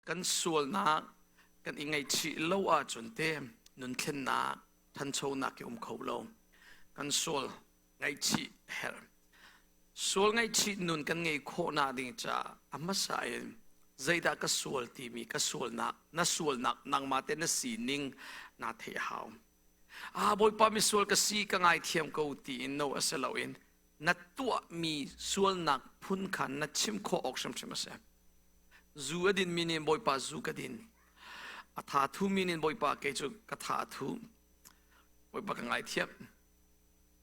Kan sualnak kan i ngaihchih lo ahcun te nun thlennak, thanchonak hi um kho lo. Kan sual ngaihchih a herh. Sual ngaihchih nun kan ngeih khawhnak ding caah a hmasa in zeidah ka sual timi ka sualnak, na sualnak nangmah te na sining naa theih a hau. Ah Bawipa misual ka si ka ngaithiam ko tiin no a si loin na tuahmi sualnak phun kha na chim khawh awk hrimhrim a si. Zu a dinmi nih Bawipa zu ka din. A tha thumi nih Bawipa kei cu ka tha a thu. Bawipa ka ngaithiam.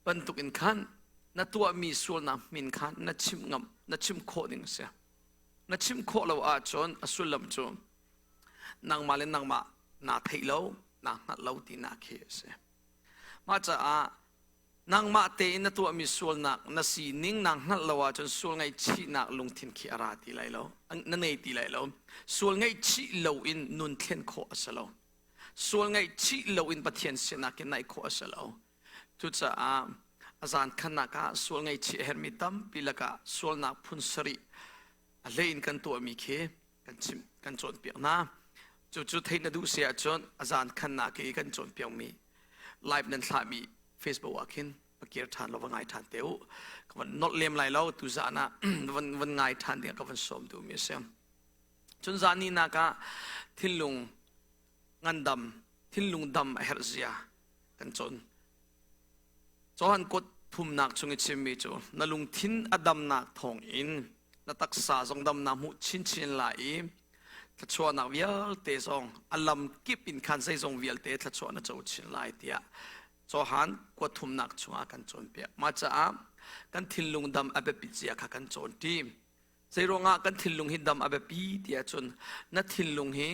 Bantuk in khan na tuahmi sualnak min kha na chim ngam na chim khawh ding a si. Na chim khawh lo ahcun a sullam cu nangmah le nangmah naa theih lo, naa hngalh lo tinak khi a si. Mah caah nangmah tein na tuahmi sualnak na sining naa hngalh lo ahcun sual ngaihchihnak lungthin khi a ra ti lai lo, na nei ti lai lo. Sual ngaihchih loin nun thlen khawh a si lo. Sual ngaihchih loin Pathian sinah khin naih khawh a si lo. Cucaah a zan khannak ah sual ngaihchih a herhmi tampi lakah sualnak phun sarih a hlei in kan tuahmi khi kan chim kan cawnpiak hna. Cucu theih na duh si ahcun a zan khannak i kan cawnpiakmi live nan thlahmi Facebook ah khin va kir ṭhan law va ngai ṭhan te u. Ka van nolh lem lai lo tu zan ah van van ngai ṭhan ding ka van sawm duhmi a si. Cun zan ni nak ah thinlung ngandam thinlung dam a herh zia kan cawn. Johan kut thumnak chung i chimmi cu na lungthin a damnak thawngin na taksa zong damnak hmuh chinchin lai i thluachuahnak vialte zong a lam kip in khan zeizong vialte thluachuah na co chin lai tiah Johan kuat thumnak chungah kan cawnpiak. Mah caah kan thinlung dam a biapit zia kha kan cawn ṭi. Zeiruangah kan thinlung hi dam a biapi ti ahcun na thinlung hi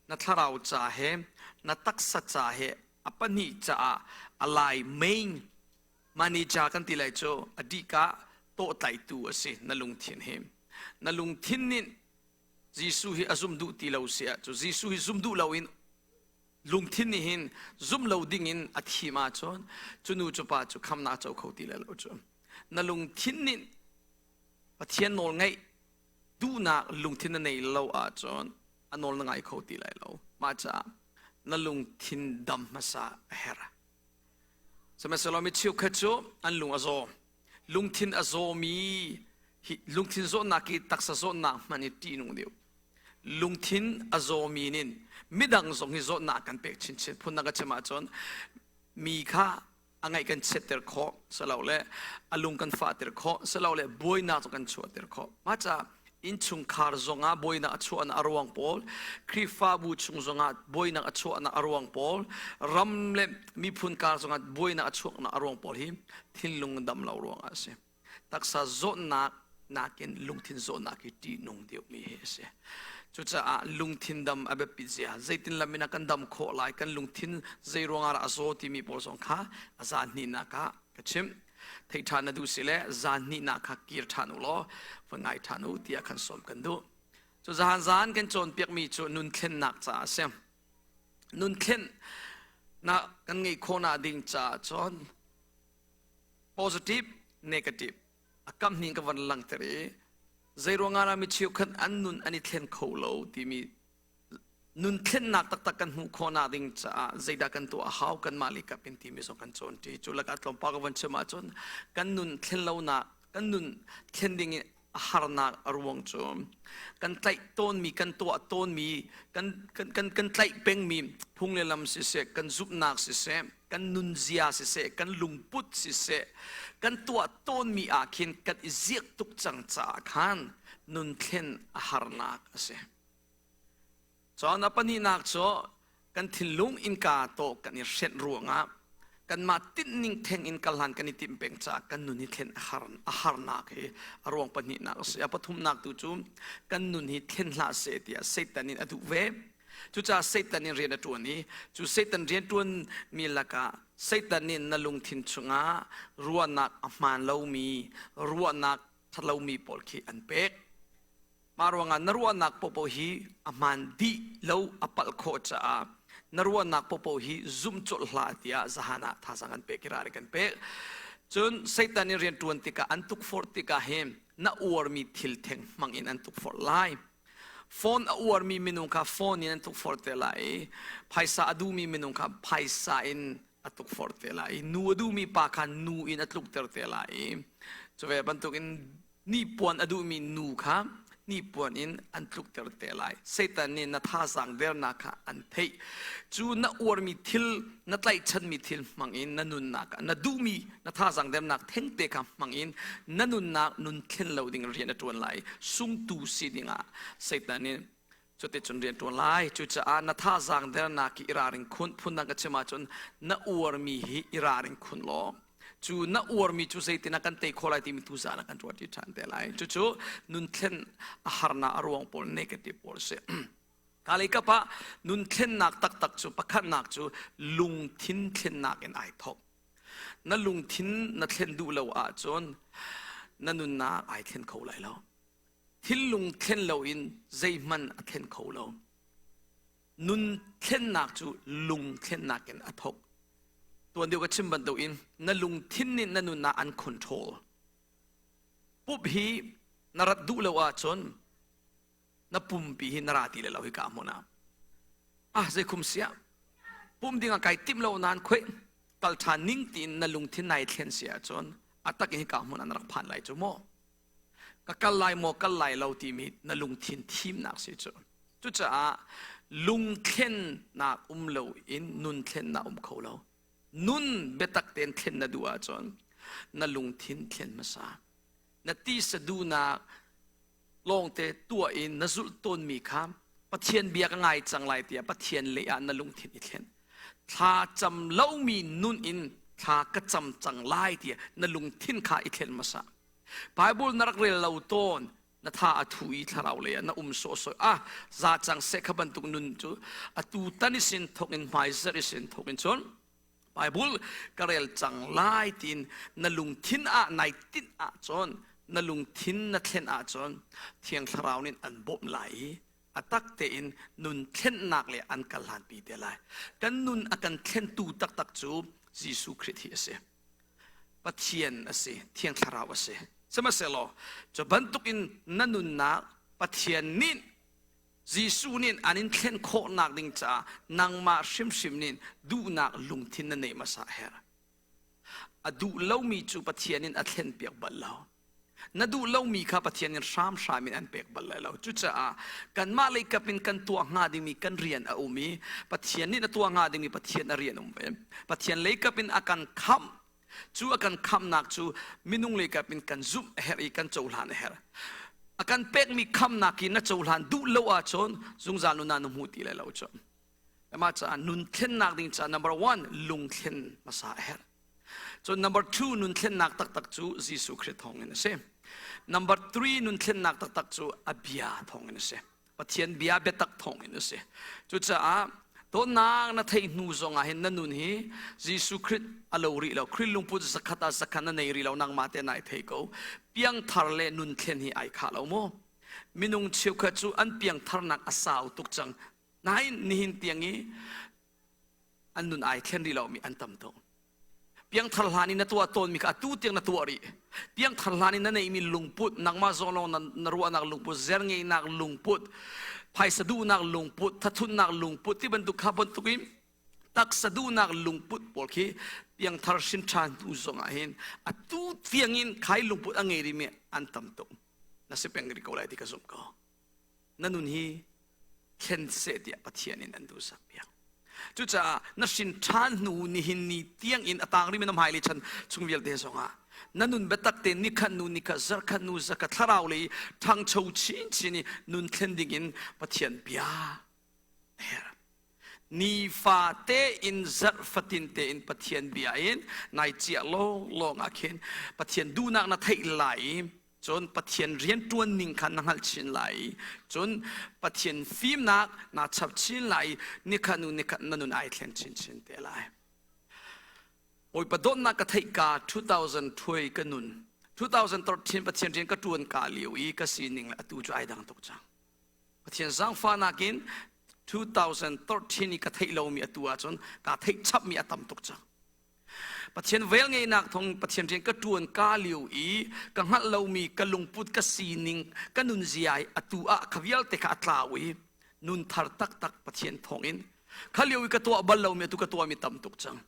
na thlarau ca he na taksa ca he a pahnih caah a lai main manager kan ti lai cu a dihka tawhtlaitu a si na lungthin hi. Na lungthin nih Jesuh hi a zum duh ti lo si ah cu Jesuh hi zum duh loin lungthin nih hin zum lo ding in a thim ahcun cu nu cu pa cu khamnak co kho ti lai lo cu. Na lungthin nih Pathian nawl ngaih duhnak lungthin na nei lo ahcun a nawl na ngai kho ti lai lo. Mah caah na lungthin dam hmasa a herh. Sihmanhsehlaw mi cheukhat cu an lung a zaw. Lungthin a zawmi hi lungthin zawtnak hi taksa zawtnak hmanh hi ṭihnung deuh. Lungthin a zawmi nin midang zong hi zawtnak kan pek chinchin. Phundang ka chim ahcun mi kha a ngaih kan chiatter khawh silole a lung kan fahter khawh silole buainak cu kan chuahter khawh. Mah caah innchungkhar zongah buainak a chuahnak a ruang pawl, Khrihfabu chung zongah buainak a chuahnak a ruang pawl, ram le miphun kar zongah buainak a chuahnak a ruang pawl hi thinlung dam lo ruangah a si. Taksa zawtnak nakin lungthin zawtnak hi ṭihnung deuhmi hi a si. Cucaah lungthin dam a biapit zia, zeitin lam in a kan dam khawh lai, kan lungthin zei ruangah dah a zaw timi pawl zong kha a zan hnihnak ah ka chimh. Theih ṭhan na duh si le zan hnihnak kha kir ṭhan u law va ngai ṭhan u tiah khan sawm kan duh. Cu zan zan kan cawnpiakmi cu nun thlennak caah a si. Nun thlennak kan ngeih khawhnak ding caah cun positive negative a kam hning ka van langter i zeiruangah dah mi cheukhat an nun an i thlen kho lo timi nun thlennak taktak kan hmuh khawhnak ding caah zeidah kan tuah a hau kanmah le kap in timi zong kan cawn ṭi cu lakah tlawmpal ka van chim ahcun kan nun thlen lonak kan nun thlen ding in a harnak a ruang cu kan tlaih tawnmi kan tuah tawnmi kan kan kan kan tlaih pengmi phung le lam siseh kan zumhnak siseh kan nunzia siseh kan lungput siseh kan tuah tawnmi ah khin kan i ziak tuk cang caah khan nun thlen a harnak a si. Cun a pahnihnak cu kan thinlung innka tawh kan i hrenh ruangah kanmah tinhning theng in kal hlan kan i timh peng caah kan nun hi thlen a har a harnak hi a ruang pahnihnak a si. A pathumnak tu cu kan nun hi thlen hlah seh tiah Satan in a duh ve. Cucaah Satan in rian a ṭuan i cu Satan rianṭuan mi lakah Satan nih na lungthin chungah ruahnak a hmaan lomi ruahnak ṭhalomi pawl khi an pek. Mah ruangah na ruahnak popo hi a hmaan dih lo a palh khawh caah na ruahnak popo hi zumh colh hlah tiah zahan ah thazaang an pek i ral kan pek. Cun Satan in rian ṭuan tikah an tukforh tikah hin na uarmi thil theng hmang in an tukforh lai. Phone a uarmi minung kha phone in an tukforh te lai i phaisa a duhmi minung kha phaisa in a tukforh te lai i nu a duhmi pa kha nu in a tlukter te lai i cu ve bantukin hnipuan a duhmi nu kha hnipuan in an tlukter te lai. Satan nih na thazaang dernak kha an theih. Cu na uarmi thil, na tlaihchanmi thil hmangin na nunnak ah na duhmi na thazaang dernak thengte kha hmangin na nunnak nun thlen lo ding rian a ṭuan lai. Sungtu si dingah Satan nih cuticun rian ṭuan lai. Cucaah na thazaang dernak hi i ralring khun. Phundang ka chim ahcun na uarmi hi i ralring khun law cu na uarmi cu zeitin ah kan tei khawh lai timi tuzaan ah kan ruahṭi ṭhan te lai. Cucu nun thlen a harnak a ruang pawl negative pawl a si. Kalei kap ah nun thlennak taktak cu pakhatnak cu lungthin thlennak in ai thawk. Na lungthin na thlen duh lo ahcun na nunnak ai thlen kho lai lo. Thinlung thlen loin zeihmanh a thlen kho lo. Nun thlennak cu lung thlennak in a thawk. Tuan deuh ka chim bantukin na lungthin nih na nunnak an control. Pup hi na rat duh lo ahcun na pumpi hi na ra ti le lo hi ka hmun ah. Ah zeikhum siah pum ding ah kai timh lo nain khuai kal ṭhan ning tiin na lungthin nai thlen si ahcun a tak in hika hmun ah na rak phan lai cu maw? Ka kal lai maw kal lai lo timi na lungthin thimnak si cu. Cucaah lungthlennak um lo in nun thlennak um kho lo. Nun biatak tein thlen na duh ahcun na lungthin thlen hmasa. Na tisa duhnak lawngte tuah in na zulh tawnmi kha Pathian bia ka ngai cang lai tiah Pathian lei ah na lungthin i thlen. Thla cam lomi nun in thla ka cam cang lai tiah na lungthin kha i thlen hmasa. Bible na rak rel lo tawn na tha a thu i thlarau lei ah na um sawhsawh ah za cang seh kha bantuk nun cu atu tan i sin thok in hmai zarh i sin thok in cun Bible ka rel cang lai tiin na lungthin ah nai tinh ahcun na lungthin na thlen ahcun Thiang Thlarau nih an bawmh lai i a tak tein nun thlennak le an kal hlanpi te lai. Kan nun a kan thlentu taktak cu Jesuh Khrih hi a si. Pathian a si, Thiang Thlarau a si. Sihmanhsehlaw cu bantukin na nunnak Pathian nih Jesuh nih an in thlen khawhnak ding caah nangmah hrimhrim nih duhnak lungthin na neih hmasa a herh. A duh lomi cu Pathian in a thlenpiak bal lo. Na duh lomi kha Pathian in hramhram in an pek bal lai lo. Cucaah kanmah lei kap in kan tuah hnga dingmi kan rian a um i Pathian nih na tuah hnga dingmi Pathian a rian um ve. Pathian lei kap in a kan khamh. Cu a kan khamhnak cu minung lei kap in kan zumh a herh i kan cohlan a herh. A kan pekmi khamhnak hi na cohlan duh lo ahcun zungzal nun ah na hmu ti lai lo cu. Mah caah nun thlennak ding caah number one lungthlen hmasa a herh. Cun number two nun thlennak taktak cu Jesuh Khrih thawngin a si. Number three nun thlennak taktak cu a bia thawngin a si. Pathian bia biatak thawngin a si. Cucaah dawtnak na theih hnu zongah hin na nun hi Jesuh Khrih a lo rih lo. Khrih lungput zakhat ah zakhat na nei rih lo nangmah te nai thei ko. Piangthar le nun thlen hi ai khah lo maw? Minung cheukhat cu an piangtharnak a sau tuk cang. Nain nihin tiang i an nun ai thlen rih lomi an tam tuk. Piangthar hlan in na tuah tawnmi kha atu tiang na tuah rih. Piangthar hlan in na neihmi lungput, nangmah zawn lawng na ruahnak lungput, zerngeihnak lungput, phaisa duhnak lungput, thathutnak lungput ti bantuk kha bantuk in taksa duhnak lungput pawl khi piangthar hrin ṭhan hnu zongah hin atu tiang in khai lungput a ngei rihmi an tam tuk. Na si peng rih ko lai ti ka zumh ko. Na nun hi thlen seh tiah Pathian in an duhsak piak. Cucaah na hrin ṭhan hnu nihin ni tiang in a tang rihmi na hmailei chan chung vialte zongah na nun biatak tein nikhat nu nikhat zarkhat nu zarkhat thlarau lei ṭhangcho chinchin i nun thlen ding in Pathian bia a herh. Nifa tein zarh fatin tein Pathian bia in nai ciah lawnglawng ah khin Pathian duhnak na theih lai i cun Pathian rianṭuan ning kha na hngalh chin lai i cun Pathian fimnak naa chap chin lai i nikhat hnu nikhat na nun ai thlen chinchin te lai. Bawipa dawtnak ka theih ka 2020 ka nun 2013 Pathian rian ka ṭuan ka lio i ka sining le atu cu ai dang tuk cang. Pathian zaangfahnak in 2013 i ka theih lomi atu ahcun kaa theih chapmi a tam tuk cang. Pathian velngeihnak thawng Pathian rian ka ṭuan ka lio i ka hngalh lomi ka lungput ka sining ka nunzia i atu ah kha vialte kha a tlau i nun thar taktak Pathian thawngin kha lio i ka tuah bal lomi atu ka tuahmi tam tuk cang.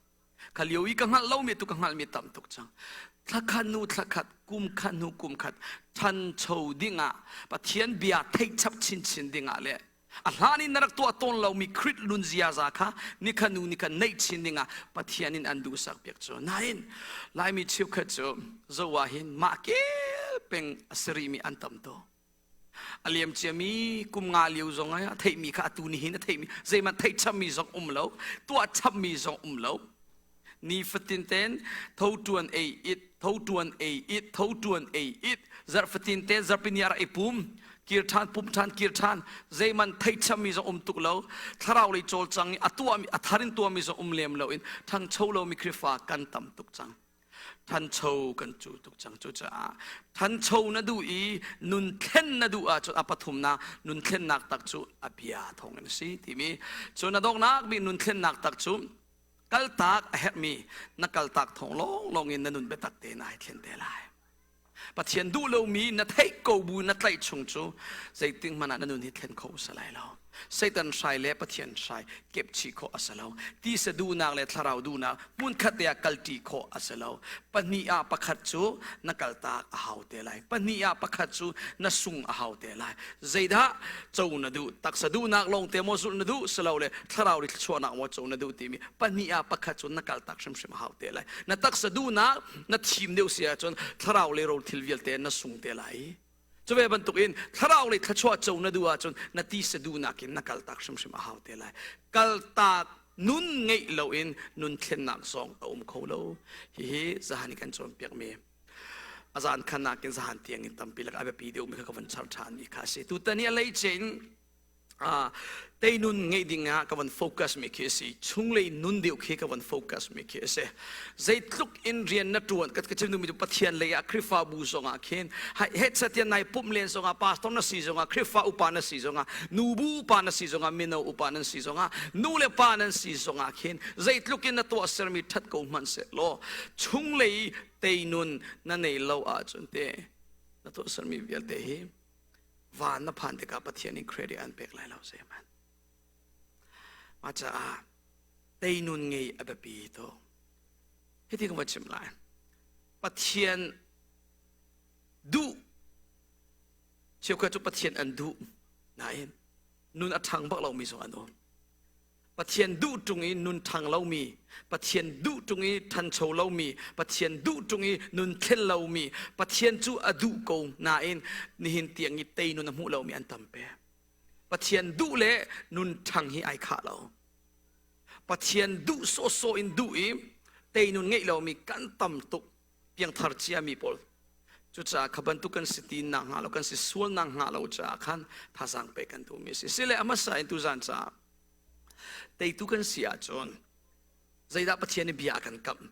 Kha lio i ka hngalh lomi atu ka hngalhmi tam tuk cang. Thlakhat hnu thlakhat, kum khat hnu kum khat ṭhancho dingah Pathian bia theih chap chinchin dingah le a hlan in na rak tuah tawn lomi Krit lun ziaza kha nikhat hnu nikhat neih chin dingah Pathian in an duhsak piak cu. Nain Laimi cheukhat cu zo ah hin mah kel peng a si rihmi an tam tuk. A liam ciami kum nga lio zong ah a theihmi kha atu nihin a theihmi zeihmanh theih chapmi zong um lo, tuah chapmi zong um lo. Nifatin ten tho tuan ei it, tho tuan ei it, tho tuan ei it, zarh fatin te zarhpini ah rak i pum, kir ṭhan, pum ṭhan, kir ṭhan, zeihmanh theih chapmi zong um tuk lo, thlarau lei cawlcang i a tuahmi, a thar in tuahmi zong um lem loin ṭhangcho lomi Khrihfa kan tam tuk cang. Thancho kan cu tuk cang. Cucaah thancho na duh i nun thlen na duh ahcun a pathumnak nun thlennak tak cu a bia thawng in a si timi cu na donghnak bik nun thlennak tak cu kaltak a herhmi na kaltak thawng lawnglawng in na nun biatak tein ai thlen te lai. Pathian duh lomi na theih ko bu na tlaih chung cu zeitik hmanh ah na nun hi thlen kho a si lai lo. Satan hrai le Pathian hrai kepchih khawh a si lo. Tisa duhnak le thlarau duhnak hmunkhat te ah kalṭi khawh a si lo. Pahnih ah pakhat cu na kaltak a hau te lai. Pahnih ah pakhat cu na sung a hau te lai. Zeidah co na duh? Taksa duhnak lawng te maw zulh na duh? Silole thlarau ri thluachuahnak maw co na duh timi pahnih ah pakhat cu na kaltak hrimhrim a hau te lai. Na taksa duhnak na thim deuh si ahcun thlarau le rawl thil vialte na sung te lai. Cu ve bantukin thlarau le thluachuah co na duh ahcun na tisa duhnak in na kaltak hrimhrim a hau te lai. Kaltak nun ngeih loin nun thlennak zong a um kho lo. Hihi zahan i kan cawnpiakmi a zan khan nakin zahan tiang in tampi lak a biapi deuhmi kha ka van char ṭhan mi kha a si. Tutan i a leice in teinun ngeih ding ah ka van focus mi khi a si. Chunglei nun deuh khi ka van focus mi khi a si. Zeitluk in rian na ṭuan ka chim duhmi cu Pathian lei ah Khrihfabu zong ah khin hetsatian nai pumh len zong ah pastor na si zong ah Khrihfa upa na si zong ah nubu upa na si zong ah mino upa nan si zong ah nu le pa nan si zong ah khin zeitluk in na tuahsermi ṭhat ko hmanh seh law chunglei teinun na nei lo ahcun te na tuahsermi vialte hi van na phan tikah Pathian in credit an pek lai lo zeihmanh. Mah caah teinun ngei a biapi tuk. Hiti ka va chim lai. Pathian duh cheukhat cu Pathian an duh nain nun a ṭhang bak lomi zong an um. Pathian duh ṭung i nun ṭhang lomi, Pathian duh ṭung i ṭhancho lomi, Pathian duh ṭung i nun thlen lomi, Pathian cu a duh ko nain nihin tiang i tei nun a hmuh lomi an tam pe. Pathian duh le nun ṭhang hi ai khah lo. Pathian duh sawhsawh in duh i tei nun ngeih lomi kan tam tuk piangthar ciami pawl. Cucaah kha bantuk kan si ti nak hnga lo, kan si sual nak hnga lo caah khan thazaang pek kan duhmi a si. Sile a hmasa in tuzan caah teitu kan si ahcun zeidah Pathian nih bia a kan kamh?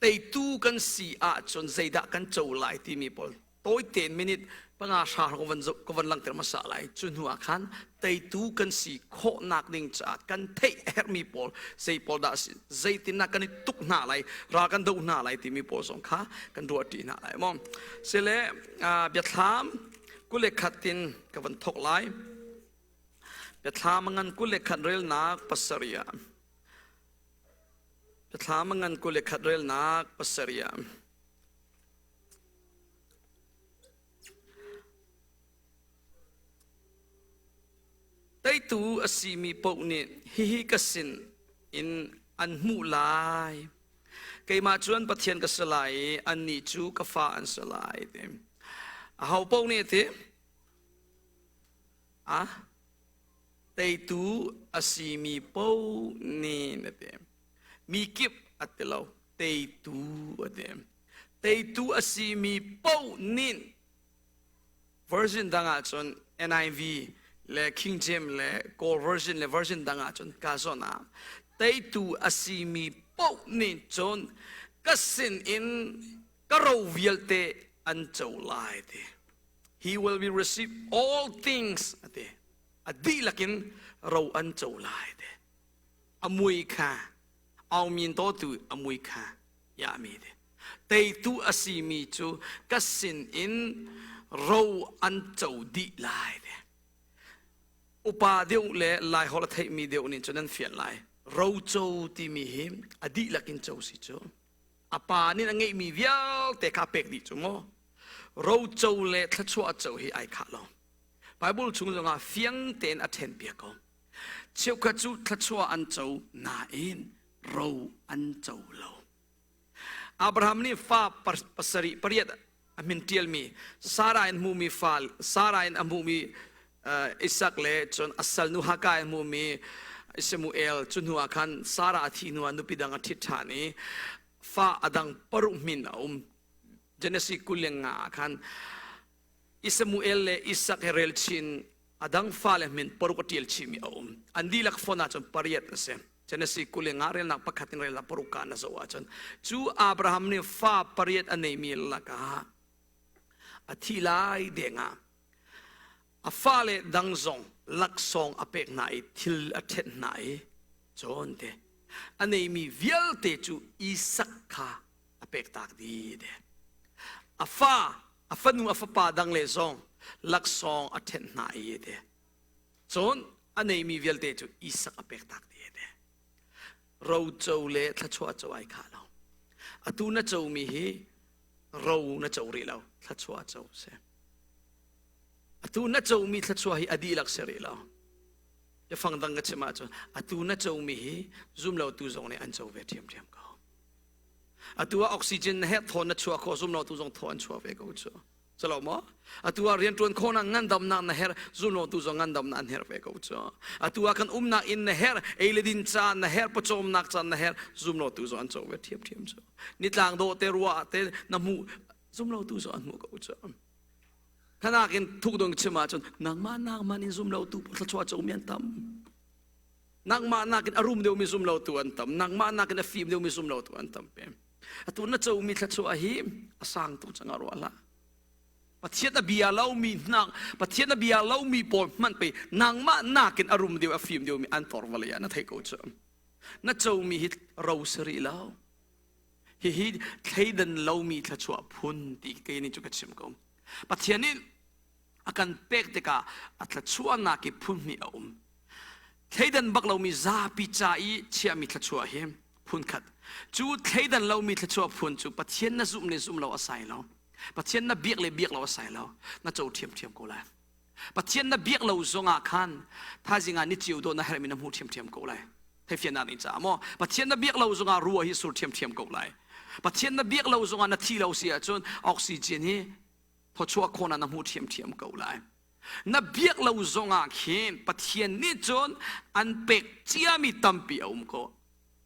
Teitu kan si ahcun zeidah kan co lai timi pawl tawi tein minute panga hra ka van ka van langhter hmasa lai. Cu hnu ah khan teitu kan si khawhnak ding caah kan theih a herhmi pawl zei pawl dah si zeitindah kan i tuk hna lai ral kan doh hna lai timi pawl zong kha kan ruah ṭi hna lai maw sile biathlam 21 in ka van thok lai biathlam ngan 21 relnak pasarih ah biathlam ngan 21 relnak pasarih ah Teitu a simi paoh nih hihi ka sin in an hmuh lai. Keimah cu an Pathian ka si lai i annih cu ka fa an si lai. Ti. Aho paoh nih ti? A teitu a simi paoh nih na ti. Mi kip a ti lo, teitu a ti. Teitu a simi paoh nih Version dang ahcun NIV le King James le Kawl version le version dang ahcun ka zawn ah teitu a simi paoh nih cun ka sin in ka ro vialte an co lai ti. He will be receive all things ati. A dihlak in ro an co lai ti. A mui kha, aung min to tu a mui kha. Ya mi te. Teitu a simi cu ka sin in ro an co dih lai te. Upa deuh le Laiholh a theihmi deuh nih cun an fian lai. Roco timi hi a dihlak in co si cu. A pa nih a ngeihmi vialte kha pek dih cu maw. Roco le thluachuah co hi ai khah lo. Bible chung zongah fiang tein a ṭhen piak ko. Cheukhat cu thluachuah an co nain ro an co lo. Abraham nih fa pasarih pariat a min ṭialmi Sarah in hmuhmi fa Sarah in a hmuhmi Isak le cun a salnu Hagar in hmuhmi Samuel cu hnu ah khan Sarah a thih hnu ah nupi dang a ṭhit ṭhan i fa a dang paruk min a um. Genesis 25 ah khan Samuel le Isak he rel chin a dang fale min paruk a ṭial chihmi a um. An dihlak fon ahcun pariat a si. Genesis 25 relnak pakhat in relnak paruk ka na zoh ahcun cu Abraham nih fa pariat a neimi lakah a thi lai deng ah a fale dang zong laksawng a pek hna i thil a ṭhenh hna i cawn te a neimi vialte cu Isak kha a pek tak dih te. A fa a fanu a fapa dang le zong laksawng a ṭhenh hna i te. Cun a neimi vialte cu Isak a pek tak dih te. Ro co le thluachuah co ai khah lo. Atu na comi hi ro na co rih lo, thluachuah co si. Atu na comi thluachuah hi a dihlak si rih lo. Biafang dang ka chim ahcun atu na comi hi zumlotu zong nih an co ve ṭhiamṭhiam ko. Atu ah oxygen na herh thawn na chuah khawh zumlotu zong thaw an chuah ve ko cu. Calo maw? Atu ah rianṭuan khawhnak ngandamnak na herh zumlotu zong ngandamnak an herh ve ko cu. Atu ah kan umnak inn na herh ei le din caan na herh pawcawmnak caan na herh zumlotu zong an co ve ṭhiamṭhiam cu. Nitlang dawh te ruah te na hmuh zumlotu zong an hmuh ko cu. Khanak in thuk dong chim ahcun nangmah nangmah in zumlotu thluachuah co mi an tam. Nangmah nakin a rum deuhmi zumlotu an tam. Nangmah nakin a fim deuhmi zumlotu an tam pe. Atu na comi thluachuah hi a sang tuk cang ah ruah hlah. Pathian a bia lomi hna Pathian a bia lomi pawl hmanh pe nangmah nakin a rum deuh a fim deuhmi an tor vale ah na theih ko cu. Na comi hi ro si rih lo. Hihi thleidan lomi thluachuah phun ti kei nih cu ka chim ko. Pathian nih a kan pek tikah a thluachuahnak i phun hnih a um. Thleidan bak lomi zapi ca i chiahmi thluachuah hi phun khat. Cu thleidan lomi thluachuah phun cu Pathian na zumh le zumh lo a sai lo. Pathian na biak le biak lo a sai lo. Na co ṭhiamṭhiam ko lai. Pathian na biak lo zongah khan thaizing ah ni cio dawh na herhmi na hmuh ṭhiamṭhiam ko lai. Theifiannak ning caah maw Pathian na biak lo zongah rua hi sur ṭhiamṭhiam ko lai. Pathian na biak lo zongah na thi lo si ahcun oxygen hi thawchuah khawhnak na hmuh ṭhiamṭhiam ko lai. Na biak lo zongah khin Pathian nih cun an pek ciami tampi a um ko.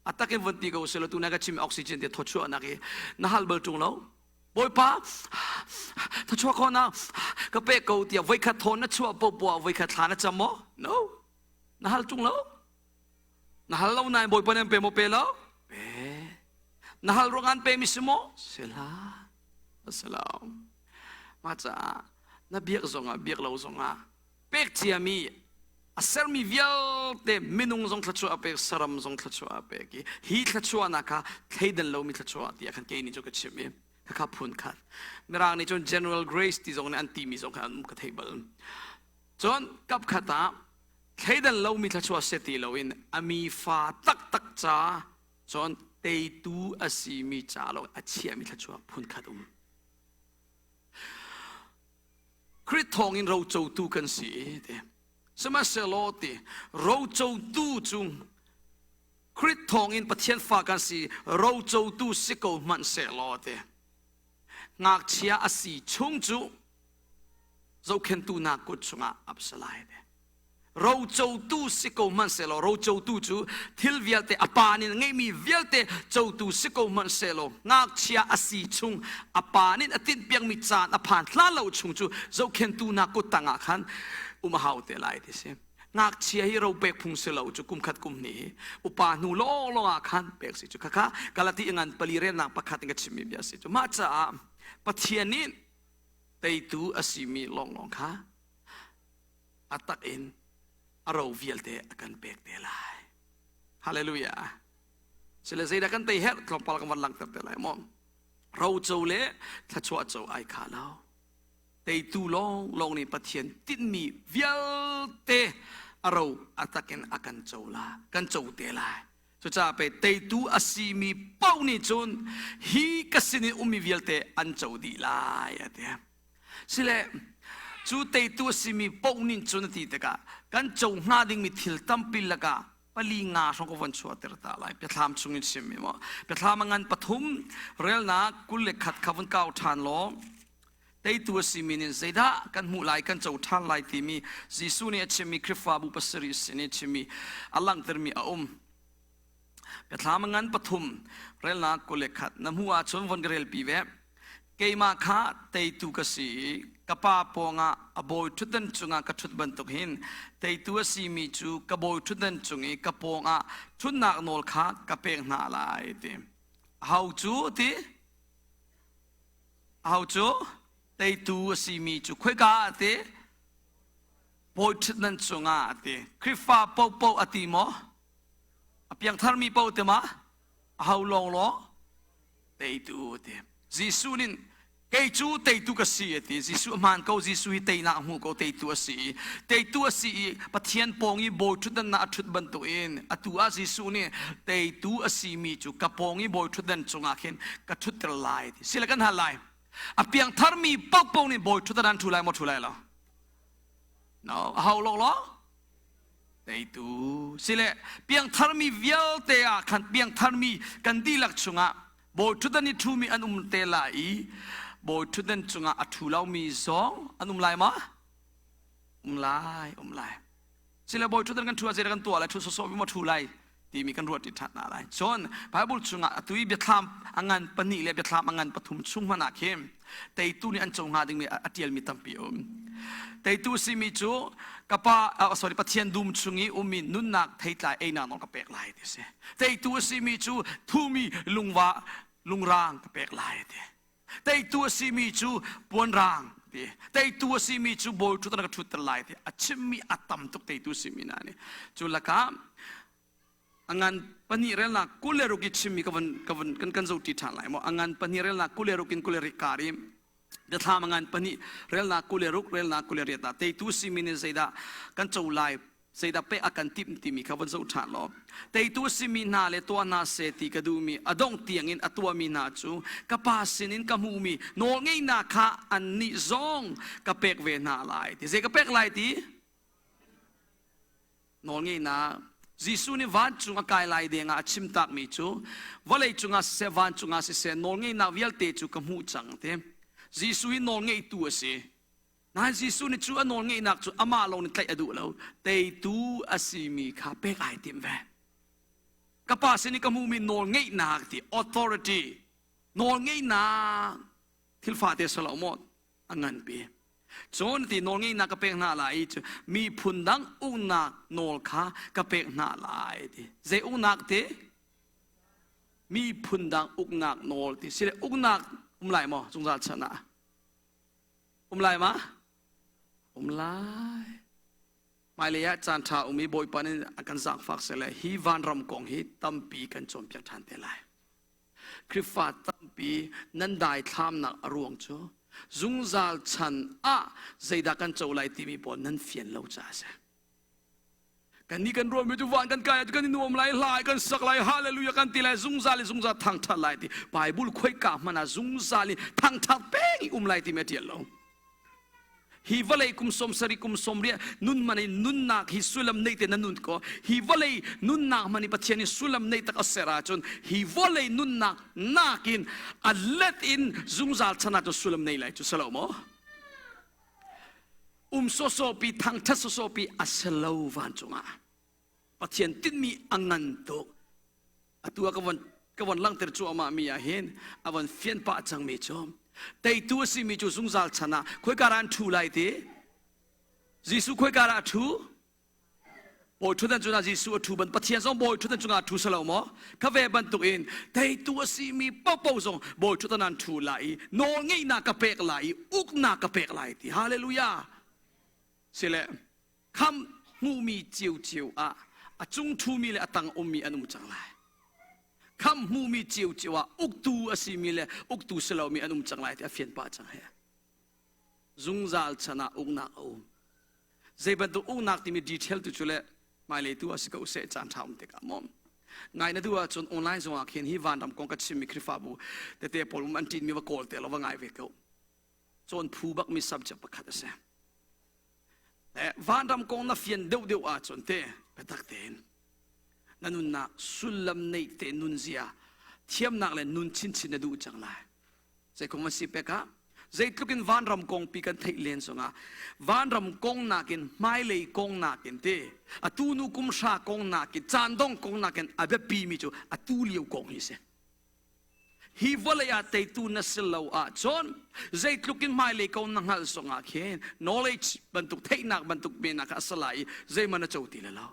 A takin von ti ko selaw tu na ka chim oxygen te thawchuahnak hi na hal bal ṭung lo. Bawipa thawchuah khawhnak ka pek ko tiah voikhat thaw na chuah popoah voikhat thla na cam maw? No. Na hal ṭung lo. Na hal lo nain Bawipa nih an pe maw pe lo? Pe. Na hal ruang an pe mi si maw? Si hlah. A si lo. Mah caah na biak zongah biak lo zongah pek ciami a sermi vialte minung zong thluachuah a pek saram zong thluachuah a pek i hi thluachuahnak kha thleidan lomi thluachuah tiah khan kei nih cu ka chim i khakha phun khat mirang nih cun general grace ti zong nih an timi zong kha an um ka thei bal cun kap khat ah thleidan lomi thluachuah si ti loin a mi fa taktak ca cun teitu a simi ca lo a chiahmi thluachuah phun khat um Khrih thawngin rocotu kan si ti. Sihmanhsehlaw ti rocotu cu Khrih thawngin Pathian fa kan si rocotu si ko hmanh sehlaw ti. Ngakchia a si chung cu zohkhentu nak kut chungah ap si lai ti. Rocotu si ko hmanhsehlaw rocotu cu thil vialte a pa nih ngeihmi vialte cotu si ko hmanhsehlaw ngakchia a si chung a pa nih a tinhpiakmi caan a phan hlan lo chung cu zohkhentu hna kut tangah khan um a hau te lai ti si. Ngakchia hi ro pek phung si lo cu kum khat kum hnih hi upa hnu lawnglawng ah khan pek si cu khakha Galati ngan pali relnak pakhat in ka chimmi bia si cu mah caah Pathian nih teitu a simi lawnglawng kha a tak in a ro vialte a kan pek te lai. Hallelujah. Sile zeidah kan tei herh tlawmpal kan van langhter te lai maw? Roco le thluachuah co ai kha lo. Teitu lawng lawng nih Pathian tinhmi vialte a ro a takin a kan co la, kan co te lai. Cucaah pe teitu a simi paoh nih cun hi ka sin in ummi vialte an co dih lai a ti. Sile cu teitu a simi paoh nih cun a ti tikah kan co hnga dingmi thil tampi lakah pali nga hrawng ka von chuahter ta lai. Biathlam chungin chimmi maw. Biathlam a ngan pathum relnak 21 kha vun kau ṭhan law teitu a simi nih zeidah kan hmuh lai kan co ṭhan lai timi Jesuh nih a chimmi Khrihfabu pasarih sin i chimmi a langhtermi a um. Biathlam a ngan pathum relnak 21 na hmuh ahcun von ka relpi ve. Keimah kha teitu ka si i ka pa pawngah a bawi ṭhutdan cungah ka ṭhut bantuk hin teitu a simi cu ka bawi ṭhutdan cung i ka pawngah ṭhutnak nawl kha ka pek hna lai ti. Aho cu ti? Aho cu teitu a simi cu khoika ah ti? Bawi ṭhutdan cungah a ti. Khrihfa paohpaoh a ti maw? A piangtharmi paoh ti ma? Aho lawnglawng? Teitu a ti. Jesuh nih kei cu teitu ka si a ti. Jesuh a hmaan ko. Jesuh hi teinak a hmu ko. Teitu a si i teitu a si i Pathian pawng i bawi ṭhutdan ah a ṭhut bantukin atu ah Jesuh nih teitu a simi cu ka pawng i bawi ṭhutdan cungah khin ka ṭhutter lai ti. Sile kan hal lai. A piangtharmi paohpaoh nih bawi ṭhutdan an ṭhu lai maw ṭhu lai lo? No, a hau law teitu. Sile piangtharmi vialte ah khan piangtharmi kan dihlak chungah bawi ṭhutdan i ṭhumi an um te lai i bawi ṭhutdan cungah a ṭhu lomi zong an um lai ma? Um lai, um lai. Sile bawi ṭhutdan kan ṭhu ah zeidah kan tuah lai, ṭhu sawsawh mi maw ṭhu lai timi kan ruat ṭi ṭhan hna lai. Cun Bible chungah atu i biathlam a ngan pahnih le biathlam a ngan pathum chung hmanh ah khin teitu nih an co hnga dingmi a ṭialmi tampi a um. Teitu simi cu ka pa sorry Pathian dum chung i ummi nunnak theitlai einak nawl ka pek lai ti a si. Teitu a simi cu thumi lungva lungrang ka pek lai ti. Teitu a simi cu puanrang ti. Teitu a simi cu bawi ṭhut ka ṭhutter lai ti. A chimmi a tam tuk teitu simi na nih. Cu lakah a ngan pahnih relnak 26 i chimmi ka van ka van kan kan zohṭi ṭhan lai maw? A ngan pahnih relnak 26 in 26 kar i biathlam a ngan pahnih relnak 26 relnak 28 ah teitu simi nih zeidah kan co lai zeidah pek a kan timh timi kha von zoh ṭhan law teitu a simi hna le tuah hna seh ti ka duhmi a dongh tiangin a tuahmi hna cu ka pa sinin ka hmuhmi nawlngeihnak kha annih zong ka pek ve hna lai ti. Zei ka pek lai ti? Nawlngeihnak. Jesuh nih vancung a kai lai deng ah a chim takmi cu vawlei cungah siseh vancung ah siseh nawlngeihnak vialte cu ka hmuh cang ti. Jesuh hi nawlngeitu a si. Nain Jesuh nih cu a nawlngeihnak cu amah lawng nih tlaih a duh lo. Teitu a simi kha pek ai tim ve. Ka pa sin i ka hmuhmi nawlngeihnak ti authority nawlngeihnak thil fate salo maw a nganpi. Cun ti nawlngeihnak ka pek hna lai i cu miphun dang uknak nawl kha ka pek hna lai ti. Zei uknak ti? Miphun dang uknak nawl ti. Sile uknak um lai maw zungzal chan ah? Um lai ma? Um lai. Hmailei ah caan ṭha um i Bawipa nih a kan zaangfak seh hi vanram kong hi tampi kan cawnpiak ṭhan te lai. Khrihfa tampi nan daithlamnak a ruang cu zungzal chan ah zeidah kan co lai timi pawl nan fian lo caah a si. Kannih kan ruahmi cu van kan kai ah kan i nuam lai, hla kan sak lai, hallelujah kan ti lai, zungzal i zungzal thangṭhat lai ti. Bible khoika hmanh ah zungzal i thangṭhat peng i um lai timi a ṭial lo. Hi vawlei kum 70 kum 80 nun man i nunnak hi sullam nei te na nun ko. Hi vawlei nunnak man i Pathian i sullam nei tak a ser ahcun hi vawlei nunnak nakin a let in zungzal chan ah cun sullam nei lai cu salo maw? Um sawsawpi thangṭhat sawsawpi a si lo vancung ah Pathian tinhmi a ngan tuk. Atu ah ka von langhter cuahmah mi ah hin a von fian pah cangmi cu teitu a simi cu zungzal chan ah khoika dah an ṭhu lai ti? Jesuh khoika dah a ṭhu? Bawi ṭhutdan cungah Jesuh a ṭhu ban Pathian zong bawi ṭhutdan cungah a ṭhu salo maw? Kha ve bantuk in teitu a simi paohpaoh zong bawi ṭhutdan an ṭhu lai i nawlngeihnak ka pek lai i uknak ka pek lai ti. Hallelujah! Sile kham hmuhmi ciocio ah a cung ṭhumi le a tang ummi an um cang lai. Kham hmumi ciocio ah uktu a simi le uktu si lomi an um cang lai ti a fian pah cang he. Zungzal chan ah uknak a um. Zei bantuk uknak timi detail tu cu le hmailei tu a si ko seh caan ṭha um tikah maw. Ngai na duh ahcun online zongah khin hi vanram kong ka chimmi Khrihfabu tete pawl um an ṭinmi va kawl te lo va ngai ve ko. Cawn phu bakmi subject pakhat a si. Vanram kong na fian deuhdeuh ahcun te biatak tein na nunnak sullam neih te nunzia thiamnak le nun chinchin na duh cang lai. Zei kong a si pek ah zeitluk in vanram kong pi kan theih len zongah vanram kong nakin hmailei kong nakin te atu nu kum hra kong nakin caan dong kong nakin a biapi mi cu atu lio kong hi si. Hi vawlei ah teitu na si lo ahcun zeitluk in hmailei ko na hngalh zongah khin knowledge bantuk theihnak bantuk men ah kha a si lai i zeihmanh na co ti le lo.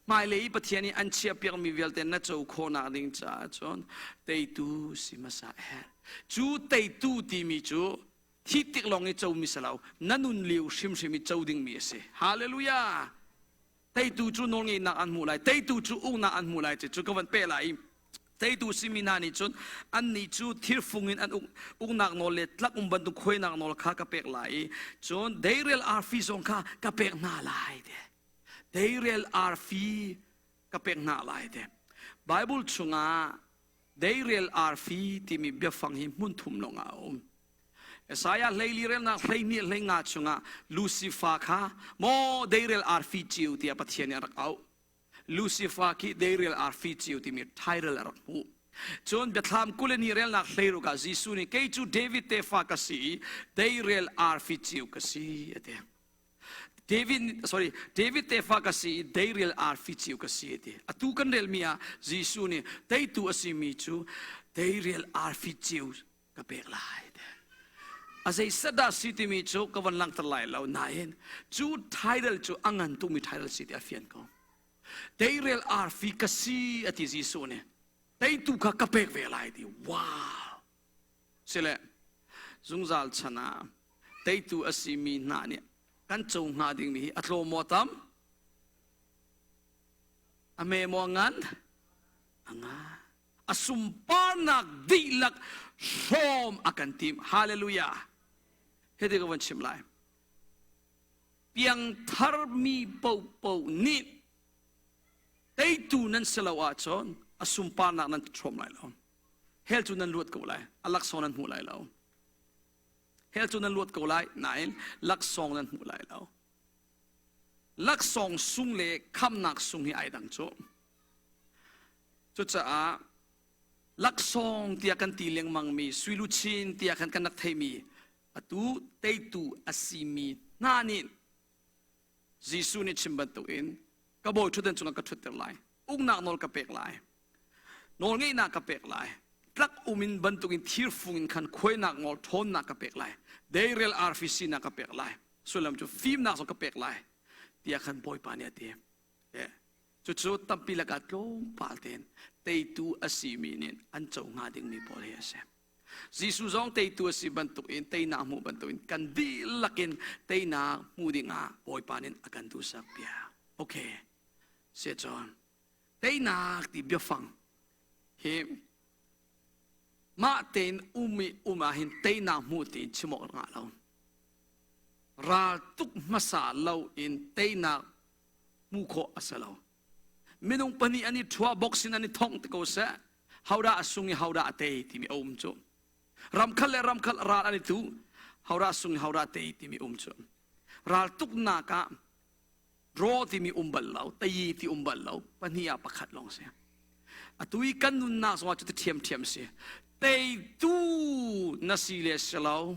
Hmailei i Pathian nih an chiahpiakmi vialte na co khawhnak ding caah cun teitu si hmasa a herh. Cu teitu timi cu thi tik lawng i comi si lo, na nun lio hrimhrim i co dingmi a si. Hallelujah! Teitu cu nawlngeihnak an hmuh lai, teitu cu uknak an hmuh lai ti cu ka van peh lai i teitu simi hna nih cun annih cu thirfung in an uk, uknak nawl le tlak um bantuk khuainak nawl kha ka pek lai i cun deirel arfi zong kha ka pek hna lai te. Deirel arfi ka pek hna lai te. Bible chungah deirel arfi timi biafang hi hmun thum lawng ah a um. Isaiah 12 relnak 12 hleinga chungah Lucifer kha maw deirel arfi ciu tiah Pathian nih a rak auh. Lucifer khi deirel arfi ciu timi title a rak hmuh. Cun biathlam 20 relnak 16 ah Jesuh nih kei cu David tefa ka si i deirel arfi ciu ka si a ti. David sorry David tefa ka si i deirel arfi ciu ka si a ti. Atu kan relmi ah Jesuh nih teitu a simi cu deirel arfi ciu ka pek lai te. A zei dah si timi cu ka van langhter lai lo nain cu title cu a ngan tukmi title si ti a fian ko. Deirel arfi ka si a ti Jesuh nih. Teitu kha ka pek ve lai ti. Wow! Sile zungzal chan ah teitu a simi hna nih kan co hnga dingmi hi a tlawm maw tam? A me maw ngan? A ngan. A sunparnak dihlak hrawm a kan tim. Hallelujah. Hiti ka van chim lai. Piangthar mi paohpaoh nih teitu nan si lo ahcun a sunparnak nan hrawm lai lo. Hell cu nan luat ko lai. A laksawng nan hmu lai lo. Hell cu nan luat ko lai nain laksawng nan hmu lai lo. Laksawng sung le khamnak sung hi ai dang cu. Cucaah laksawng tiah kan ti lengmangmi suiluchin tiah khan kan rak theimi atu teitu a simi hna nih Jesuh nih chim bantukin ka bawi ṭhutdan cungah ka ṭhutter lai uknak nawl ka pek lai nawlngeihnak ka pek lai tlak um in bantukin thirfung in khan khuainak nawl ṭhawnnak ka pek lai deirel arfi sinak ka pek lai sullam cu fimnak zong ka pek lai tiah khan Bawipa nih a ti. Cucu tampi lakah tlawmpal tein teitu a simi nih an co hnga dingmi pawl hi a si. Jesuh zong teitu a si bantukin teinak hmuh bantukin kan dihlak in teinak hmu dingah Bawipa nih a kan duhsak piak. Okay. Siacun teinak ti biafang hi mah tein um i um ah hin teinak hmuh tiin chim awk ngah lo. Ral tuk hmasa lo in teinak hmuh khawh a si lo. Minung pahnih an i ṭhua boxing an i thongh ti ko seh, hodah a sung i hodah a tei timi a um cu. Ramkhat le ramkhat ral an i tu, hodah a sung i hodah a tei timi um cu. Ral tuknak ah draw timi um bal lo, tei ti um bal lo, pahnih ah pakhat lawng si. Atu i kan nunnak zongah cu ti ṭhiamṭhiam si. Teitu na si le si lo,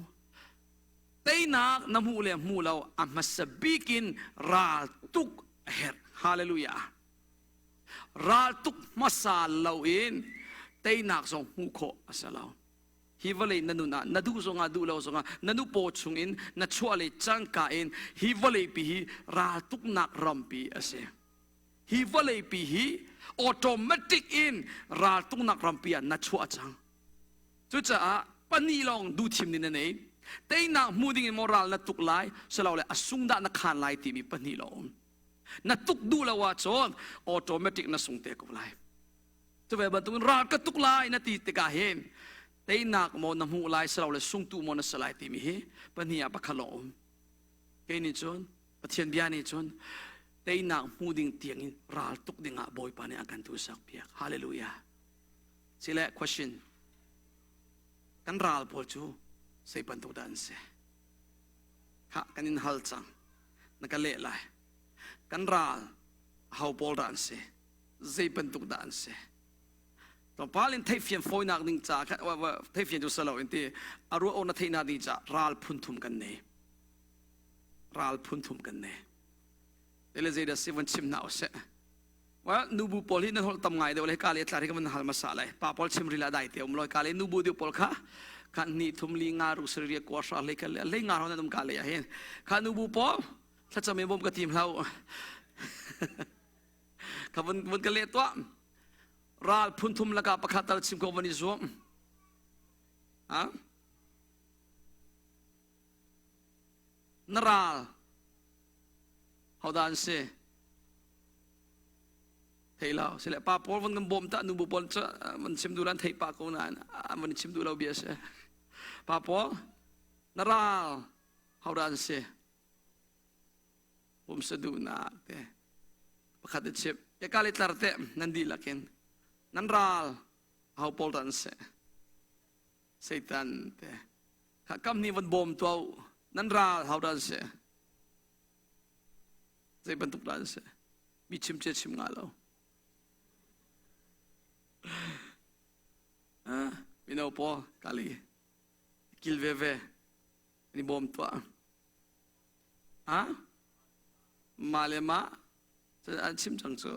Teinak na hmuh le hmuh lo a hmasa bik in ral tuk a herh. Hallelujah. Ral tuk hmasa lo in teinak zong hmuh khawh a si lo. Hi vawlei na nun ah na duh zongah duh lo zongah na nupaw chungin na chuah le cangka in hi vawlei pi hi ral tuknak rampi a si. Hi vawlei pi hi automatic in ral tuknak rampi ah na chuah cang. Cucaah pahnih lawng duhthim nih na nei. Teinak hmu ding in maw ral na tuk lai, silole a sung dah na khaan lai timi pahnih lawng um. Na tuk duh lo ahcun automatic na sung te ko lai. Cu ve bantukin ral ka tuk lai na ti tikah hin teinak maw na hmuh lai silo le sungtu maw na si lai timi hi pahnih ah pakhat lawng um. Kei nih cun Pathian bia nih cun teinak hmu ding tiangin ral tuk dingah Bawipa nih a kan tusak piak. Hallelujah. Sile question. Kan ral pawl cu zei bantuk dah an si? Kha kan in hal cang. Na ka leh lai. Kan ral ho pawl dah an si? Zei bantuk dah an si? Tlawmpal in theihfian fawinak ding ca theihfian cu salo in ti a ruah awk na theihnak ding ca ral phun thum kan nei. Ral phun thum kan nei. Tele zeidah si van chim hna usih. Well, nubu pawl hi nan holh tam ngai deuh le ka le tlar hi ka van hal hmasa lai. Pa pawl chim rila dai te um loi ka le nubu deuh pawl kha kha ni thum li nga ru sri ria kwa sha le ka le le nga ro nan um ka le ya hin. Kha nubu pawl thlacam in bom ka tim hlau. Kha vun vun ka le tua. Ral phun thum laka pakhat tal chim ko van i zuam. Ha? Na ral hodah an si? Thei lo. Sile pa pawl van kan bawm ta nu bu pawl cu van chim duh lan thei pa ko nain van chim duh lo bia si. Pa pawl na ral hodah an si? Pumsa duhnak te pakhat i chim. Ke kali tlar te nan dihlak in nan ral ho pawl dah an si? Satan te kha kam nih van bawm tuah u nan ral hau dah an si zei bantuk dah an si mi chim cia chim nga lo mino pawl kali kil ve ve ni bawm tuah ha ma le ma an chim cang cu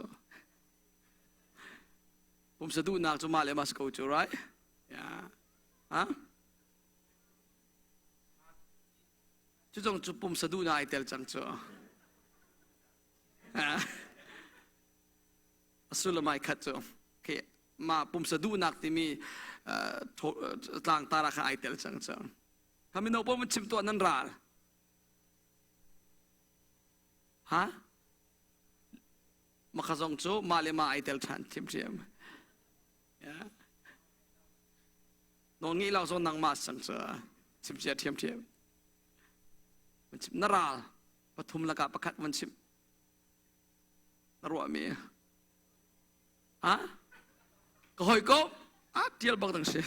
Pumsa duhnak cu mah le mah si ko cu, right? Yeah. Ha? Cu zong cu pumsa duhnak ai tel cang cu. A sullam ai khat cu. Okay. Ma pumsa duhnak timi tlangtar ah khan ai tel cang cu. Kha mino paoh chim tuah nan ral. Ha? Maka zong cu mah le mah ai tel ṭhan ṭhiamṭhiam. Nawl ngeih lo zong nangmah sang cu chimcia ṭhiamṭhiam. Van chim na ral pathum lakah pakhat van chim. Na ruahmi. Ha? Ka hoi ko? Ah, tial bak dang si.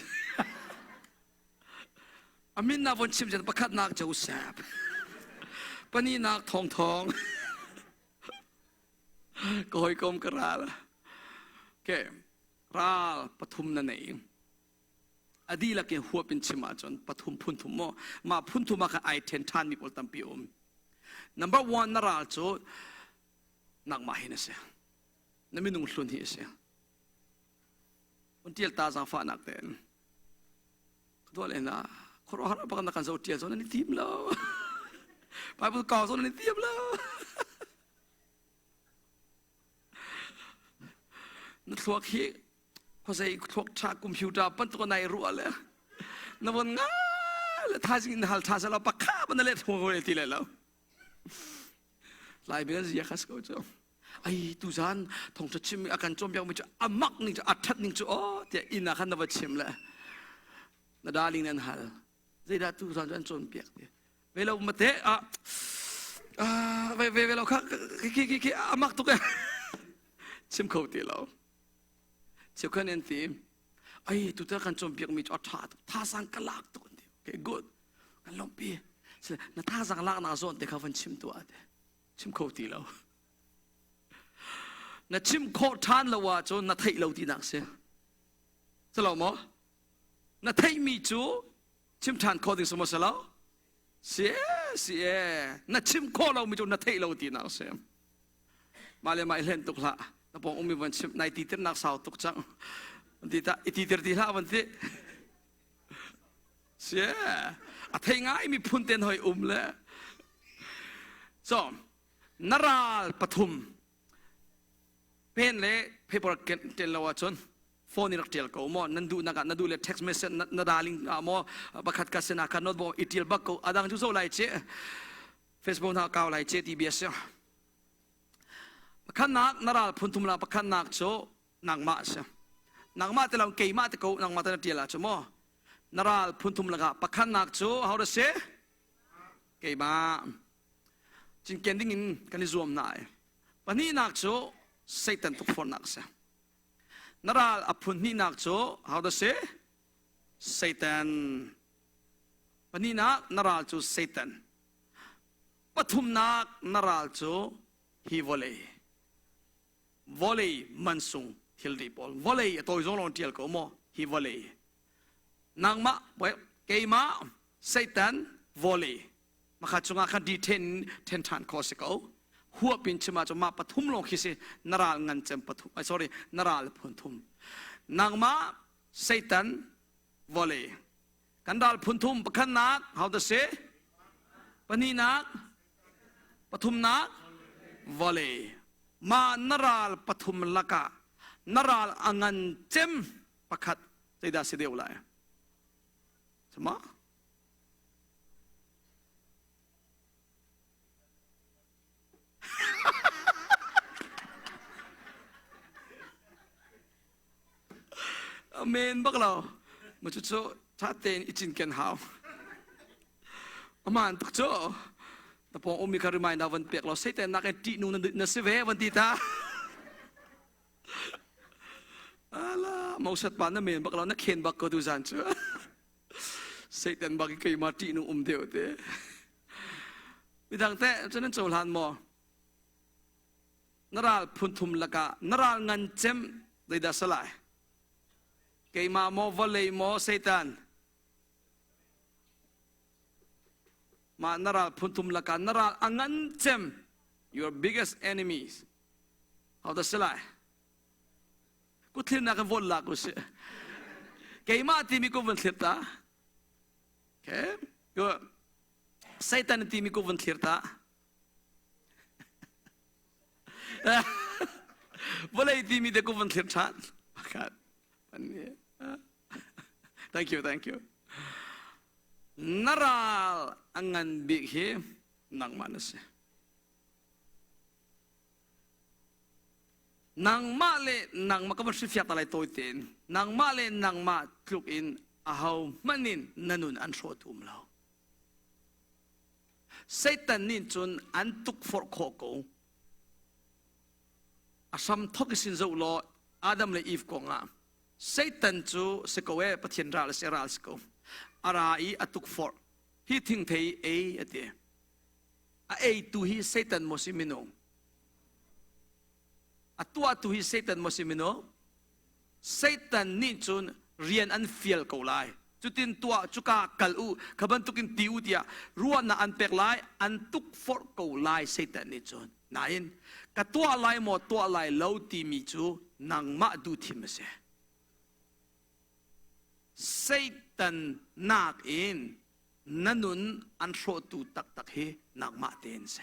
A min na von chim pakhat nak Joseph. Panih nak Thong Thong. Ka hawikom ka ral. Okay. Ral pathum na nei. A dihlak in huap in chim ahcun pathum phun thum maw mah phun thum ah khan ai then ṭhan mi pawl tampi um. Number one na ral cu nangmah hi na si. Na minung hlun hi a si. Un tial ta zaangfahnak tein. Ka le na khuaruahhar bak na kan zo tial zo nan i tim lo. Bible kau zo nan i tim lo. Na thluak hi khuazei thluak ṭha computer bantuk nai ruah le na von nga le thaizing in hal ṭha selaw pakha ban na let huang le ti le lo. Lai bia zia khas ko cu. Ai tuzan thongṭha chim a kan cawnpiak mi cu a mak ning cu a ṭhat ning cu aw tiah inn ah khan na va chim le na darling nan hal. Zeidah tuzan cu an cawnpiak ti. Ve lo mate ah ve ve ve lo kha khi khi khi a mak tuk e. Chim kho ti lo. Cheukhat an ti ai tutan kan cawnpiak mi cu a ṭha tuk thazang ka lak tuk an ti. Okay good. Kan lawmhpi. Na thazang laknak zawn te kha van chim tuah te. Chim kho ti lo. Na chim khawh ṭhan lo ahcun na theih lo tinak si. Silo maw? Na theihmi cu chim ṭhan khawh ding si maw si lo? Si si e. Na chim khawh lomi cu na theih lo tinak si. Mah le mah i hlen tuk hlah. Na pawng ummi van chim nai titirnak sau tuk cang. Ti ta i titir ti hlah van ti. Si a thei ngai mi phun ten hoi um le. So na ral pathum pen le paper ken lo ahcun phone in rak tial ko maw nan duh nak ah na duh le text message na darling ah maw pakhat ka sin ah khan not bo i tial bak ko adang cu zo lai che Facebook na kau lai che ti bia si pakhatnak na ral phun thum la pakhatnak cu nangmah si. Nangmah te lo keimah te ko nangmah te na tial ah cu maw? Na ral phunthum lakah pakhatnak cu ho dah si? Keimah. Cinken ding in kan i zuam na ai. Pahnihnak cu Satan tukforhnak a si. Na ral a phun hnihnak cu ho dah si? Satan. Pahnihnak na ral cu Satan. Pathumnak na ral cu hi vawlei. Vawlei mansung thilri pawl. Vawlei a tawi zong lawng ṭial ko maw? Hi vawlei. Nangmah, keimah, Satan, vawlei. Makha chungah khan di then then ṭhan kho si ko. Huap in chim ahcun mah pathum lawng khi si na ral ngan cem pathum. Sorry, na ral phun thum. Nangmah, Satan, vawlei. Kan ral phun thum pakhatnak how to say? Pahnihnak, pathumnak, vawlei. Mah na ral pathum lakah na ral a ngan cem pakhat zeidah si deuh lai? Sama? Amen bak lo. Ma cu cu tha tein i cinken hau. Aman tuk cu. Na pawng ummi kha remind van pek lo. Satan nak in ṭih nu na si ve van ti ta. Ala, mosat pa na men bak lo na khen bak ko tu zan cu. Satan bak i keimah ṭih nu um deuh te. Midang te cu nan cohlan maw? Na ral phunthum lakah na ral ngan cem zeidah si lai? Keimah maw vawlei maw Satan? Mah na ral phunthum lakah na ral a ngan cem your biggest enemies Hodah si lai? Kutthlir kan vawn lak usih. Keimah timi ku vun thlir ta. Okay, good. Satan timi ku vun thlir ta. Vawlei timi te ku vun thlir ṭhan. Pakhat. Thank you, thank you. Na ral a ngan bik hi nangmah na si. Nangmah le nangmah ka van hrilhfiak ta lai tawi tein nangmah le nangmah tluk in aho hmanh in na nun an hrawh tu um lo. Satan nih cun an tukforh khawh ko. A hram thok i sin zoh law Adam le Eve kong ah Satan cu si ko e Pathian ral a si ral si ko. A ra i a tukforh. Hi thingthei ei a ti. A eitu hi Satan maw si minung? A tuahtu hi Satan maw si minung? Satan nih cun rian an fial ko lai. Cutin tuah cuka kal u, kha bantukin ti u tiah ruahnak an pek lai, an tukforh ko lai Satan nih cun. Nain ka tuah lai maw tuah lai lo timi cu nangmah duhthim a si. Satan nakin na nun an hrawhtu taktak hi nangmah tein si.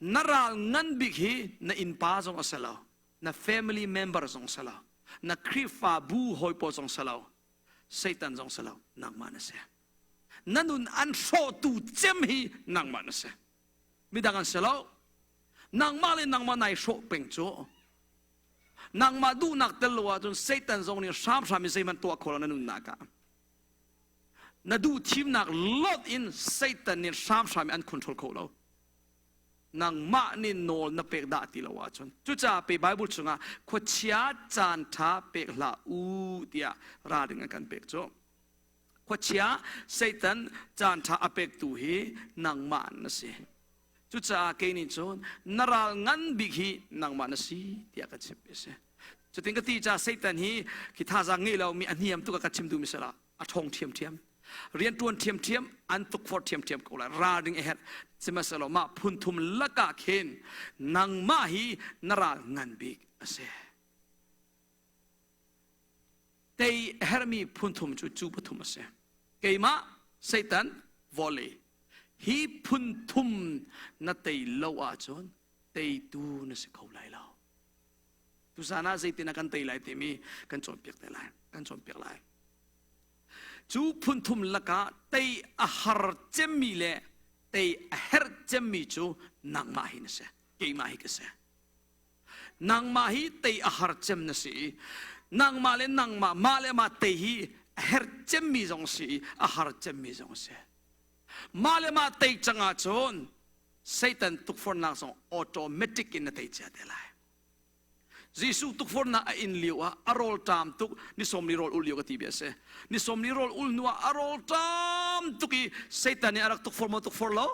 Na ral ngan bik hi na innpa zong a si lo, na family member zong si lo, na Khrihfabu hawi pawl zong si lo, Satan zong si lo, nangmah na si. Na nun an hrawhtu cem hi nangmah na si. Midang an si lo. Nangmah le nangmah nai hrawh peng cu. Nangmah duhnak tel lo ahcun Satan zong nih hramhram in zeihmanh tuah kho lo na nunnak ah. Na duh thimnak lot in Satan nih hramhram in an control kho lo. Nangmah nih nawl na pek dah ti lo ahcun. Cucaah pe Bible chungah khuachia caan ṭha pek hlah u tiah ralring an kan pek cu. Khuachia Satan caan ṭha a pektu hi nangmah na si. Cucaah kei nih cun na ral ngan bik hi nangmah na si tiah ka chimh a si. Cutin ka ti caah Satan hi khi thazaang ngei lomi a hniam tuk a ka chim duhmi si lo. A ṭhawng ṭhiamṭhiam. Rianṭuan ṭhiamṭhiam, an tukforh ṭhiamṭhiam ko lai. Ralring a herh. Sihmanhsehlaw mah phun thum lakah khin nangmah hi na ral ngan bik a si. Tei a herhmi phun thum cu cu pathum a si. Keimah, Satan, vawlei. Hi phun thum na tei lo ahcun teitu na si kho lai lo. Tuzan ah zeitin ah kan tei lai timi kan cawnpiak te lai. Kan cawnpiak lai. Cu phun thum lakah tei a har cemmi le tei a herh cemmi cu nangmah hi na si. Keimah hi ka si. Nangmah hi tei a har cem na si i nangmah le nangmah mah le mah tei hi a herh cemmi zong si i a har cemmi zong si. Mah le mah tei cang ahcun Satan tukforhnak zong automatic in na tei cia te lai. Jesuh tukforhnak a in lio ah a rawl ṭam tuk ni sawmli rawl ul lio ka ti bia a si. Ni sawmli rawl ul hnu ah a rawl ṭam tuk i Satan nih a rak tukforh maw tukforh lo?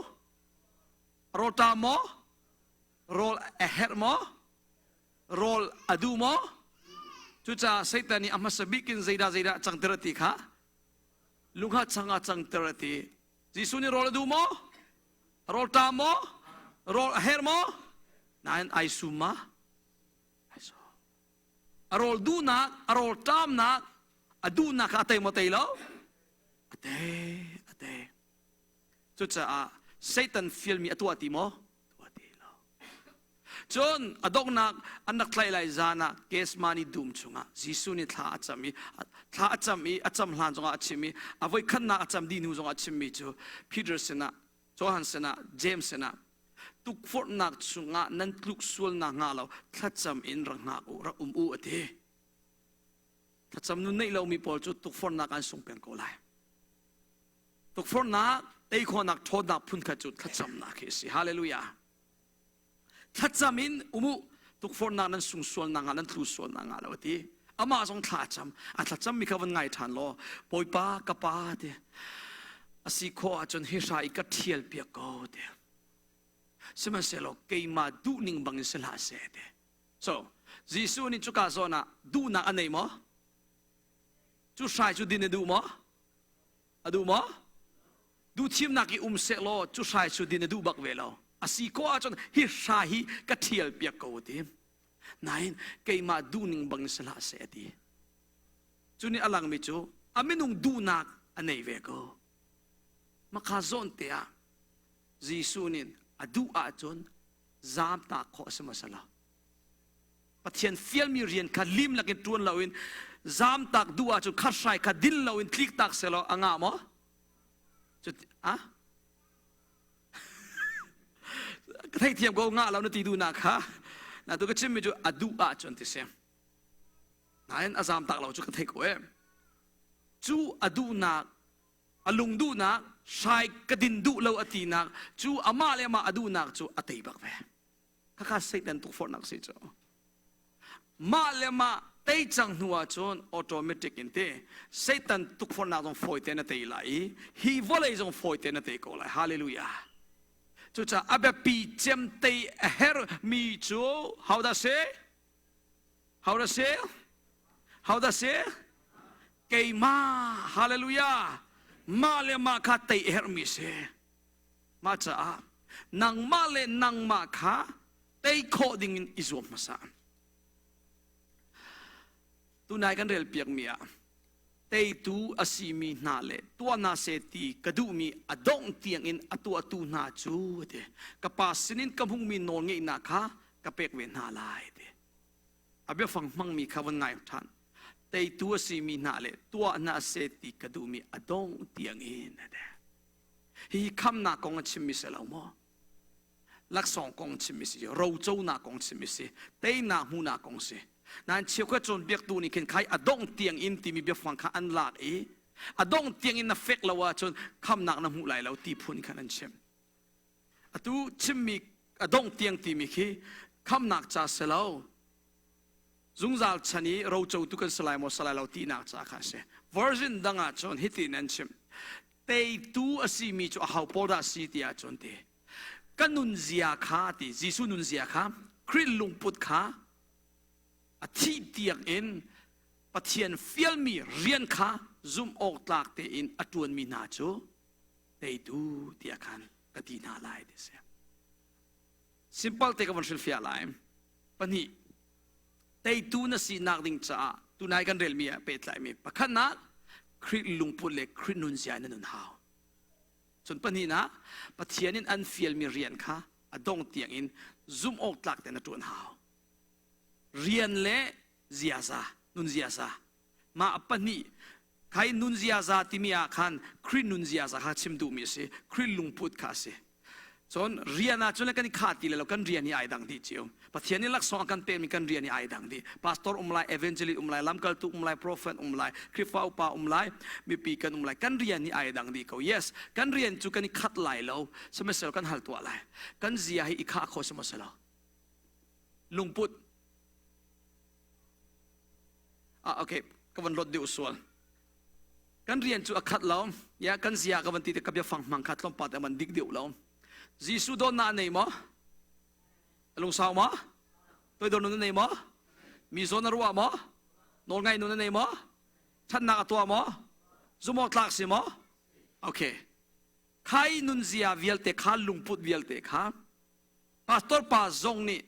A rawl ṭam maw? Rawl a herh maw? Rawl a duh maw? Cucaah Satan nih a hmasa bik in zeidah zeidah cangter a ti kha lungha chang ah cangter a ti. Jesuh nih rawl a duh maw? Rawl ṭam maw? Rawl a herh maw? Nain ai sum ma? Ai sum. A rawl duhnak, a rawl ṭamnak, a duhnak kha a tei maw tei lo? A tei, a tei. Cucaah Satan fialmi a tuah ti maw? Tuah ti lo. Cun a donghnak an rak tlaih lai zan ah Gethsemane dum chungah Jesuh nih thla a cam i thla a cam i a cam hlan zongah a chim i a voikhatnak a cam dih hnu zongah a chimmi cu Peter sinah Johan sinah James sinah tukforhnak chungah nan tluk sual nakhnga lo thlacam in rak hngak u rak um u a ti. Thlacam nun neih lomi pawl cu tukforhnak an sung peng ko lai. Tukforhnak tei khawhnak ṭhawnnak phunkhat cu thlacamnak hi a si. Hallelujah. Thlacam in um u, tukforhnak nan sung sual nakhnga nan tlu sual nakhnga lo a ti. Amah zong thla a cam. A thlacam mi kha van ngai ṭhan law, Bawipa ka pa ti. A si khawh ahcun hi hra i ka ṭhial piak ko ti. Sihmanhsehlaw keimah duhning bangin si hlah seh ti. So, Jesuh nih cuka zawn ah duhnak a nei maw? Cu hrai cu din a duh maw? A duh maw? Duhthimnak i um sehlaw cu hrai cu din a duh bak ve lo. A si ko ahcun hi hrai hi ka ṭhial piak ko a ti. Nain keimah duhning bang si hlah seh a ti. Cu nih a langmi cu a minung duhnak a nei ve ko. Makha zawn te ah Jesuh nih a duh ahcun zaamtak khawh a si maw si lo? Pathian fialmi rian kha lim lakin ṭuan loin zaamtak duh ahcun kha hrai kha din loin tliktak sehlaw a ngah maw? Cu a ka theithiam ko ngah lo na ti duhnak kha na tu ka chimmi cu a duh ahcun ti si. Nain a zaamtak lo cu ka theih ko ee. Cu a duhnak a lung duhnak hrai ka din duh lo a tinak cu amah le amah a duhnak cu a tei bak ve. Khakha Satan tukforhnak si cu. Mah le mah tei cang hnu ahcun automatic in te Satan tukforhnak zong fawi te na tei lai i hi vawlei zong fawi te na tei ko lai. Hallelujah. Cucaah a biapi cem tei a herh mi cu how dah si? How dah si? How dah si? Keimah. Hallelujah. Mah le mah kha tei a herhmi si. Mah caah nangmah le nangmah kha tei khawh dingin i zuam hmasa. Tunai kan rel piakmi ah teitu a simi hna le tuah hna seh ti ka duhmi a dongh tiangin a tuahtu hna cu ti ka pa sinin ka hmuhmi nawlngeihnak kha ka pek ve hna lai ti a biafang hmangmi kha van ngai ṭhan teitu a simi hna le tuah hna seh ti ka duhmi a dongh tiangin a ti Hihi khamnak kong a chimmi si lo maw? Laksawng kong chimmi si, roconak kong chimmi si, teinak hmuhnak kong si. Nain cheukhat cawnpiaktu nih khin khai a dongh tiang in timi biafang kha an lak i a dongh tiang in na fek lo ahcun khamnak na hmuh lai lo ti phun khan an chim. Atu chimmi a dongh tiang timi khi khamnak ca si lo, zungzal chan i rocotu kan si lai maw si lai lo tinak ca kha a si. Version dang ah cun hitin an chim. Teitu a simi cu aho pawl dah si ti ahcun ti. Ka nunzia kha ti Jesuh nunzia kha Khrih lungput kha a thih tiang in Pathian fialmi rian kha zumh awk tlak tein a ṭuanmi hna cu teitu tiah khan ka ti hna lai ti si. Simple te ka von hrilhfiah lai. Pahnih, teitu na sinak ding caah tunai kan relmi ah pehtlaimi pakhatnak Khrih lungput le Khrih nunzia in na nun hau. Cun pahnihnak, Pathian in an fialmi rian kha a dong tiang in zumh awk tlak tein na ṭuan hau. Rian le ziaza, nun ziaza. Mah pahnih khai nun ziaza timi ah khan Khrih nun ziaza kha chim duhmi a si. Khrih lungput kha a si. Cun rian ah cun kan i khah ti le lo, kan rian hi ai dang dih cio. Pathian nih laksawng a kan pekmi kan rian hi ai dang dih. Pastor um lai, evangelist um lai, lamkaltu um lai, prophet um lai, Khrihfa upa um lai, mipi kan um lai. Kan rian hi ai dang dih ko. Yes, kan rian cu kan i khat lai lo. Sihmanhsehlaw kan hal tuah lai. Kan zia hi i khah kho sihmanhsehlaw lungput ah okay ka van lot deuh sual. Kan rian cu a khat lo. Ya kan zia ka van ti te ka biafang hmang kha tlawmpal te man dik deuh lo. Jesuh dawtnak nei maw? Lungsau maw? Toidor nun nei maw? Mi zawn a ruah maw? Nawlngaih nun a nei maw? Ṭhatnak a tuah maw? Zumawk tlak si maw? Okay. Khai nunzia vialte kha lungput vialte kha pastor pa zong nih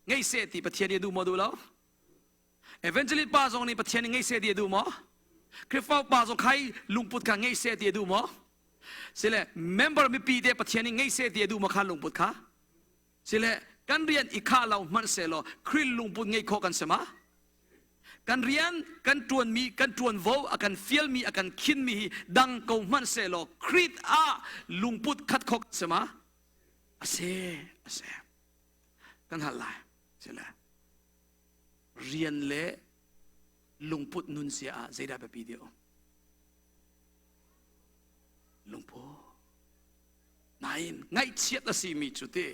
ngei seh ti Pathian nih a duh maw duh lo? Evangelist pa zong nih Pathian nih ngei seh ti a duh maw? Khrihfa pa zong khai lungput kha ngei seh ti a duh maw? Sile member mipi te Pathian nih ngei seh ti a duh maw kha lungput kha? Sile kan rian i khah lo hmanh sehlaw Khrih lungput ngei khawh kan si ma? Kan rian kan ṭuanmi kan ṭuanvo a kan fialmi a kan khinmi hi dang ko hmanh sehlaw Khrih ah lungput khat khawh kan si ma? A si, a si. Kan hal lai. Sile rian le lungput nunzia ah zeidah biapi deuh? Lungput. Nain ngaihchiat a simi cu ti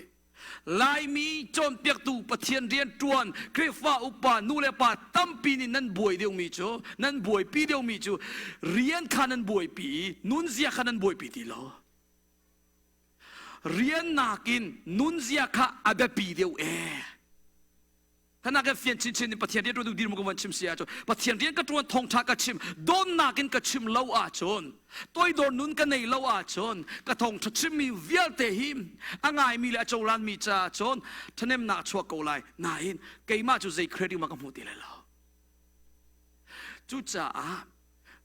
Laimi cawnpiaktu Pathian rian ṭuan Khrihfa upa nu le pa tampi nih nan buai deuhmi cu nan buaipi deuhmi cu rian kha nan buaipi i nunzia kha nan buaipi ti lo. Rian nakin nunzia kha a biapi deuh ee. Kana kan fian chinchin in Pathian rian ṭuan dir mu ka van chim si ahcun Pathian rian ka ṭuan thawngṭha ka chim dawnnak in ka chim lo ahcun toidor nun ka nei lo ahcun ka thawngṭha chimmi vialte hi a ngaimi le a cohlanmi caah cun ṭhahnemnak chuak ko lai nain keimah cu zei credit ma ka hmu ti lai lo. Cucaah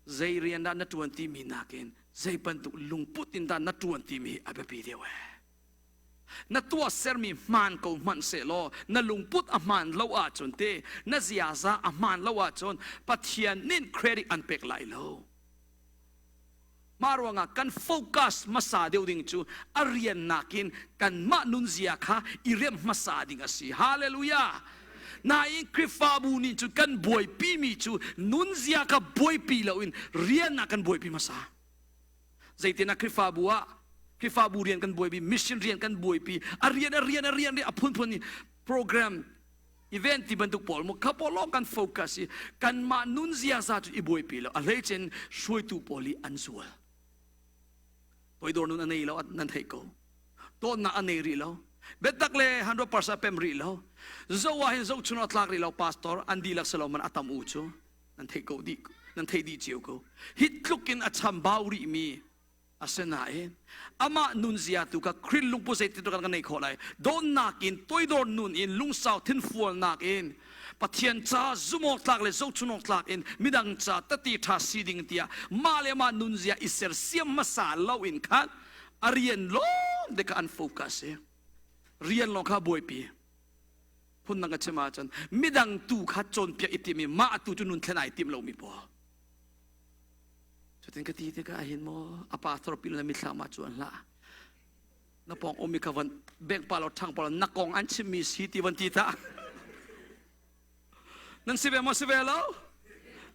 zei rian dah na ṭuan timi nakin zei bantuk lungput in dah na ṭuan timi hi a biapi deuh ee. Na tuahsermi hmaan ko hmanh sehlaw na lungput a hmaan lo ahcun te na ziaza a hmaan lo ahcun Pathian nih credit an pek lai lo. Mah ruangah kan focus hmasa deuh ding cu a rian nakin kanmah nunzia kha i remh hmasa ding a si. Hallelujah! Nain Khrihfabu nih cun kan buaipimi cu nunzia kha buaipi loin rian ah kan buaipi hmasa. Zeitin ah Khrihfabu ah Khrihfabu rian kan buaipi, mission rian kan buaipi, a rian a rian a rian a phunphun in program event ti bantuk pawl mu kha pawl lawng kan focus i kanmah nun ziaza cu i buaipi lo a hleicin hruaitu pawl i an zual toidor nun a nei lo nan theih ko dawtnak a nei rih lo biatak le 100% pem rih lo zo ah hin zohchun a tlak rih lo pastor an dihlak si lo man a tam u cu nan theih ko dih nan theih dih cio ko hi tluk in a chambau rih mi Asinain amah nunzia tu kha Khrih lungput zeitin kan kan nei khawh lai? Dawtnak in, toidor nun in, lungsau thinfualnak in, Pathian ca zumawk tlak le zohchunawk tlak in midang ca tati ṭha si ding tiah mah le mah nunzia i sersiam hmasa lo in khan a rian lawng te kha an focus i rian lawng kha buaipi. Phundang ka chim ahcun midang tu kha cawnpiak i tim i mah tu cu nun thlen ai tim lomi pawl. Cutin ka ti tikah hin maw a pastor pil na mithlam ah cuan hlah. Na pawng ummi kha van bengh pa lo ṭhang pa lo na kong an chimmi si ti van ti ta. Nan si ve maw si ve lo?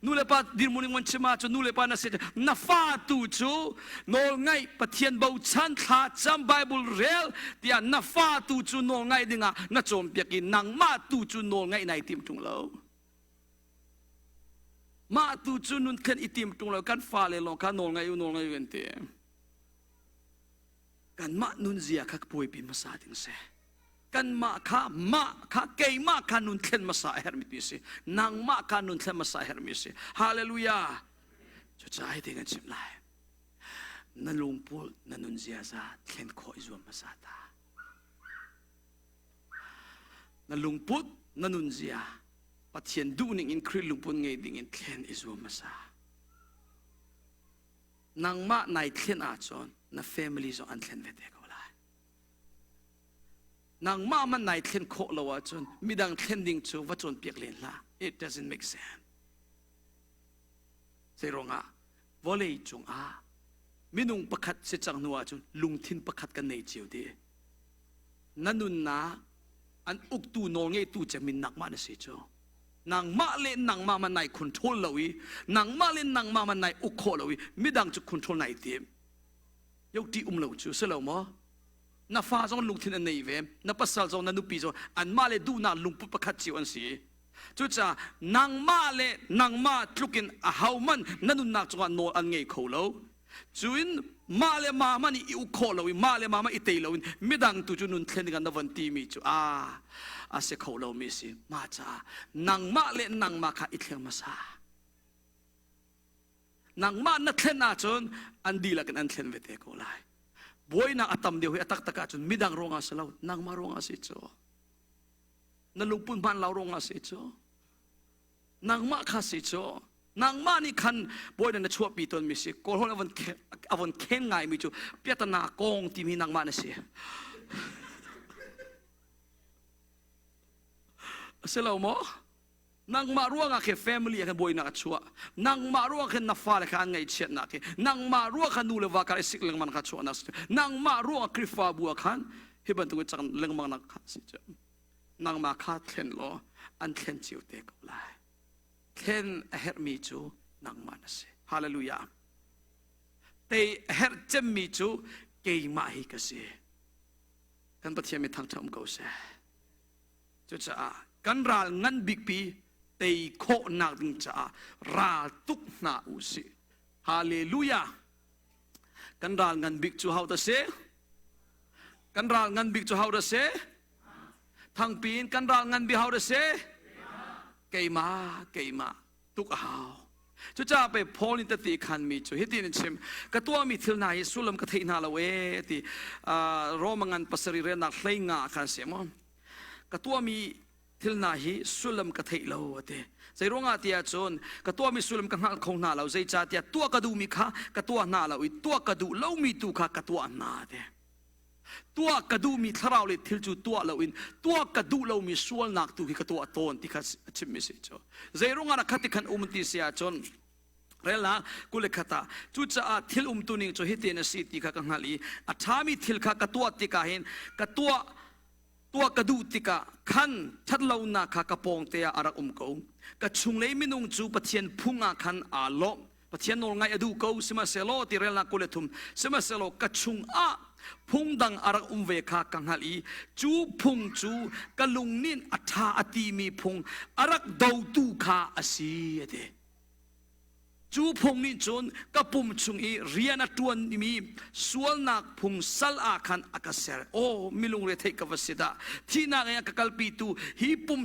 Nu le pa dirhmun in van chim ahcun nu le pa na si na fa tu cu nawl ngaih Pathian bochan thla cam Bible rel tiah na fa tu cu nawl ngaih dingah na cawnpiak i nangmah tu cu nawl ngaih nai tim ṭung lo. Mah tu cu nun thlen i tim ṭung lo kan fale lawng kha nawl ngaih u nawl ngaih u an ti. Kanmah nunzia kha buaipi hmasa ding si. Kanmah kha mah kha keimah kha nun thlen hmasa a herhmi ti si. Nangmah kha nun thlen hmasa a herhmi si. Hallelujah. Cucaah hi ting an chim lai. Na lungput na nun ziaza thlen khawh i zuam hmasa ta. Na lungput na nunzia Pathian duhning in Khrih lungput ngei ding in thlen i zuam hmasa. Nangmah nai thlen ahcun na family zong an thlen ve te ko lai. Nangmah man nai thlen khawh lo ahcun midang thlen ding cu va cawnpiak len hlah. It doesn't make sense. Zei ruangah vawlei cungah minung pakhat si cang hnu ahcun lungthin pakhat kan nei cio ti. Na nunnak an uktu nawlngeitu cem in nangmah na si cu. Nangmah le nangmah man nai control lo i nangmah le nangmah man nai uk khawh lo i midang cu control nai tim. Yo ti um lo cu si lo maw? Na fa zong lungthin an nei ve, na pasal zong na nupi zong anmah le duhnak lungput pakhat cio an si. Cucaah nangmah le nangmah tlukin ahohmanh na nunnak cungah nawl an ngei kho lo. Cuin mah le mah hmanh i uk khawh lo i mah le mah hmanh i tei loin midang tu cu nun thlen dingah na von timi cu a a si kho lomi a si. Mah caah nangmah le nangmah kha i thleng hmasa. Nangmah na thlen ahcun an dihlak in an thlen ve te ko lai. Buainak a tam deuh hi a taktak ahcun midang ruangah si lo, nangmah ruangah si cu. Na lungput hmaan lo ruangah si cu. Nangmah kha si cu. Nangmah nih khan bawi na chuahpi tawnmi si. Kawlhawl a von khen ngaimi cu piatana kong timi nangmah na si. A si lo maw? Nangmah ruangah khi family ah khan buainak a chuah. Nangmah ruangah khin na fale kha an ngaihchiatnak khi. Nangmah ruangah khan nu le va kar i sik lengmang kha chuahnak si. Nangmah ruangah Khrihfabu ah khan hi bantuk in cang lengmang nak kha si cu. Nangmah kha thlen law an thlen cio te ko lai. Thlen a herhmi cu nangmah na si. Hallelujah. Tei a herh cemmi cu keimah hi ka si. Kan Pathian mi thangṭhat um ko seh. Cucaah kan ral ngan bikpi tei khawhnak ding caah ral tuk hna u sih. Hallelujah. Kan ral ngan bik cu ho dah si? Kan ral ngan bik cu ho dah si? Thangpi in kan ral ngan bik ho dah si? Keimah, keimah tuk a hau. Cucaah pei Paul nih tete khanmi cu hitin in chim ka tuahmi thil hna hi sullam ka theih hna lo ee ti Roma ngan pasarih relnak hlei nga khan si maw ka tuahmi thil hna hi sullam ka theih lo a ti zei ruangah tiah cun ka tuahmi sullam ka hngal kho hna lo zeicahtiah tuah ka duhmi kha ka tuah hna lo i tuah ka duh lomi tu kha ka tuah hna ti tuah ka duhmi thlarau le thil cu tuah loin tuah ka duh lomi sualnak tu hi ka tuah tawn ti kha a chimmi si cu zei ruangah dah khati khan um ti si ahcun rel ah kule khat ah cucaah thil umtu ning cu hitin a si ti kha ka hngalh i a ṭhami thil kha ka tuah tikah hin ka tuah tuah ka duh tikah khan ṭhatlonak kha ka pawngte ah a rak um ko. Ka chunglei minung cu Pathian phung ah khan aa lawm. Pathian nawl ngaih a duh ko sihmanhsehlaw ti relnak 23 sihmanhsehlaw ka chungah phung dang a rak um ve kha ka hngalh i cu phung cu ka lung nih a ṭha a timi phung a rak dotu kha a si a ti. Cu phung nih cun ka pum chung i rian a ṭuanmi sualnak phung sal ah khan a ka ser. Aw, milungre theih ka va si dah! Thihnak i a ka kalpitu hi pum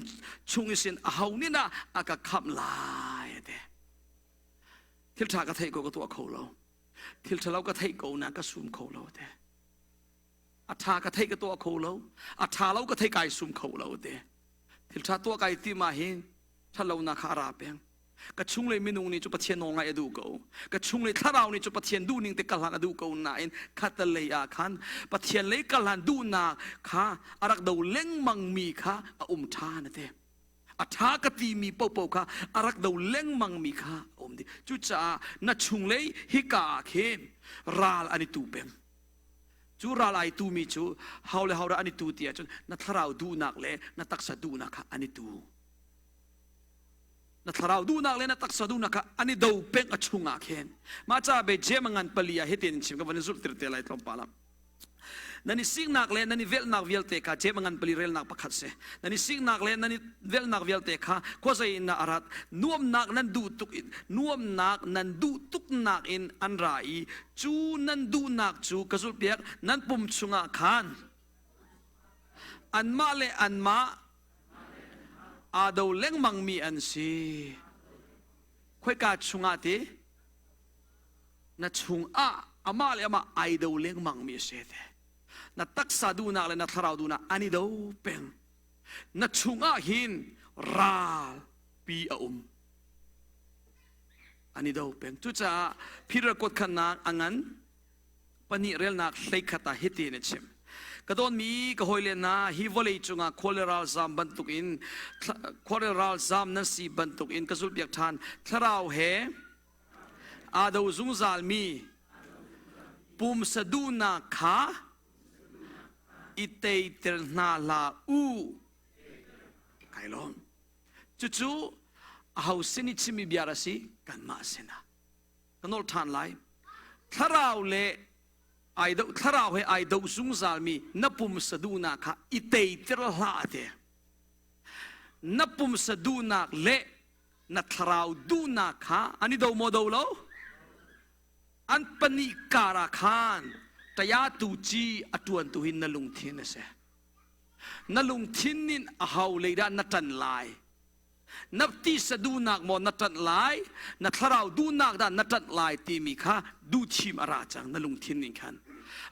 chung i sin aho nih dah a ka khamh lai? A ti. Thil ṭha ka theih ko ka tuah kho lo. Thil ṭhalo ka theih ko na ka sum kho lo. A ti. A ṭha ka theih ka tuah kho lo. A ṭha lo ka theih kai sum kho lo. A ti. Thil ṭha tuah kai tim ah hin ṭhatlonak kha a ra peng. Ka chunglei minung nih cu Pathian nawl ngaih a duh ko. Ka chunglei thlarau nih cu Pathian duhning te kalhlan a duh ko nain khatalei ah khan Pathian lei kalhlan duhnak kha a rak do lengmang mi kha a um ṭhan a ti. A ṭha ka timi popo kha a rak do lengmang mi kha a um dih. Cucaah na chunglei hika ah khin ral an i tu peng. Cu ral ai tumi cu hau le hau dah an i tu ti ahcun na thlarau duhnak le na taksa duhnak kha an i tu. Na thlarau duhnak le na taksa duhnak kha an i do peng a chungah khin. Mah ca be jem ngan pali ah hitin chim ka van i zulh tir te lai tlawmpal ah. Nan i siknak le nan i velhnak vialte kha jem ngan pali relnak pakhat si. Nan i siknak le nan i velhnak vialte kha khuazei in a rat nuamnak nan duh tuk in nuamnak nan duh tuknak in an ra i cu nan duhnak cu ka zulhpiak nan pum chungah khan anmah le anmah aa do lengmangmi an si. Khoika chungah ti? Na chungah amah le amah ai do lengmangmi a si te. Na taksa duhnak le na thlarau duhnak an i do peng. Na chungah hin ral pi a um. An i do peng. Cucaah Peter kuatkhannak a ngan pahnih relnak 11 ah hitin a chim. Ka dawtmi ka hawile hna, hi vawlei cungah khual le ralzam bantukin khual le ralzam nan si bantukin ka zulhpiak ṭhan. Thlarau he aa do zungzalmi pumsa duhnak kha. i teiter hna hlah u. Kai lawm. Cucu aho sin i chimmi bia a si? Kanmah sinah. Ka nolh ṭhan lai. Thlarau le ai do thlarau he ai do zungzalmi na pumsa duhnak kha i teiter hlah te. Na pumsa duhnak le na thlarau duhnak kha an i do maw do lo? An pahnih kar ah khan tayatu ci a ṭuantu hi na lungthin a si. Na lungthin in a ho lei dah na ṭan lai? Na tisa duhnak maw na ṭanh lai? Na thlarau duhnak dah na ṭanh lai timi kha duhthim a ra cang na lungthin ning khan.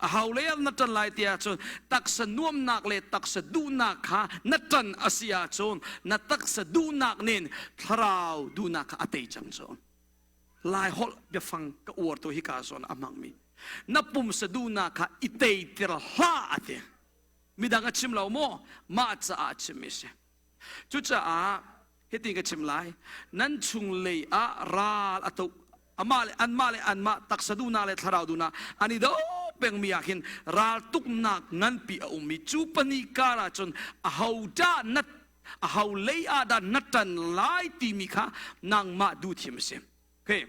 A ho lei ah na ṭan lai ti ahcun taksa nuamnak le taksa duhnak kha na ṭan a si ahcun na taksa duhnak nin thlarau duhnak kha a tei cang cu. Lai holh biafang ka uar tu hi ka zawn a hmangmi. Na pumsa duhnak kha i teiter hlah a ti. Midang a chim lo maw? Mah caah a chimmi si. Cucaah hitin ka chim lai. Nan chunglei ah ral a to amah le anmah le anmah taksa duhnak le thlarau duhnak an i do pengmi ah khin raltuknak nganpi a ummi cu pahnih kar ah cun ahodah na aho lei ah dah na ṭan lai timi kha nangmah duh thiam a si. Okay.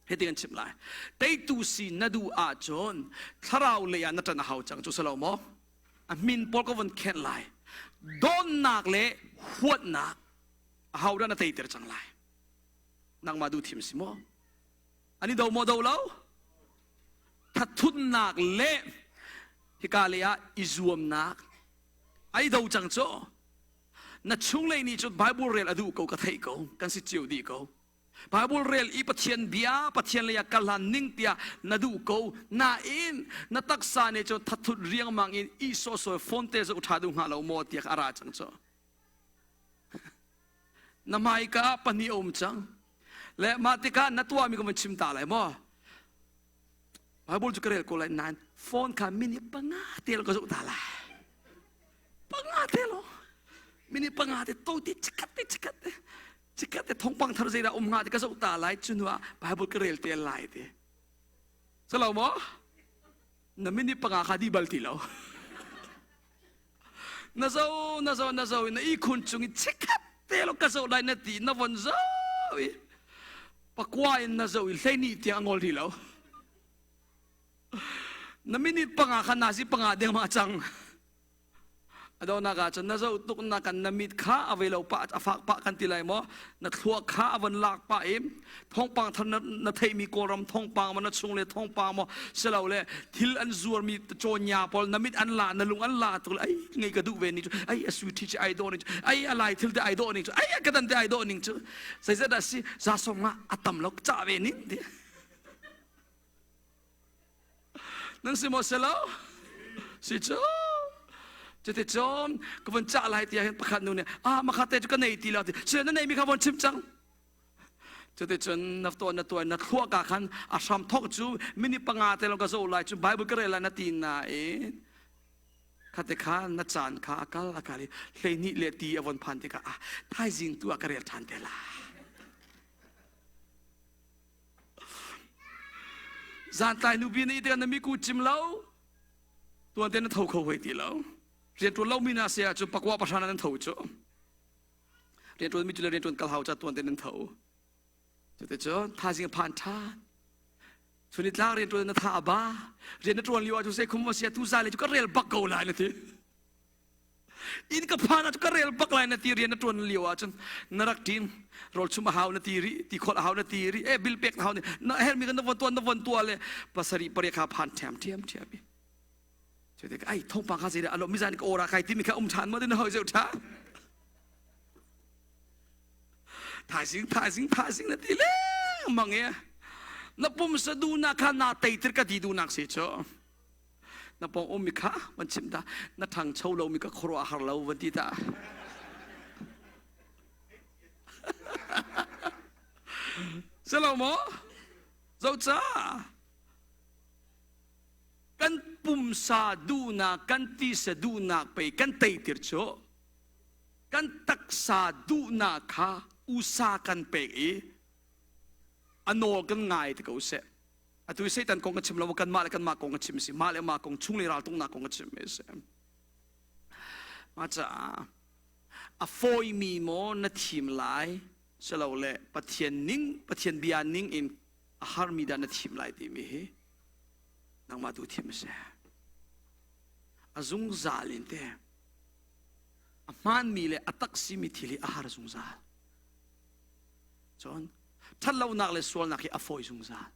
Hiti kan chim lai. Teitu si na duh ahcun thlarau lei ah na ṭan a hau cang cu si lo maw? A min pawl ka vun khenh lai. Dawnnak le huatnak a hau dah na teiter cang lai. Nangmah duh thim si maw? An i do maw do lo? Thathutnak le hika lei ah i zuamnak ai do cang cu. Na chunglei nih cun Bible rel a duh ko ka theih ko kan si cio dih ko. Bible rel i Pathian bia Pathian lei ah kal hlan ning tiah na duh ko nain na taksa nih cun thathut riangmang in i sawhsawi phone te zoh ṭha duh hnga lo maw tiah a ra cang cu. Na hmaika ah pahnih a um cang. Le mah tikah na tuahmi ka van chim ta lai maw? Bible cu ka rel ko lai nain phone kha minute panga te ka zoh ta lai. Panga te lo. Minute panga te to ti chikat te chikat te. Chikat te thongpang thar zeidah um hnga ti ka zoh ta lai cu hnu ah Bible ka rel te lai ti. Salo maw? Na minute panga kha di bal ti lo. Na zo na zo na zo na ihkhun cung i chikkhat te lo ka zoh lai na ti na von zo i pakua in na zo i hleihnih tiang a ngol rih lo. Na minute panga kha nazi panga dengmah cang. Adonak ah cun na zoh tuk na kan na mit kha a vei lo pah a fak pah kan ti lai maw na thluak kha a von lak pah i thawngpang thar na, na theihmi kawlram thawngpang maw na chung le thawngpang maw silo le thil an zuarmi cawnya pawl na mit an la na lung an la tuk le ai ngei ka duh ve ni cu ai a sui thi ci ai dawh ning cu ai a lai thil te ai dawh ning cu ai a ka dan te ai dawh ning cu zeizat dah si za song ah a tam lo ca ve ning ti Nan si maw si lo? Si cu. Cuticun ka vun cah lai tiah hin pakhat nu nih ah makha te cu ka nei ti lo ti si na neimi kha von chim cang. Cuticun na tuah na tuah na thluah ka khan a hram thok cu minute panga te lawng ka zoh lai cu Bible ka rel lai na ti nain khate kha na caan kha a kal a kal i hleihnih le ti a von phan tikah ah thaizing tu ah ka rel ṭhan te lai. Zantlai nupi na ite na miku cim lo tuan te na tho kho hoi ti lo riantuan lo mi na se ahcun pakua pahra nan tho cu riantuan mi cu le riantuan kal hau ca tuan te nan tho cuti cu thazing phan tha chuni tlang riantuan na tha aba rian na tuan lio ahcun sei khum sia tu za le cu ka rel bak ko lai na ti Inn ka phan ah ka rel bak lai na ti rian na ṭuan lio ahcun na rak ṭin rawl chum a hau na ti rih ti khawlh a hau na ti rih e bil pek na hau ni na hermi kan na von tuan na von tua le pasarih pariat kha phan ṭhiam ṭhiam ṭhiam i cu tik ai thongpang kha zeidah alo mizan ka ora kai timi kha um ṭhan ma tin hoi zeu ṭha thaizing thaizing thaizing na ti lengmang e na pumsa duhnak kha na teitir ka ti duhnak si cu Na pawng ummi kha van chim ta na ṭhangcho lomi ka khuaruah har lo van ti ta. Si lo maw? Zoca kan pumsa duhnak kan tisa duhnak pei kan teitir cu kan taksa duhnak kha usa kan pek i a nawl kan ngai ti ko seh. Atu Satan kong ka chim lo, kanmah le kanmah kong ka chim si, mah le mah kong chung le raltuknak kong ka chim mi si. Mah caah a fawimi maw na thim lai silole Pathian ning Pathian bia ning in a harmi dah na thim lai timi hi nangmah tu thim a si. A zungzal in te a hmaanmi le a tak simi thil hi a har zungzal. Cun ṭhatlonak le sualnak hi a fawi zungzal.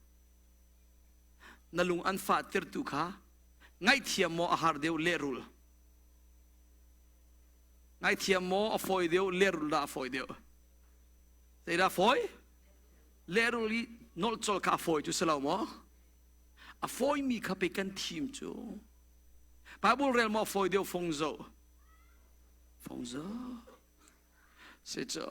Na lung an fahtertu kha ngaihthiam maw a har deuh lehrul? Ngaihthiam maw a fawi deuh lehrul dah a fawi deuh? Zeidah fawi? Lehrul i nolh colh kha a fawi cu si lo maw? A fawimi kha pei kan thim cu. Bible rel maw a fawi deuh fung zoh? Fung zoh. Si cu.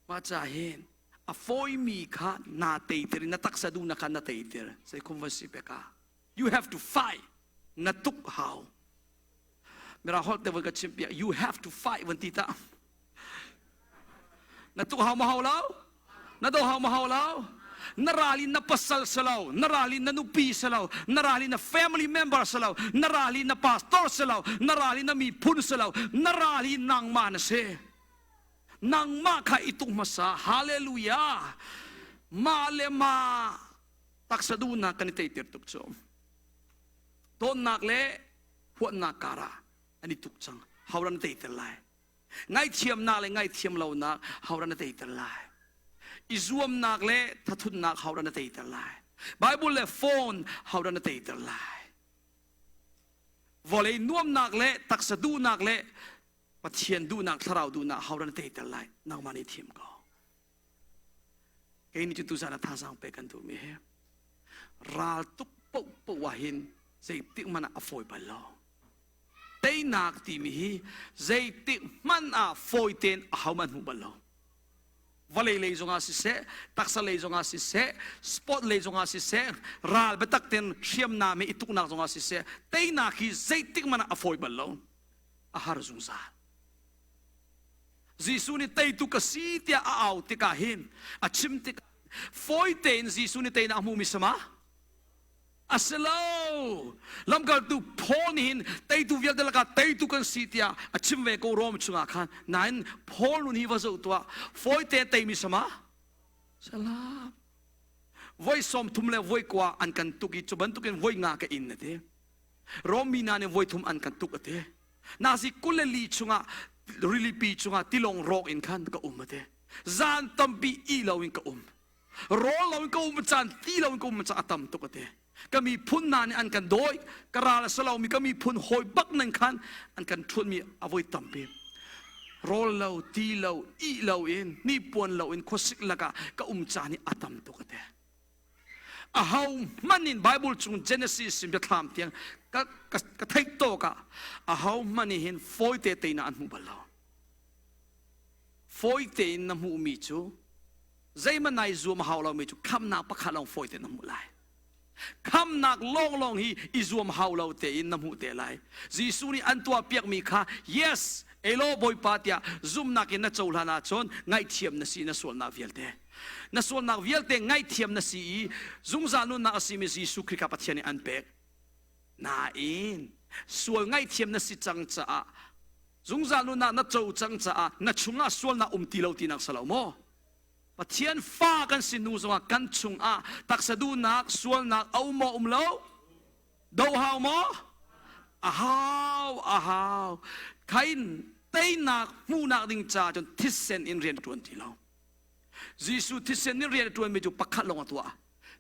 Mah ca hin a fawimi kha naa teiter i na taksa duhnak kha na teiter. Zei khum van si pek ah. You have to fight. Na tuk hau. Mira holh te voi ka chim piak. You have to fight van ti ta. Na tuk hau ma hau lo? Na do hau ma hau lo? Na ral in na pasal si lo, na ral in na nupi si lo, na ral in na family member si lo, na ral in na pastor si lo, na ral in na miphun si lo, na ral in nangmah na si. Nangmah kha i tuk hmasa. Hallelujah. Mah le mah taksa duhnak kan i teiter tuk cu. Dawtnak le huatnak karah an i tuk cang. Hauran na teiter lai. Ngaihthiamnak le ngaihthiam lonak hauran na teiter lai. I zuamnak le thathutnak hauran na teiter lai. Bible le phone hauran na teiter lai. Vawlei nuamnak le taksa duhnak le Pathian duhnak thlarau duhnak hauran na teiter lai. Nangmah nih thim ko. Kei nih cu tuzan ah thazaang pek kan duhmi hi ral tuk paohpaoh ah hin zeitik hmanh ah a fawi bal lo. Teinak timi hi zeitik hmanh ah fawi tein ahohmanh hmu bal lo. Vawlei lei zongah siseh, taksa lei zongah siseh, sport lei zongah siseh, ral biatak tein hriamnam he i tuknak zongah siseh, teinak hi zeitik hmanh ah a fawi bal lo. A har zungzal. Jesuh nih teitu ka si tiah a au tikah hin a chim tikah fawi tein Jesuh nih teinak a hmumi sama a si lo. Lamkaltu Paul nih hin teitu vialte lakah teitu kan si tiah a chim ve ko Rom chungah khan. Nain Paul nun hi va zoh tuah fawi tein teimi sama salam. Voi 30 le voi 9 an kan tuk i cu bantukin voi nga ka in a ti. Rom mi hna nih voi thum an kan tuk a ti. Nazi 24 chungah rilipi chungah tilawng rawk in khan ka um ate. Zan tampi i lo in ka um. Rawl lo in ka um caan ti lo in ka um caan a tam tuk ate. Ka miphun hna nih an kan dawi, ka ral a si lomi ka miphun hawi bak nan khan an kan ṭhuanmi a voi tampi. Rawl lo, ti lo, ih lo in, hnipuan lo in khuasik lakah ka um caan hi a tam tuk ate. Aho hmanh in Bible chung Genesis in biathlam tiang ka, ka, ka theih tawk ah aho hmanh nih hin fawi te tein an hmu bal lo. Fawi tein na hmuhmi cu zeihmanh nai zuam a hau lomi cu khamnak pakhat lawng fawi tein na hmuh lai. Khamnak lawnglawng hi i zuam hau lo tein na hmuh te lai. Jesuh nih an tuah piakmi kha yes elo Bawipa tiah zumhnak in na cohlan ahcun ngaihthiam na si na sualnak vialte. Na sualnak vialte ngaihthiam na si i zungzal nunnak a simi Jesuh Khrih kha Pathian nih an pek. Nain sual ngaihthiam na si cang caah zungzal nunnak na co cang caah na chungah sualnak um ti lo tinak si lo maw? Pathian fa kan si hnu zongah kan chungah taksa duhnak sualnak a um maw um lo? Do hau maw? A hau, a hau. Khain teinak hmuhnak ding ca cun thisen in rian ṭuan ti lo. Jesuh thisen in rian a ṭuanmi cu pakhat lawng a tuah.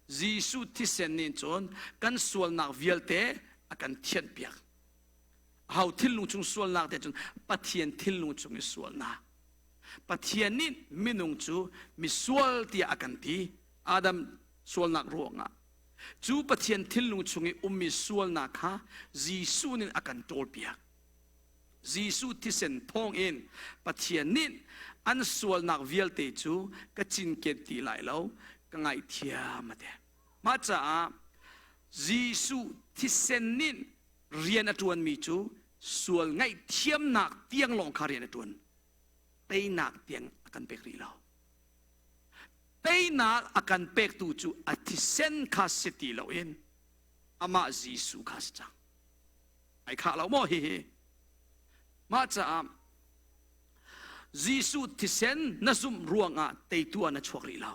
Jesuh thisen nih cun kan sualnak vialte a kan thianhpiak. Aho thinlung chung sualnak te cun Pathian thinlung chung i sualnak. Pathian nih minung cu misual tiah a kan ti. Adam sualnak ruangah. Cu Pathian thinlung chung i ummi sualnak kha Jesuh nih a kan ṭawlpiak. Jesuh thisen thawngin Pathian nih an sualnak vialte cu ka cinken ti lai lo, ka ngaihthiam a ti. Mah caah Jesuh thisen nih rian a ṭuanmi cu sual ngaihthiamnak tiang lawng kha rian a ṭuan. Teinak tiang a kan pek rih lo. Teinak a kan pektu cu a thisen kha si ti loin amah Jesuh kha si cang. Ai khah lo maw hihi? Mah caah Jesuh thisen na zumh ruangah teitu ah na chuak rih lo.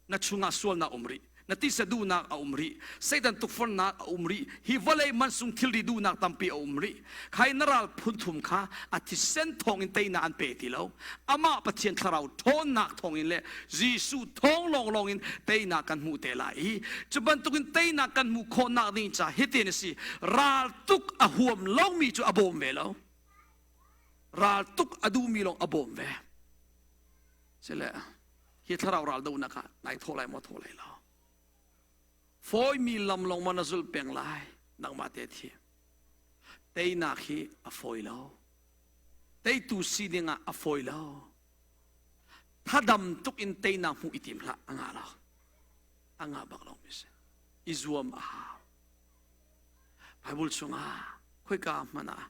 Na chungah sualnak um rih. Na tisa duhnak a um rih. Satan tukforhnak a um rih. Hi vawlei mansung thilri duhnak tampi a um rih. Khai na ral phunthum kha a thisen thawngin teinak an pe ti lo. Amah Pathian thlarau ṭhawnnak thawngin le Jesuh thawng lawnglawng in teinak kan hmuh te lai i cu bantukin teinak kan hmuh khawhnak ding ca hitin a si. Ral tuk a huam lomi cu a bawm ve lo. Ral tuk a duhmi lawng a bawm ve. Sile hi thlarau ral dohnak ah nai thawh lai maw thawh lai lo. Fawimi lam lawng ma na zulh peng lai nangmah te thi. Teinak hi a fawi lo. Teitu si ding ah a fawi lo. Thadam tuk in teinak hmuh i tim hlah a ngah lo. A ngah bak lo mi si. I zuam a hau. Bible chungah khoika hmanh ah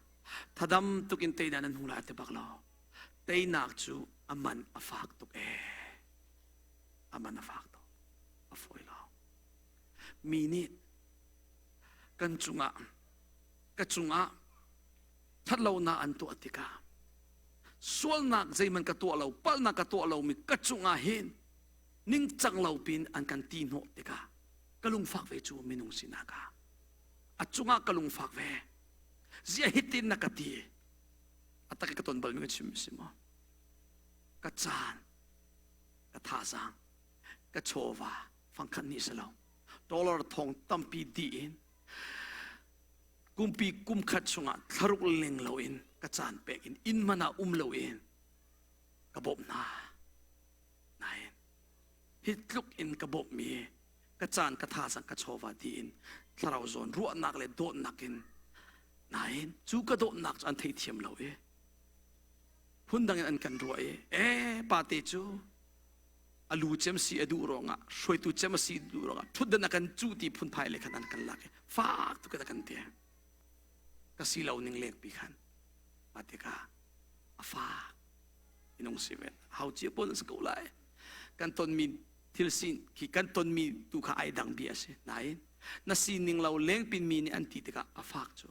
thadam tuk in teinak nan hmu lai ti bak lo. Teinak cu a man a fak tuk ee. A man a fak tuk. A fawi lo. Mi nih kan cungah ka cungah thatlonak an tuah tikah sualnak zeihmanh ka tuah lo palhnak ka tuah lomi ka cungah hin ningcang lo pin an kan ti hnawh tikah ka lungfak ve cu minung sinak ah a cungah ka lungfak ve zia hitin na ka ti a tak ka ton bal mi ka chim si maw ka caan ka thazaang ka chawva fangkhat ni si lo dollar thong tampi di in kumpi kumkhat chungah thlaruk leng lo in ka caan pek in inn man ah um lo in ka bawmh hna nain hi tluk in ka bawmhmi ka caan ka thazang ka chawva tiin thlarau zawn ruahnak le dawtnak in nain cu ka dawtnak cu an theithiam lo i phundang in an kan ruah i e pate cu a lu cem si a duh ruangah hruaitu cem a si duh ruangah thutdan a kan cu ti phunphai le khan an kan lak i fak tuk in a kan ti ka si lo ning lek pi khan ma tikah a fak inung si ve hau cia pon an si ko lai kan tonmi thil si khi kan tonmi tu kha ai dang bia a si nain na sining lo lengpin mi nih an ti tikah a fak cu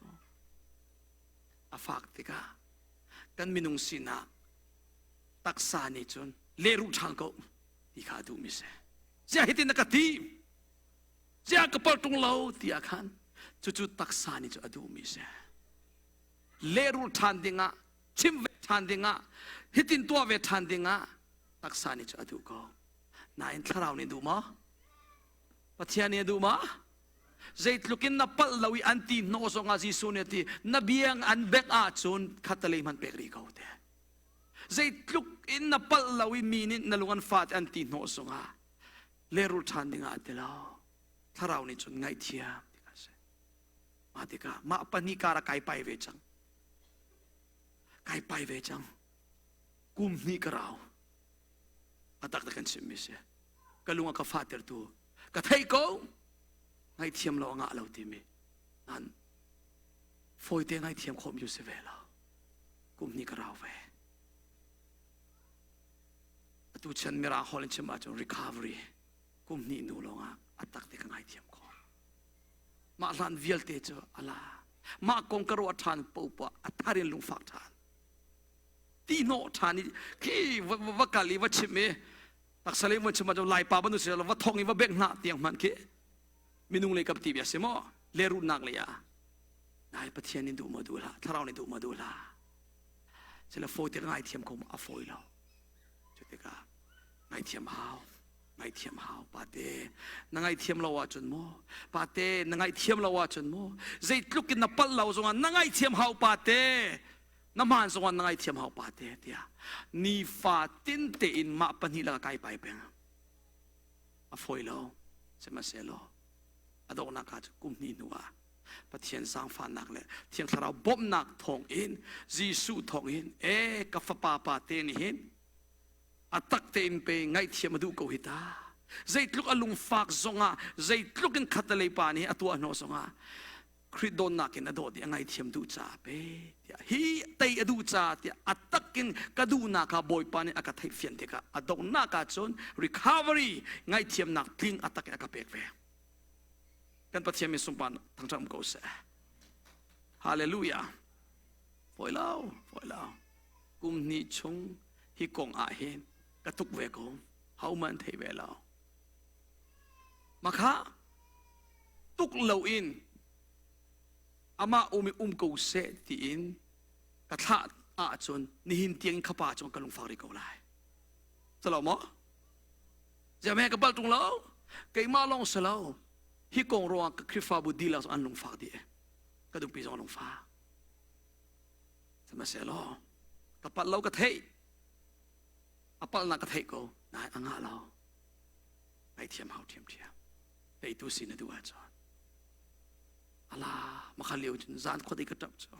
a fak tikah kan minung sinak taksa nih cun leruh ṭhan ko ti kha a duhmi si ziah hitin na ka ti ziah ka palh ṭung lo ti ah khan cucu taksa nih cu a duhmi si lehrulh ṭhan dingah chim ve ṭhan dingah hitin tuah ve ṭhan dingah taksa nih cu a duh ko nain thlarau nih duh maw Pathian nih a duh maw zeitluk in na palh lo i an ti hnawh zongah Jesuh nih a ti na biang an bek ahcun khattelei hmanh pek rih ko te zeitluk in na palh lo i mi nih na lung an fat an ti hnawh zongah lehrul ṭhan dingah a ti lo thlarau nih cun ngaihthiam ti kha si mah tikah mah pahnih kar ah kai pai ve cang kai pai ve cang kum hnih ka rau a tak tak kan chimmi si ka lung a ka fahtertu ka theih ko ngaihthiam lo a ngah lo timi nan fawite ngaihthiam khawh mi si ve lo kum hnih ka rau ve atu chan mirang holh in chim ahcun recovery kum hnih hnu lawngah a tak te ka ngaithiam khawh mah hlan vialte cu ala mah kong ka ruah ṭhan popoah a thar in lungfak ṭhan ti hnawh ṭhan i khi va kal i va chim i taksa lei van chim ahcun laipa ban si va thong i va bek hna tiang hmanh khi minung lei kap ti bia si maw lehrulhnak lei ah nai Pathian nih duh maw duh hlah thlarau nih duh maw duh hlah sila fawi te ngaithiam ko a fawi lo cu tikah ngaithiam hau ngaihthiam hau pate na ngaihthiam lo ahcun mu pate na ngaihthiam lo ahcun mu zeitluk in na palh lo zongah na ngaihthiam hau pate na hmaan zongah na ngaihthiam hau pate tiah nifa tin tein mah pahnih laka kai pai peng a fawi lo sihmanhsehlaw a donghnak ah kum hnih hnu ah Pathian zaangfahnak le Thiang Thlarau bawmhnak thawng in Jesuh thawng in e ka fapa pa te nih hin a tak tein pe ngaihthiam a duh ko hi ta zeitluk a lungfak zongah zeitluk in khatalei pa nih a tuah hnawh zongah Khrih dawtnak in a dawt i a ngaihthiam duh caah pe tiah hi tei a duh caah tiah a takin ka duhnak kha Bawipa nih a ka theihfian tikah a donghnak ah cun recovery ngaihthiamnak tling a tak in a ka pek ve kan Pathian min sunparnak thangṭhat um ko seh. Hallelujah. Fawi lo, fawi lo. Kum hnih chung hi kong ah hin ka tuk ve ko. Hohmanh thei ve lo. Makha tuk loin amah um i um ko seh tiin ka thlah ahcun nihin tiang in khapa cu ka lungfak rih ko lai. Salo maw? Ziah ka bal ṭung lo. Keimah lawng si lo. Hi kong ruangah ka Khrihfabu dihlak an lungfak dih. Ka nupi zong a lungfak. Sihmanhsehlaw ka palh lo ka theih. A palhnak ka theih ko. Nain a ngah lo. Ngaihthiam hau ṭhiamṭhiam. Teitu si na duh ahcun. Ala, makha lio cun zan khuadei ka ṭap cu.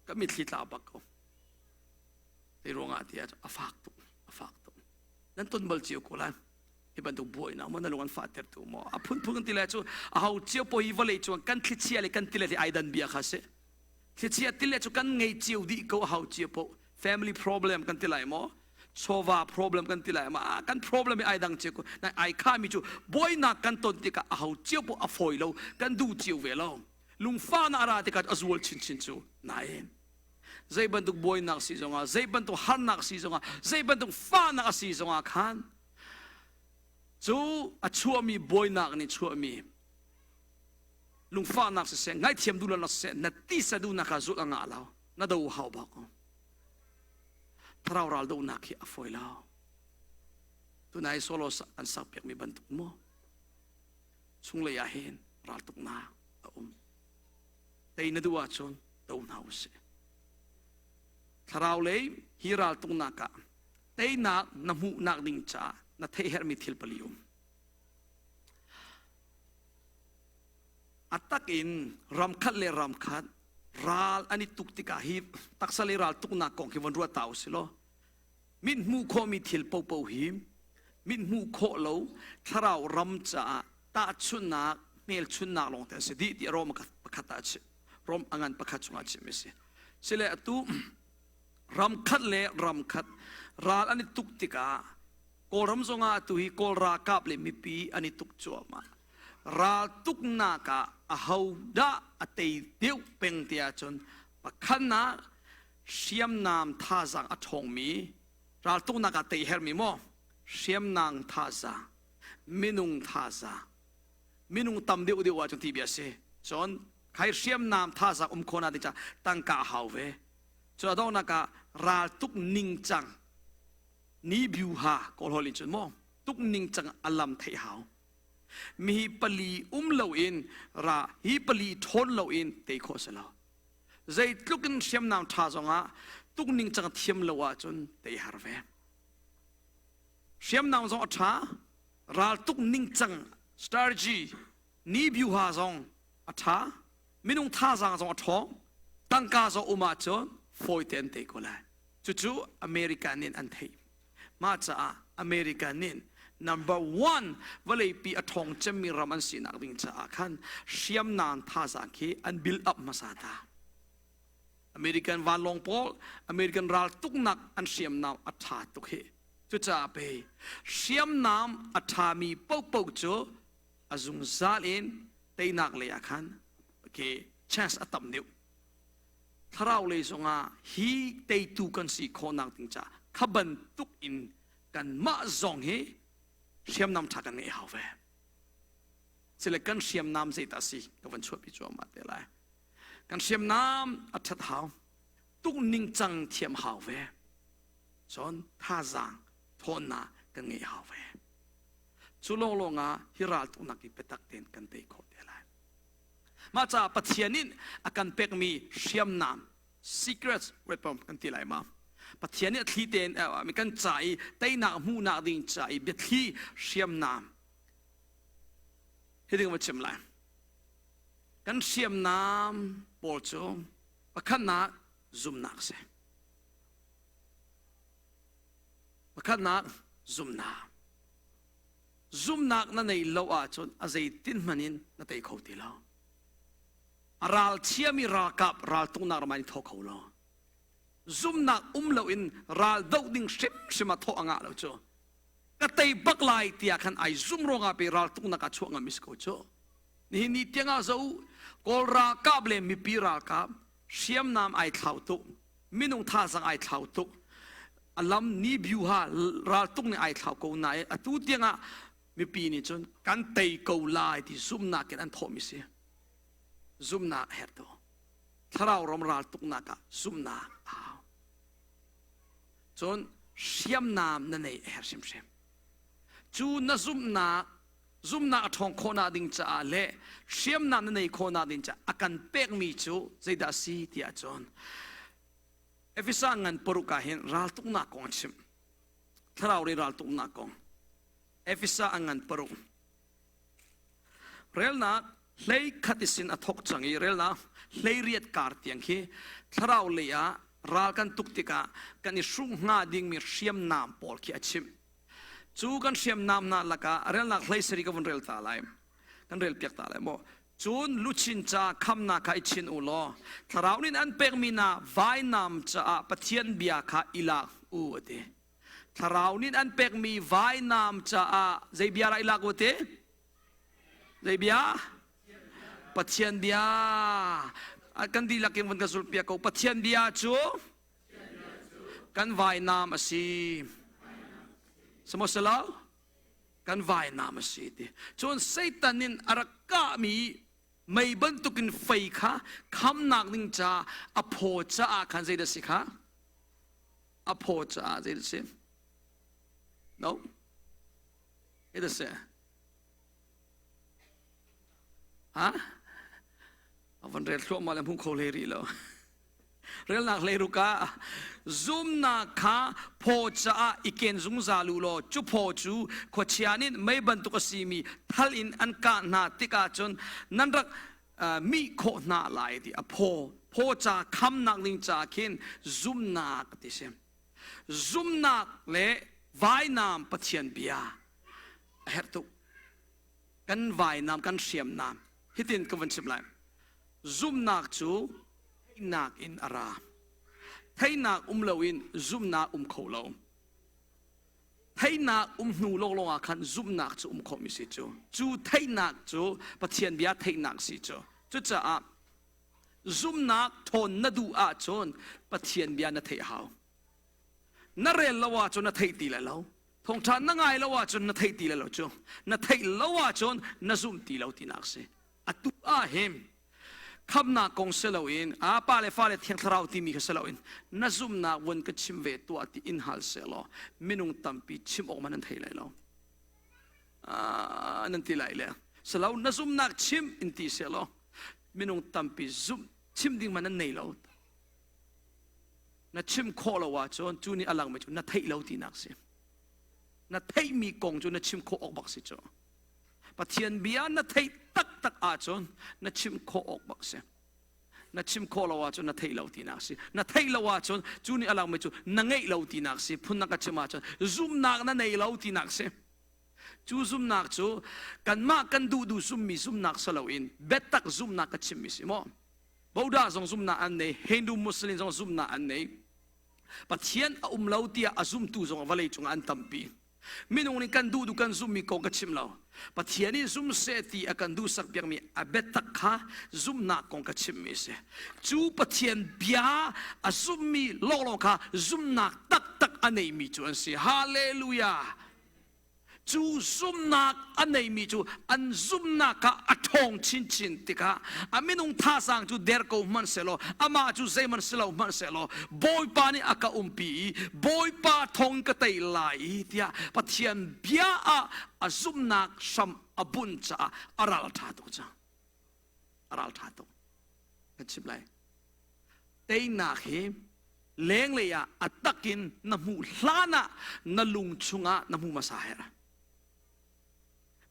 Ka mitthli tla bak ko. Zei ruangah tiah a fak tuk, a fak tuk. Nan ton bal cio ko lai. Hi bantuk buainak maw na lung an fahter tu maw? A phunphun kan ti lai cu a ho cio po hi vawlei cuang kan thlichia le kan tile hi ai dan bia kha si. Thlichia tile cu kan ngei cio dih ko a ho cio po. Family problem kan ti lai maw? Chawva problem kan ti lai ma? Kan problem hi ai dang cio ko. Nai ai kha mi cu buainak kan ton tikah a ho cio po a fawi lo, kan duh cio ve lo. Lungfahnak a ra tikah a zual chinchin cu. Nain zei bantuk buainak si zongah zei bantuk harnak si zongah zei bantuk fahnak a si zongah khan cu a chuahmi buainak nih chuahmi lungfahnak siseh ngaihthiam duhlonak siseh na tisa duhnak kha zulh a ngah lo na do hau bak ko thlarau ral dohnak hi a fawi lo tunai solo an sak piakmi bantuk maw chunglei ah hin raltuknak a um Tei na duh ahcun do hna usih. Thlarau lei hi raltuknak ah teinak na hmuhnak ding caah na theih herhmi thil pali um. A tak in ramkhat le ramkhat ral an i tuk tikah hi taksa le ral tuknak kong hi von ruat ta usih law mit hmuh khawhmi thil popo hi mit hmuh khawh lo thlarau ram caah tahchunhnak hmelchunhnak lawng te an si dih ti Rom pakhat ah Rom a ngan pakhat chungah chim a si sile atu ramkhat le ramkhat ral an i tuk tikah Kawlram zongah atu hi Kawl ralkap le mipi an i tuk cuahmah ral tuknak ah aho dah a tei deuh peng ti ahcun pakhatnak hriamnam thazaang a ṭhawngmi raltuknak ah tei hermi maw hriamnam thazaang minung thazaang minung tam deuh deuh ahcun ti bia si cun khai hriamnam thazaang um khawh ding ca tangka a hau ve cu a donghnak ah raltuk ningcang ni biu ha kawl hol in cun maw tuk ningcang a lam theih hau mi hi pali um loin ra hi pali ṭhawn loin tei khawh si lo Zeitluk in hriamnam ṭha zongah tuk ningcang thiam lo ahcun tei har ve. Hriamnam zong a ṭha, ral tuk ningcang strategy ni biuha zong a ṭha, minung thazaang zong a ṭhawng, tangka zong um ahcun fawi te an tei ko lai. Cucu America nih an theih. Mah caah America nih number one vawleipi a ṭhawng cemmi ram an sinak ding caah khan hriamnam thazaang khi an build up hmasa ta. American vanlawng pawl, American raltuknak an hriamnam a ṭha tuk hi. Cucaah pei hriamnam a ṭhami paohpaoh cu a zungzal in teinak lei ah khan okay, chance a tam deuh. Thlarau lei zongah hi teitu kan si khawhnak ding caah kha bantuk in kanmah zong hi hriamnam ṭha kan ngeih hau ve. Sile kan hriamnam zeidah si ka van chuahpi cuahmah te lai. Kan hriamnam a ṭhat hau, tuk ningcang thiam hau ve. Cun thazaang ṭhawnnak kan ngeih hau ve. Cu lawnglawng ah hi raltuknak hi biatak tein kan tei khawh te lai. Mah caah Pathian nih a kan pekmi hriamnam secret weapon kan ti lai ma. Pathian nih a thli tein kan ca i teinak hmuhnak ding ca i biathli hriamnam hi ding va chim lai. Kan hriamnam pawl cu pakhatnak zumnak si. Pakhatnak zumnak. Zumnak na nei lo ahcun a zeitin hmanh in na tei kho ti lo. A ral thiami ralkap raltuknak ram ah in tho kho lo. Zumnak um loin ral doh ding hrimhrim ah thawh a ngah lo cu. Ka tei bak lai tiah khan ai zum ruangah pe raltuknak ah chuah ngam is ko cu. Nihin ni tiangah zo Kawl ralkap le mipi ralkap hriamnam ai thlau tuk. Minung thazang ai thlau tuk. Alam ni byu ha ral tuk nih ai thlau ko na atu tiangah mipi nih cun kan tei ko lai ti zumnak in an thawhmi si. Zumnak a herh tu. Thlarau ram ral tuknak ah zumnak a hau. Cun hriamnam na nei a herh hrimhrim. Cu na zumhnak zumhnak a ṭhawng khawhnak ding caah le hriamnam na nei khawhnak ding caah a kan pekmi cu zeidah a si tiah cun Efesa ngan paruk ah hin raltuknak kong a chim. Thlarau ri raltuknak kong. Efesa a ngan paruk. Relnak hlei khat isin a thok cang i relnak hlei riat kar tiang khi thlarau lei ah ral kan tuk tikah kan i hruk hnga dingmi hriamnam pawl khi a chimh. Cu kan hriamnam hna lakah relnak hlei sari ka vun rel ta lai. Kan rel piak ta lai maw? Cun luchin ca khamnak kha i chin u law thlarau nih an pekmi na vainam caah Pathian bia kha i lak u a ti. Thlarau nih an pekmi vainam caah zei bia dah i lak u ti? Zei bia? Pathian bia. Kan dihlak in vun ka zulh piak ko. Pathian bia cu kan vainam a si. Sihmanhsehlaw kan vainam a si ti. Cun Satan in a rak kahmi mei bantukin fei kha khamnak ding ca a phaw caah khan zeidah si kha? A phaw caah zeidah si? No? Zeidah si? Ha? A van rel thluahmah le hmu kho hlei rih lo. Relnak hleiruk ah zumnak kha phaw caah i ken zungzal u law cu phaw cu khuachia nih mei bantuk a simi thal in an kah hna tikah cun nan rak mih khawh hna lai ti a phaw phaw ca khamnak ding ca khin zumnak ti si. Zumnak le vainam Pathian bia a herh tuk. Kan vainam kan hriamnam hitin ka vun chim lai. Zumnak cu theihnak in a ra. Theihnak um loin zumhnak um kho lo. Theihnak um hnu lawnglawng ah khan zumhnak cu um khawhmi si cu. Cu theihnak cu Pathian bia theihnak si cu. Cucaah zumhnak ṭhawn na duh ahcun Pathian bia na theih hau. Na rel lo ahcun na theih ti lai lo. Thawngṭha na ngai lo ahcun na theih ti lai lo cu. Na theih lo ahcun na zumh ti lo tinak si. Atu ah hin khamnak kong si loin a pa le fale thiang thlarau timi kha si loin na zumhnak vun ka chim ve tuah ti in hal sehlaw minung tampi chim awk man nan thei lai lo nan ti lai le silo na zumhnak chim in ti sehlaw minung tampi zumh chim ding man nan nei lo na chim khawh lo ahcun cu nih a langmi cu na theih lo tinak si na theihmi kong cu na chim khawh awk bak si cu Pathian bia na theih taktak ahcun na chim khawh awk bak si. Na chim khawh lo ahcun na theih lo tinak si. Na theih lo ahcun cu nih a langmi cu na ngeih lo tinak si. Phun na ka chim ahcun zumhnak na nei lo tinak si. Cu zumhnak cu kanmah kan duh duh zummi zumhnak si loin biatak zumhnak ka chimmi si maw? Buddha zong zumhnak an nei, Hindu Muslim zong zumhnak an nei. Pathian a um lo tiah a zumtu zong vawlei cungah an tampi. Minung nih kan duh duh kan zumhmi kong ka chim lo. Pathian nih zum seh ti a kan duhsak piakmi a biatak kha zumhnak kong ka chimmi a si. Cu Pathian bia a zummi lawnglawng kha zumhnak taktak a neimi cu an si. Hallelujah! Cu zumhnak a neimi cu an zumhnak kha a ṭhawng chinchin tikah a minung thazaang cu der ko hmanh sehlaw amah cu zeihmanh si lo hmanh sehlaw Bawipa nih a ka umpi i Bawipa thawng ka tei lai i tiah Pathian bia ah a zumhnak hram a bunh caah a ral ṭha tuk cang. A ral ṭha tuk. Kan chim lai. Teinak hi lenglei ah a takin na hmuh hlan ah na lung chungah na hmu hmasa her.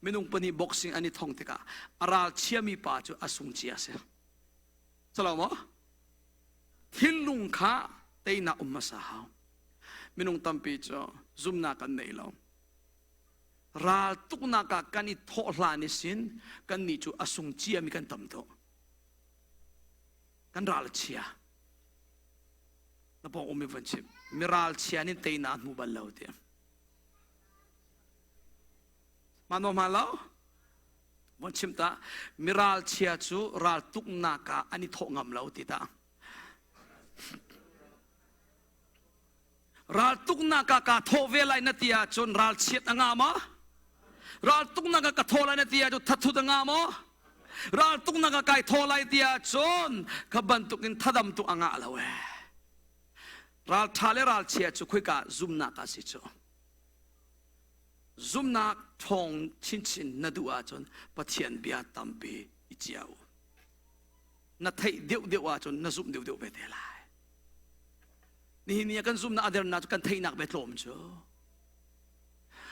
Minung pahnih boxing an i thong tikah a ral chiami pa cu a sung cia si. Calo maw? Thinlung kha teinak um hmasa hau. Minung tampi cu zumnak kan nei lo. Ral tuknak ah kan i thawh hlan i sin kan nih cu a sung ciami kan tam tuk. Kan ral a chia. Na pawng um i van chim. Miral chia nih teinak hmu bal lo ti. Mah no hmaan lo? Von chim ta. Miral chia cu ral tuknak ah an i thawh ngam lo ti ta. Raltuknak ah kaa thawh ve lai na ti ahcun ralchiat a ngah maw? Raltuknak ah ka thawh lai na ti ahcun thathut a ngah maw? Raltuknak ah kai thawh lai ti ahcun kha bantukin thadam tuk a ngah lo ee. Ralṭha le ralchia cu khoika zumnak ah si cu. Zumnak ṭhawng chinchin na duh ahcun Pathian bia tampi i cia u. Na theih deuhdeuh ahcun na zumh deuhdeuh ve te lai. Nihin ni ah kan zumhnak a dernak cu kan theihnak ve tlawm cu.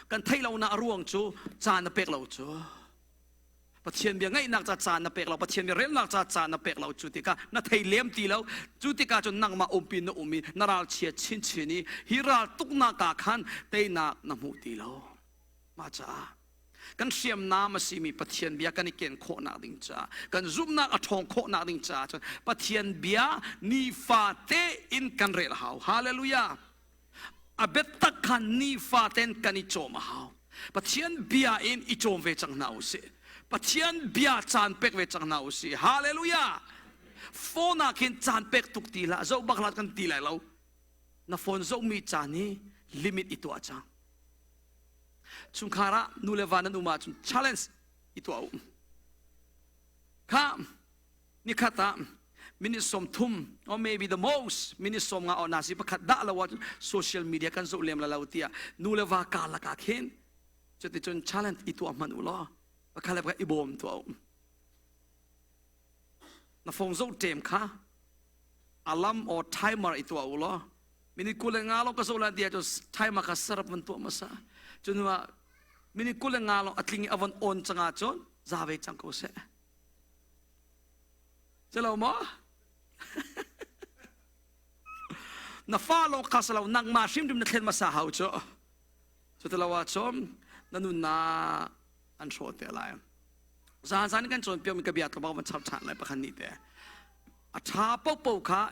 Kan theih lonak a ruang cu caan na pek lo cu. Pathian bia ngaihnak ca caan na pek lo, Pathian bia relnak ca caan na pek lo cu tikah na thei lem ti lo. Cu tikah cun nangmah umpi na um i na ralchia chinchin i hi ral tuknak ah khan teinak na hmu ti lo. Mah caah kan hriamnam a simi Pathian bia kan i ken khawhnak ding caah kan zumhnak a ṭhawng khawhnak ding caah cun Pathian bia nifa tein kan rel a hau. Hallelujah! A biatak kha nifa tein kan i cawm a hau. Pathian bia in i cawm ve cang hna u sih. Pathian bia caan pek ve cang hna u sih. Hallelujah! Phone ah khin caan pek tuk ti hlah, zoh bak hlah kan ti lai lo. Na phone zohmi caan hi limit i tuah cang. Chungkhar ah nu le va nan um ahcun challenge i tuah u. Kha nikhat ah minute 30 or maybe the most minute 50 or nasi pakhat dah lo ahcun social media kan zoh lem la lo tiah nu le va karlak ah khin cuticun challenge i tuah hmanh u law pakhat le pakhat i bawm tuah u. Na phone zoh ṭem kha alarm or timer i tuah u law minute 25 lawng ka zoh lai tiah cun timer kha sarap van tuah hmasa. Cu hnu ah minute 25 lawng a tling i a von on cang ahcun za ve cang ko seh. Si lo maw? Na fa lawng kha si lo nangmah hrimhrim na thlen hmasa hau cu. Cuti lo ahcun na nunnak an hrawh te lai. Zan zan kan cawnpiakmi ka bia tlawmpal van char ṭhan lai pakhat nih te. A ṭha paohpaoh kha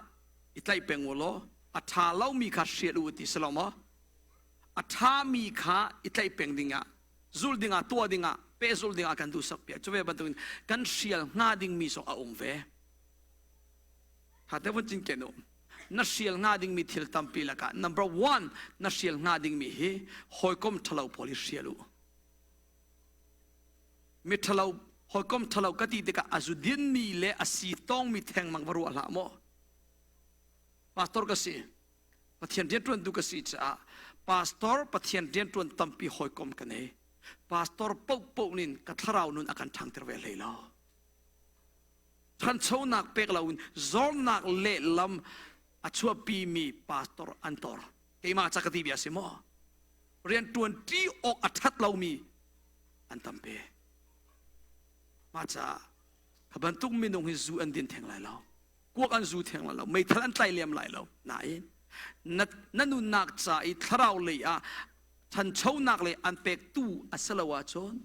i tlaih peng u law a ṭha lomi kha hrial u ti si lo maw? A ṭhami kha i tlaih peng dingah zul dingah tuah dingah pehzulh dingah kan duhsak piak. Cu ve bantukin kan hrial hnga dingmi zong a um ve. Ṭha te vun cinken u. Na hrial hnga dingmi thil tampi lakah number one na hrial hnga dingmi hi hawikom ṭhalo pawl hi hrial u. Mi ṭhalo hawikom ṭhalo ka ti tikah a zu dinmi le a si tawngmi thengmang va ruah hlah maw? Pastor ka si. Pathian rianṭuantu ka si caah pastor Pathian rianṭuan tampi hawikom ka nei. Pastor paohpaoh nin ka thlarau nun a kan ṭhangter ve hlei lo. Ṭhanchonak pek loin zornak lehlam a chuahpimi pastor an tor. Keimah ca ka ti bia si maw? Rianṭuan ṭi awk a ṭhat lomi an tampi. Mah caah kha bantuk minung hi zu an din theng lai lo. Kuak an zu theng lai lo. Meithal an tlai lem lai lo. Nain na, na nunnak ca i thlarau lei ah ṭhanchonak lei an pektu a si lo ahcun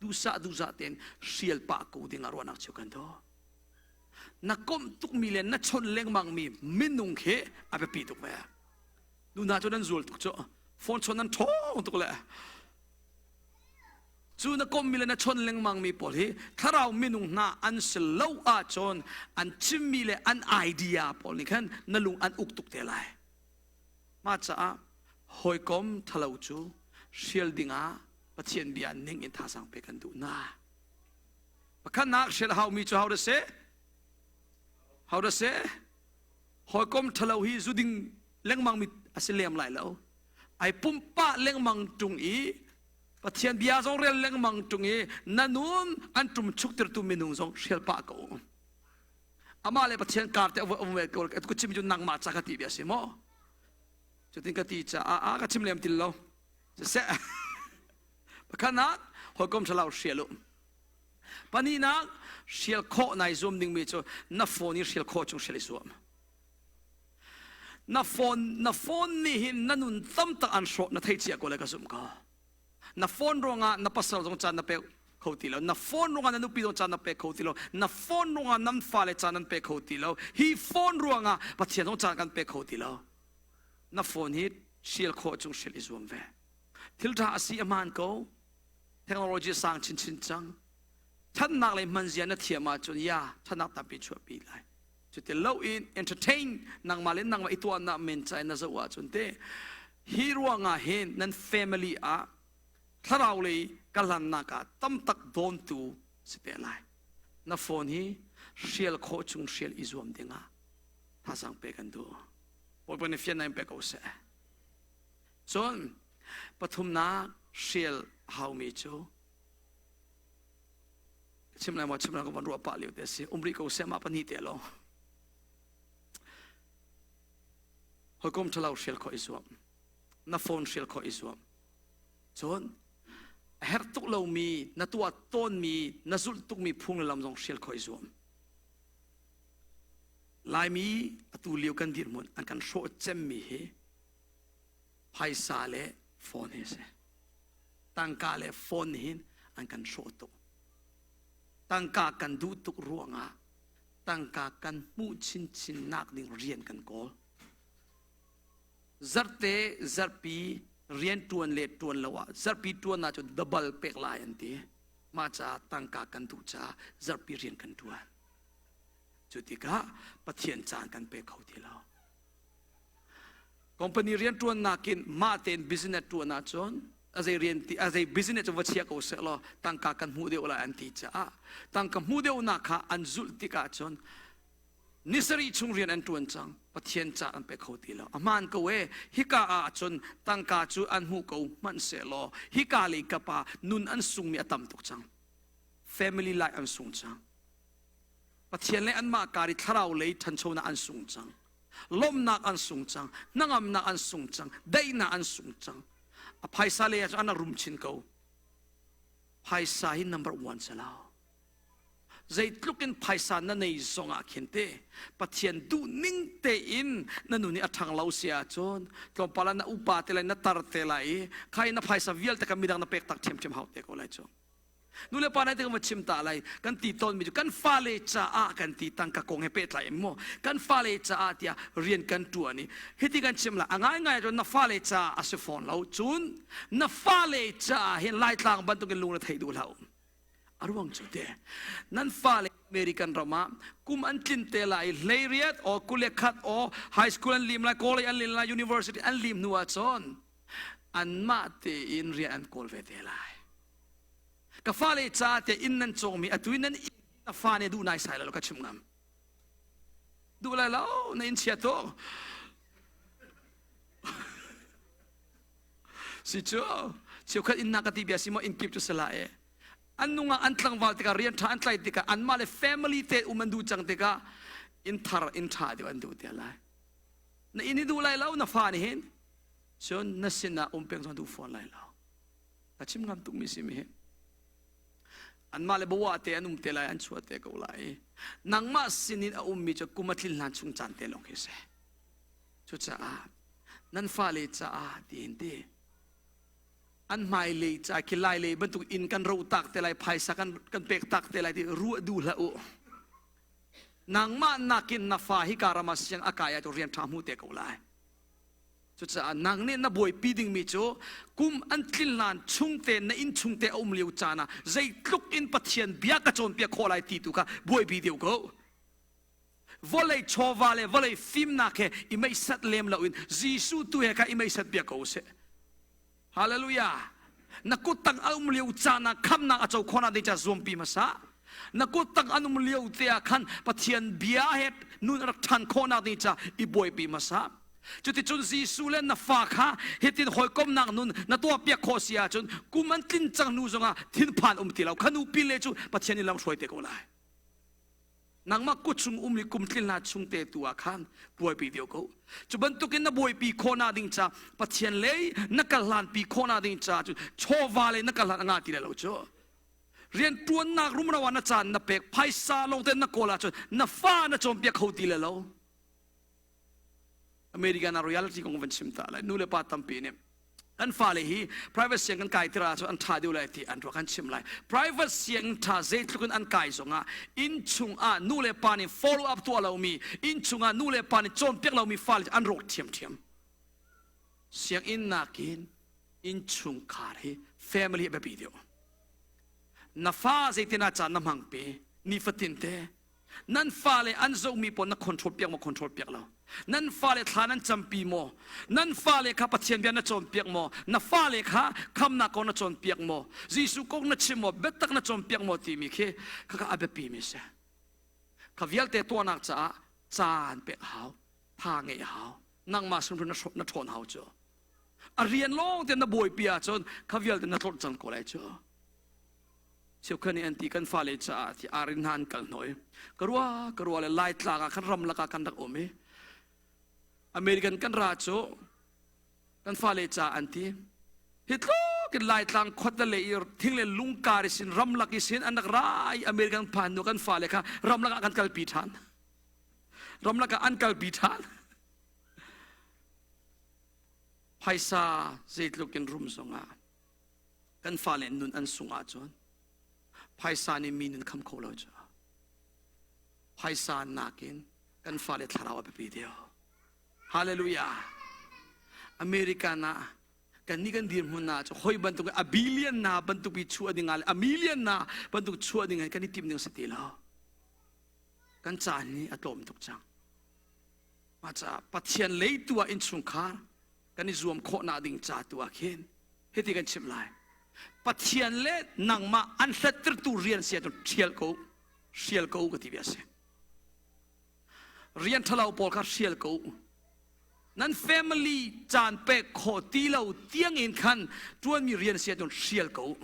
duhsah duhsah tein hrial pah ko ding ah ruahnak cheu kan daw. Na komh tukmi le na chawnh lengmangmi minung khi a biapi tuk ve. Nu hna cu nan zual tuk cu. Phone chawnh nan ṭhawng tuk le. Cu na kommi le na chawnh lengmangmi pawl hi thlarau minung hna an si lo ahcun an chimmi le an idea pawl nih khan na lung an uk tuk te lai. Mah caah hawikom ṭhalo cu hrial dingah Pathian bia ning in thazaang pek kan duh hna. Pakhatnak hrial a haumi cu ho dah si? Ho dah si? Hawikom ṭhalo hi zu ding lengmang mi a si lem lai lo. Ai pumpa lengmang ṭung i Pathian bia zong rel lengmang ṭung i na nun an ṭum chuktirtu minung zong hrial pah ko. Amah le Pathian kar te um ve ko ku chim cu nangmah ca ka ti bia si maw? Cutin ka ti caah a ka chim lem til lo. Siseh. Pakhatnak hawikom ṭhalo hrial u. Pahnihnak hrial khawh nai zuam dingmi cu na phone i hrial khawh chung hrial i zuam. Na phone na phone nih hin na nun tam tak an hrawh na thei cia ko le ka zumh ko. Na phone ruangah na pasal zong caan na pek kho ti lo. Na phone ruangah na nupi zong caan na pe kho ti lo. Na phone ruangah nan fale caan nan pe kho ti lo. Hi phone ruangah Pathian zong caan kan pe kho ti lo. Na phone hi hrial khawh chung hrial i zuam ve. Thil ṭha a si a hmaan ko. Technology sang chinchin cang. Ṭhatnak le hmanzia na thiam ahcun ya ṭhatnak tampi chuahpi lai. Cuti lo in entertain nangmah le nangmah i tuahnak men ca in na zoh ahcun te hi ruangah hin nan family ah thlarau lei ka hlannak ah tamtak dawntu si te lai. Na phone hi hrial khawh chung hrial i zuam dingah thazaang pe kan duh. Bawipa nih fiannak in pe ko seh. Cun pathumnak hrial haumi cu chim lai maw chim lai ka van ruah pah lio te si um rih ko seh mah pahnih te lo hawikom ṭhalo hrial khawh i zuam na phone hrial khawh i zuam cun a herh tuk lomi na tuah tawnmi na zulh tukmi phung le lam zong hrial khawh i zuam Laimi atu lio kan dirhmun an kan hrawh cemmi hi phaisa le phone hi a si. Tangka le phone hin an kan hrawh tuk. Tangka kan duh tuk ruangah tangka kan hmuh chinchin nak ding rian kan kawl. Zarhte zarhpi rian ṭuan le ṭuan lo ah zarhpi ṭuan ah cun double pek lai an ti. Mah caah tangka kan duh caah zarhpi rian kan ṭuan. Cu tikah Pathian caan kan pe kho ti lo. Company rian ṭuannak in mah tein business ṭuan ahcun a zei rian ti a zei business cu va chia ko seh law tangka kan hmuh deuh lai an ti caah tangka hmuh deuhnak kha an zulh tikah cun ni sarih chung rian an ṭuan cang Pathian ca an pe kho ti lo a hmaan ko e hika ah cun tangka cu an hmuh ko hmanh seh law hika lei kap ah nun an sungmi a tam tuk cang family life an sung cang Pathian le anmah kar i thlarau lei ṭhanchonak an sung cang lawmhnak an sung cang hnangamnak an sung cang daihnak an sung cang a phaisa lei ah cun an rum chin ko phaisa hi number one si lo zeitluk in phaisa na nei zong ah khin te Pathian duh ning tein na nun hi a ṭhang lo si ahcun tlawmpal ah na upa te lai na tar te lai i khai na phaisa vialte kha midang na pek tak ṭhiamṭhiam hau te ko lai cu Nu le pa nai te kan va chim ta lai kan ti tawnmi cu kan fale caah kan ti tangka kong he pehtlai in maw kan fale caah tiah rian kan ṭuan i hiti kan chim lai a ngaingai cun na fale caah a si fawn lo cun na fale caah hin Laitlang bantukin lung na thei duh hlah a ruang cu te nan fale American ram ah kum an tlin te lai 18 o 21 o high school an lim lai college an lim lai university an lim hnu ah cun anmah tein rian an kawl ve te lai Ka fale ca te inn nan cawngmi atu in nan inn na fa nih duh nai sai lo ka chim ngam. Duh lai lo na inn chia tuk. Si cu cheukhat inn na ka ti bia si maw inn kip cu sala e. An nungah an tlangval tikah rian ṭha an tlai tikah anmah le family te um an duh cang tikah inn thar inn ṭha deuh an duh te lai. Na inn hi duh lai lo na fa nih hin cun na sinah um peng zong duh fawn lai lo. A chim ngam tukmi si mi hi. Anmah le bawa te an um te lai an chuah te ko lai. Nangmah sinin a ummi cu kum a tlin hlan chung caan te lawng hi si. Cucaah nan fale caah tiin ti an hmailei ca khi lai lei bantuk inn kan ro tak te lai phaisa kan kan pek tak te lai ti ruah duh hlah u. Nangmah nakin na fa hi ka ram ah siang a kai ah cu rian ṭha hmu te ko lai. Cucaah nang nih na buaipi dingmi cu kum an tlin hlan chungte na inn chungte a um lio caan ah zeitluk in Pathian bia ka cawnpiak khawh lai ti tu kha buaipi deuh ko. Vawlei chawva le vawlei fimnak he i meisat lem loin Jesuh tu he kha i meisat bia ko seh. Hallelujah. Na kuttang a um lio caan ah khamnak a co khawh ding ca zuampi hmasa. Na kuttang an um lio te ah khan Pathian bia he nun rak ṭhan khawhnak ding ca i buaipi hmasa. Cuticun Jesuh le na fa kha hitin hawikomnak nun na tuahpiak khawh si ahcun kum an tlin cang hnu zongah thinphan um ti lo. Kha nupi le cu Pathian in lam hruai te ko lai. Nangmah kut chung um i kum tlin hna chung te tu ah khan buaipi deuh ko. Cu bantukin na buaipi khawhnak ding ca Pathian lei na kal hlanpi khawhnak ding ca cu chawva lei na kal hlan a ngah ti lai lo cu. Rian ṭuannak rumro ah na caan na pek phaisa lawng te na kawl ahcun na fa na cawnpiak kho ti lai lo. American ah reality kong van chim ta lai nu le pa tampi nih kan fale hi private siang kan kai tira cu an ṭha deuh lai ti an ruah kan chim lai private siang ṭha zeitluk in an kai zongah inn chungah nu le pa nih follow up tuah lomi inn chungah nu le pa nih cawnpiak lomi fale an rawk ṭhiamṭhiam sianginn nakin innchungkhar hi family a biapi deuh na fa zeitin ah caan na hmang pe nifatin te. Nan fale an zohmi pawl na control piak maw control piak lo? Nan fale thla nan campi maw? Nan fale kha Pathian bia na cawnpiak maw? Na fale kha khamnak kong na cawnpiak maw? Jesuh kong na chim maw? Biatak na cawnpiak maw timi khi khakha a biapi mi si. Kha vialte tuahnak caah caan pek a hau, tha ngeih a hau. Nangmah hrimhrim na ṭhawn hau cu. A rian lawng te na buaipi ahcun kha vialte na tlawt cang ko lai cu. Cheukhat nih an ti kan fale caah ti arin hna an kal hnawh i ka rua ka rua le Laitlang ah khan ramlak ah kan rak um i American kan ra cu kan fale caah an ti hi tluk in Laitlang khuate le i thing le lungkar i sin ramlak i sin an rak ra i American phan hnu kan fale kha ramlak ah kan kalpi ṭhan ramlak ah an kalpi ṭhan phaisa zeitluk in rum zongah kan fale nun an sung ahcun phaisa nih mi nun kham kho lo cu phaisa nakin kan fale thlarau a biapi deuh. Hallelujah. American ah kan nih kan dirhmun ah cu hoi bantuk a billion na bantuk i chuah ding ah le a million na bantuk chuah ding kan i tim ding si ti lo. Kan caan hi a tlawm tuk cang. Mah caah Pathian lei tu ah innchungkhar kan i zuam khawhnak ding ca tu ah khin hiti kan chimh lai. Pathian le nangmah an hlattertu rian si ahcun ṭhial ko, hrial ko ka ti bia si. Rian ṭhalo pawl kha hrial ko. Nan family caan pek khawh ti lo tiang in khan ṭuanmi rian si ahcun hrial ko.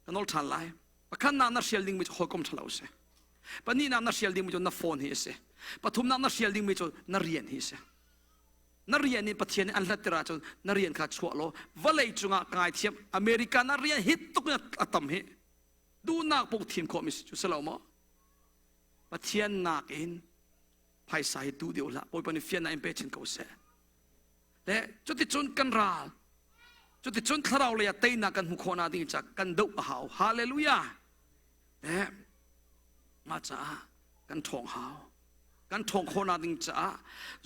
Ka nawl ṭhan lai. Pakhatnak na hrial dingmi cu hawikom ṭhalo a si. Pahnihnak na hrial dingmi cu na phone hi a si. Pathumnak na hrial dingmi cu na rian hi a si. Na rian in Pathian nih an hlatter ahcun na rian kha chuah law vawlei cungah ka ngaithiam America na rian hi tuk in a tam hi duhnak puk thim khawhmi si cu si lo maw? Pathian nakin phaisa hi duh deuh hlah. Bawipa nih fiannak in pe chin ko seh. Le cuticun kan ral cuticun thlarau lei ah teinak kan hmuh khawh nak ding ca kan doh a hau. Hallelujah. Le mah caah kan ṭhawng hau. Kan ṭhawng khawhnak ding caah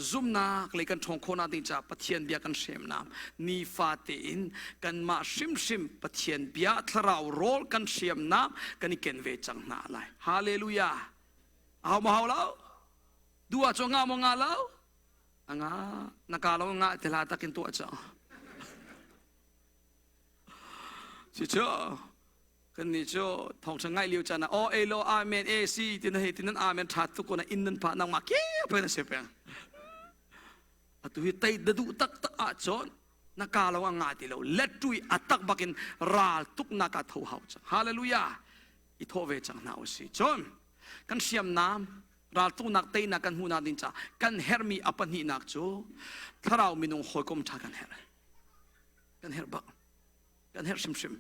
zumhnak lei kan ṭhawng khawhnak ding caah Pathian bia kan hriamnam nifa tein kanmah hrimhrim Pathian bia thlarau rawl kan hriamnam kan i ken ve cang hna lai. Hallelujah. Hau ma hau lo? Duh ah cu nga maw nga lo? A nga na ka lo nga te hla takin tuah cang. Si cu kan nih cu thawngṭha ngaih lio caan ah aw ei lo amen e si ti na hei ti nan amen ṭha tuk ko na inn nan pah nangmah ke pe na si peng. Atu hi tei da duh taktak ahcun na ka lo a nga ti lo let tui a tak bakin ral tuk na ka tho hau cang. Hallelujah. I thawh ve cang hna usih. Cun kan hriamnam raltuknak teinak kan hmuhnak ding caah kan herhmi a pahnihnak cu thlarau minung hawikom ṭha kan herh. Kan herh bak. Kan herh hrimhrim.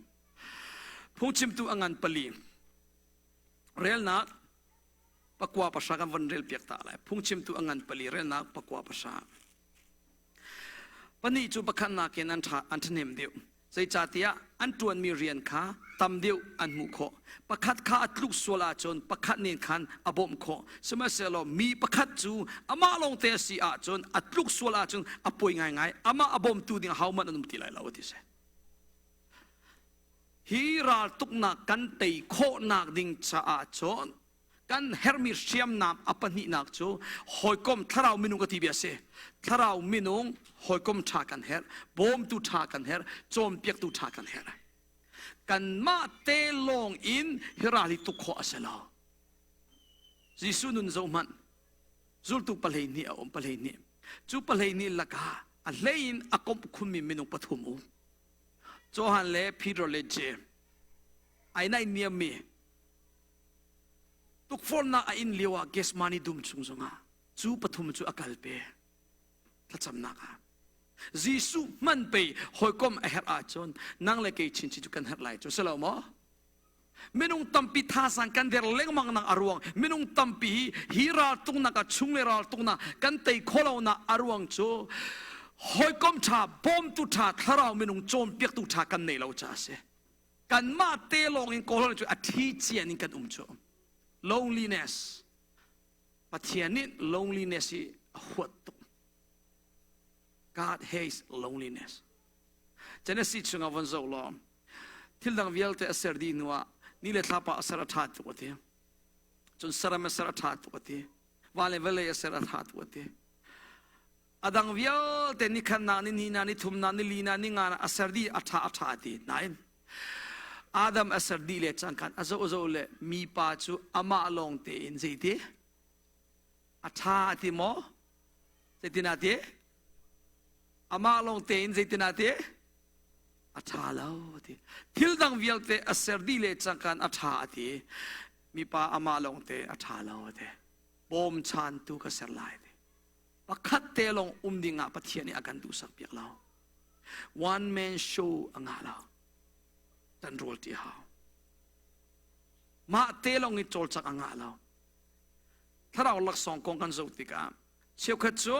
Phungchimtu a ngan pali. Relnak pakua pahra kan von rel piak ta lai. Phungchimtu a ngan pali relnak pakua pahra. Pahnih cu pakhat nakin an ṭha an ṭhahnem deuh. Zeicahtiah an ṭuanmi rian kha tam deuh an hmuh khawh. Pakhat kha a tluk sual ahcun pakhat nih khan a bawmh khawh. Sihmanhsehlaw mi pakhat cu amah lawngte a si ahcun a tluk sual ahcun a poi ngaingai. Amah a bawmtu ding ahohmanh an um ti lai lo, a ti si. Hi raltuknak kan tei khawhnak ding caah cun kan herhmi hriamnam a pahnihnak cu hawikom thlarau minung ka ti bia si. Thlarau minung hawikom ṭha kan herh, bawmtu ṭha kan herh, cawnpiaktu ṭha kan herh. Kanmah te lawng in hi ral hi tuk khawh a si lo. Jesuh nun zoh hmanh. Zultu 12 a um 12. Cu 12 lakah a hlei in a komh khunmi minung pathum um. Johan le Peter le Jeim ai naih niammi tukforhnak a in lio ah Gethsemane dum chung zongah cu pathum cu a kal pe thlacamnak ah Jesuh hman pei hawikom a herh ahcun nang le kei chinchin cu kan herh lai cu si lo maw? Minung tampi thazang kan der lengmang nak a ruang minung tampi hi hi raltuknak ah chung le raltuknak kan tei khawhlonak a ruang cu hawikom ṭha bawmtu ṭha thlarau minung cawnpiaktu ṭha kan nei lo caah a si. Kanmah te lawng in kawl cu a ṭhi cian in kan um cu. Loneliness. Pathian nih loneliness hi a huat tuk. God hates loneliness. Genesis chungah von zoh law thil dang vialte a ser dih hnuah ni le thlapa a ser a ṭha tuk a ti. Cun saram a ser a ṭha tuk a ti. Va le vawlei a ser a ṭha tuk a ti. A dang vialte ni khatnak, ni hnihnak, ni thumnak, ni linak, ni nganak a ser dih a ṭha a ṭha a ti. Nain Adam a ser dih le cang khan a zoh zoh le mipa cu amah lawng tein zeiti a ṭha a ti maw? Zeitin a ti? Amah lawng tein zeitin a ti? A ṭha lo a ti. Thil dang vialte a ser dih le cang khan a ṭha a ti. Mipa amah lawng te a ṭha lo a ti. Bawmchantu ka ser lai a ti. Pakhat te lawng um ding ah Pathian nih a kan duhsak piak lo. One man show a ngah lo. Tan rawl ti hau. Mah te lawng i cawlcak a ngah lo. Thlarau laksawng kong kan zoh tikah cheukhat cu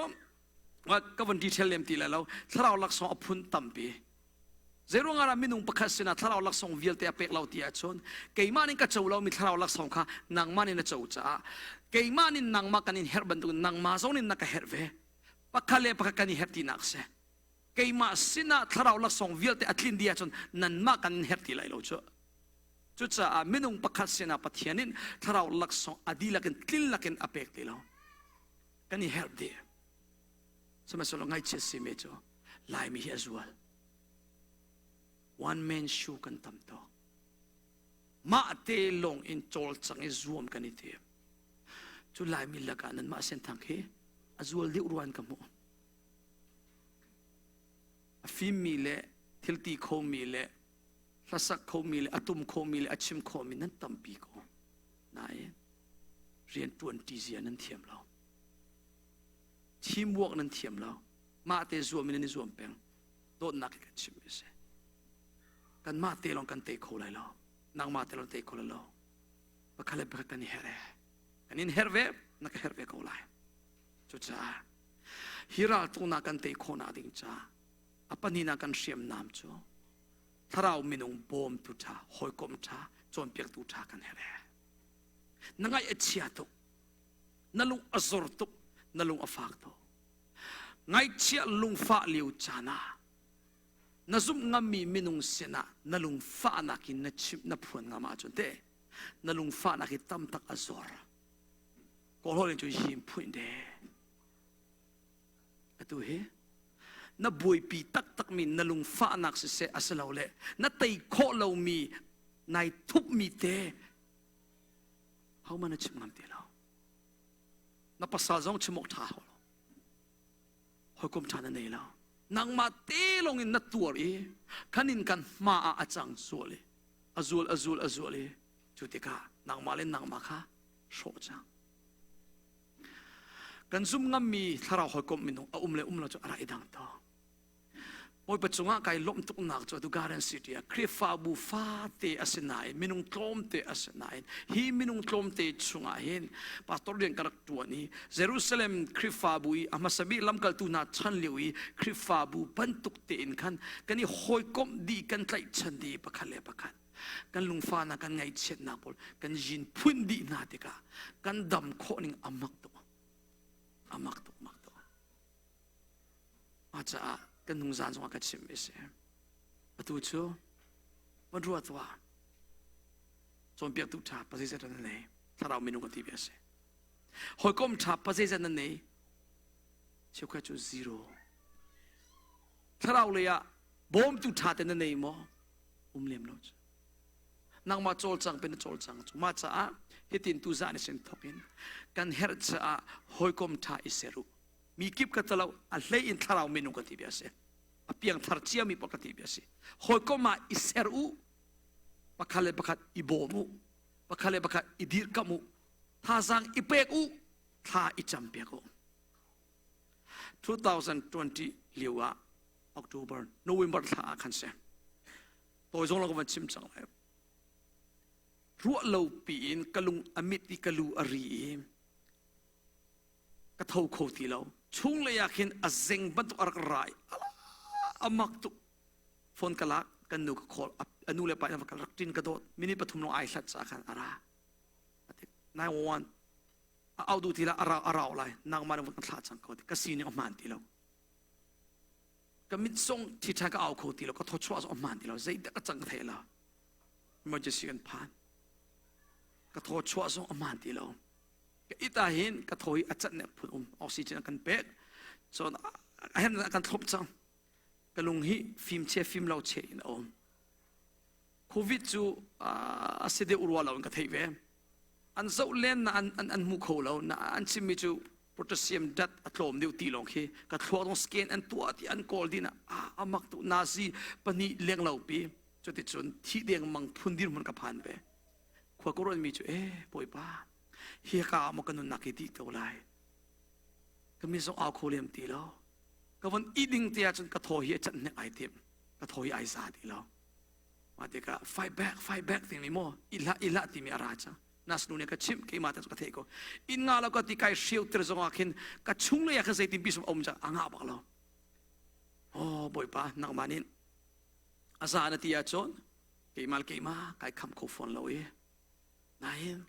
ka von detail lem ti lai lo. Thlarau laksawng a phun tampi. Zeiruang ah minung pakhat sinah thlarau laksawng vialte a pek lo ti ahcun keimah nih ka co lomi thlarau laksawng kha nangmah nih na co caah keimah nih nangmah kan in herh bantuk nangmah zong nih na ka herh ve. Pakhat le pakhat kan i herh tinak a si. Keimah sinah thlarau laksawng vialte a tlin dih ahcun nanmah kan in herh ti lai lo cu. Cucaah minung pakhat sinah Pathian in thlarau laksawng a dihlak in tlin lakin a pek ti lo. Kan i herh dih. Sihmanhsehlaw ngaihchiat simi cu Laimi hi a zual. One man show kan tam tuk. Mah te lawng in cawlcang i zuam kan i tim. Cu Laimi lakah nanmah senthang hi a zual deuh ruan ka hmuh. A fimmi le thilti khomi le hlasak khomi le a tum khomi le a chim khomi nan tampi ko. Nain rian ṭuan ṭi zia nan thiam lo. Teamwork nan thiam lo. Mah te zuam in nan i zuam peng. Dawtnak hi kan chimmi a si. Kanmah te lawng kan tei kho lai lo. Nangmah te lawng tei kho lai lo. Pakhat le pakhat kan i herh e. Kan in herh ve, na ka herh ve ko lai. Cucaah hi raltuknak kan tei khawhnak ding caah a pahnihnak kan hriamnam cu thlarau minung bawmtu ṭha, hawikom ṭha, cawnpiaktu ṭha kan herh e. Na ngaih a chia tuk. Na lung a zor tuk, na lung a fak tuk. Ngaihchia lungfah lio caan ah na zumh ngammi minung sinah na lungfahnak in na chimh na phuan ngam ahcun teh na lungfahnak hi tam tak a zor. Kawlhawl in cu yim phuin de. Atu hi na buaipi taktakmi na lungfahnak siseh a si lo le na tei khawh lomi nai thupmi te hohmanh na chim ngam ti lo. Na pasal zong chim awk ṭha lo. Hawikom ṭha na nei lo. Nangmah te lawng in na tuar i khan in kan hma ah a cang sual i a zul a zul a zul i cu tikah nangmah le nangmah kha hrawh cang. Kan zum ngammi thlarau hawikom minung a um le um lo cu a ra i dang to. Bawipa cungah kai lawmh tuknak cu atu Garden City ah Khrihfabu fate a si nain minung tlawmte a si nain hi minung tlawmte chungah hin pastor rian ka rak ṭuan i Jerusalem Khrihfabu i a hmasa bik lamkaltu hna chan lio i Khrihfabu bantuk tein khan kan i hawikomh dih kan tlaihchan dih pakhat le pakhat kan lungfahnak kan ngaihchiatnak pawl kan yin phun dih hna tikah kan dam khawh ning a mak tuk a mak tuk mak tuk. Mah caah kan hnung zan zongah ka chimh a si. Atu cu van ruat tuah. Cawnpiaktu ṭha pazeizat nan nei. Thlarau minung ka ti ve a si. Hawikom ṭha pazeizat nan nei. Cheukhat cu zero. Thlarau lei ah bawmtu ṭha te nan nei maw? Um lem lo cu. Nangmah cawlcang pe na cawlcang cu. Mah caah hitin tu zan sin thawk in kan herh caah hawikom ṭha i ser u. Mi kip ka talo a hlei in thlarau minung ka ti bia si. A piangthar ciami pa ka ti bia si. Hawikom ah i ser u. Pakhat le pakhat i bawm u. Pakhat le pakhat i dirhkamh u. Thazaang i pek u. Thla i cam piak u. 2020 lio ah October, November thla ah khan si. Tawi zong lo ka van chim cang lai. Ruah lo piin ka lung a mit i ka lu a ri i ka tho kho ti lo. Chunglei ah khin a zeng bantuk a rak rai. A mak tuk. Phone ka lak, kan nu ka call. A nu le pa in ka rak tin ka dawt. Minute pathum lawng ai hlat ca khan a ra. 911 a au duh ti la a ra a rau lai. Nangmah na kan thlah cang ko. Ka sining a hmaan ti lo. Ka mit zong thi ṭhan ka au kho ti lo. Ka thawchuah zong a hmaan ti lo. Zeidah ka cang ka thei lo. Emergency kan phan. Ka thaw chuah zong a hmaan ti lo. Ka it ah hin ka thaw hi a cat nek phun um oxygen a kan pek. Cun a hen a kan thlop cang. Ka lung hi fim che fim lo che in a um. Covid cu a si deuh rua lo in ka theih ve. An zoh len na an an an hmu kho lo. Na an chimmi cu potassium dat a tlawm deuh ti lawng khi ka thluak dong scan an tuah ti an kawl din ah a mak tu nazi pahnih leng lo pi cuticun thi deng mang phun dirhmun ka phan ve khua ka ruat mi cu e bawipa hi ka ah maw ka nunnak hi dih ko lai ka mi zong au kho lem ti lo ka von i ding te ahcun ka thaw hi a cat hnek ai tim ka thaw hi ai za ti lo mah tikah fight back fight back timi maw ihlah ihlah timi a ra cang nas nu nih ka chimh keimah te ka theih ko inn nga lo ka ti kai hriau tir zong ah khin ka chung lei ah khan zeitin pi sum om cang a ngah bak lo oh bawipa nangmah nih a za na ti ahcun keimah keimah kai kham kho fawn lo i nain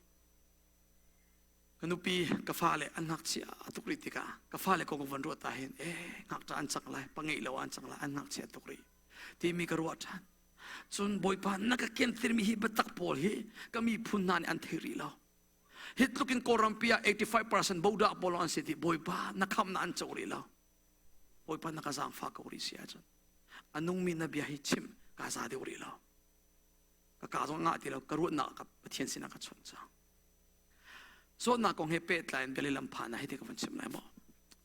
ka nupi ka fale an ngakchia tuk rih tikah ka fale kong ka von ruat ta hin eh ngakṭah an cang lai pangei lo an cang lai an ngakchia tuk rih timi ka ruah ṭhan Cun Bawipa na ka kentirmi hi biatak pawl hi ka miphun hna nih an thei rih lo. Hi tluk in Kawlrampi ah 85% bodah pawl an si ti Bawipa na khamh na an co rih lo. Bawipa na ka zaangfah ko rih si ahcun a nungmi na bia hi chim ka za deuh rih lo. Ka ka zong ngah ti lo ka ruahnak ka Pathian sinah ka chawnh cang. Zawtnak kong he pehtlai in Galilee lam phan ah hiti ka van chim lai maw?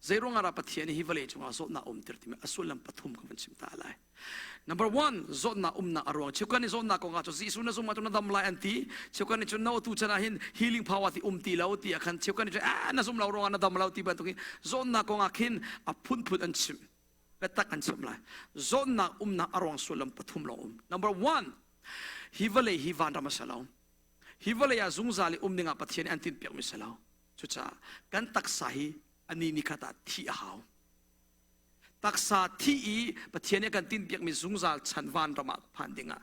Zeiruang ah Pathian hi vawlei cungah zawtnak umtir timi a sullam pathum ka van chim ta lai. Number one, zawtnak umnak a ruang. Cheukhat nih zawtnak kong ah cu Jesuh na zum ahcun na dam lai an ti. Cheukhat nih cun no tu chan ah hin healing power ti um ti lo ti ah khan cheukhat nih cun ah na zum lo ruangah na dam lo ti bantuk in zawtnak kong ah khin a phunphun an chim. Biatak an chim lai. Zawtnak umnak a ruang sullam pathum lawng um. Number one, hi vawlei hi vanram a si lo. Hi vawlei ah zungzal i um dingah Pathian nih an tinhpiakmi si lo. Cucaah kan taksa hi a ni ni khat ah thih a hau. Taksa thih i Pathian nih a kan tinhpiakmi zungzal chan vanram ah phan dingah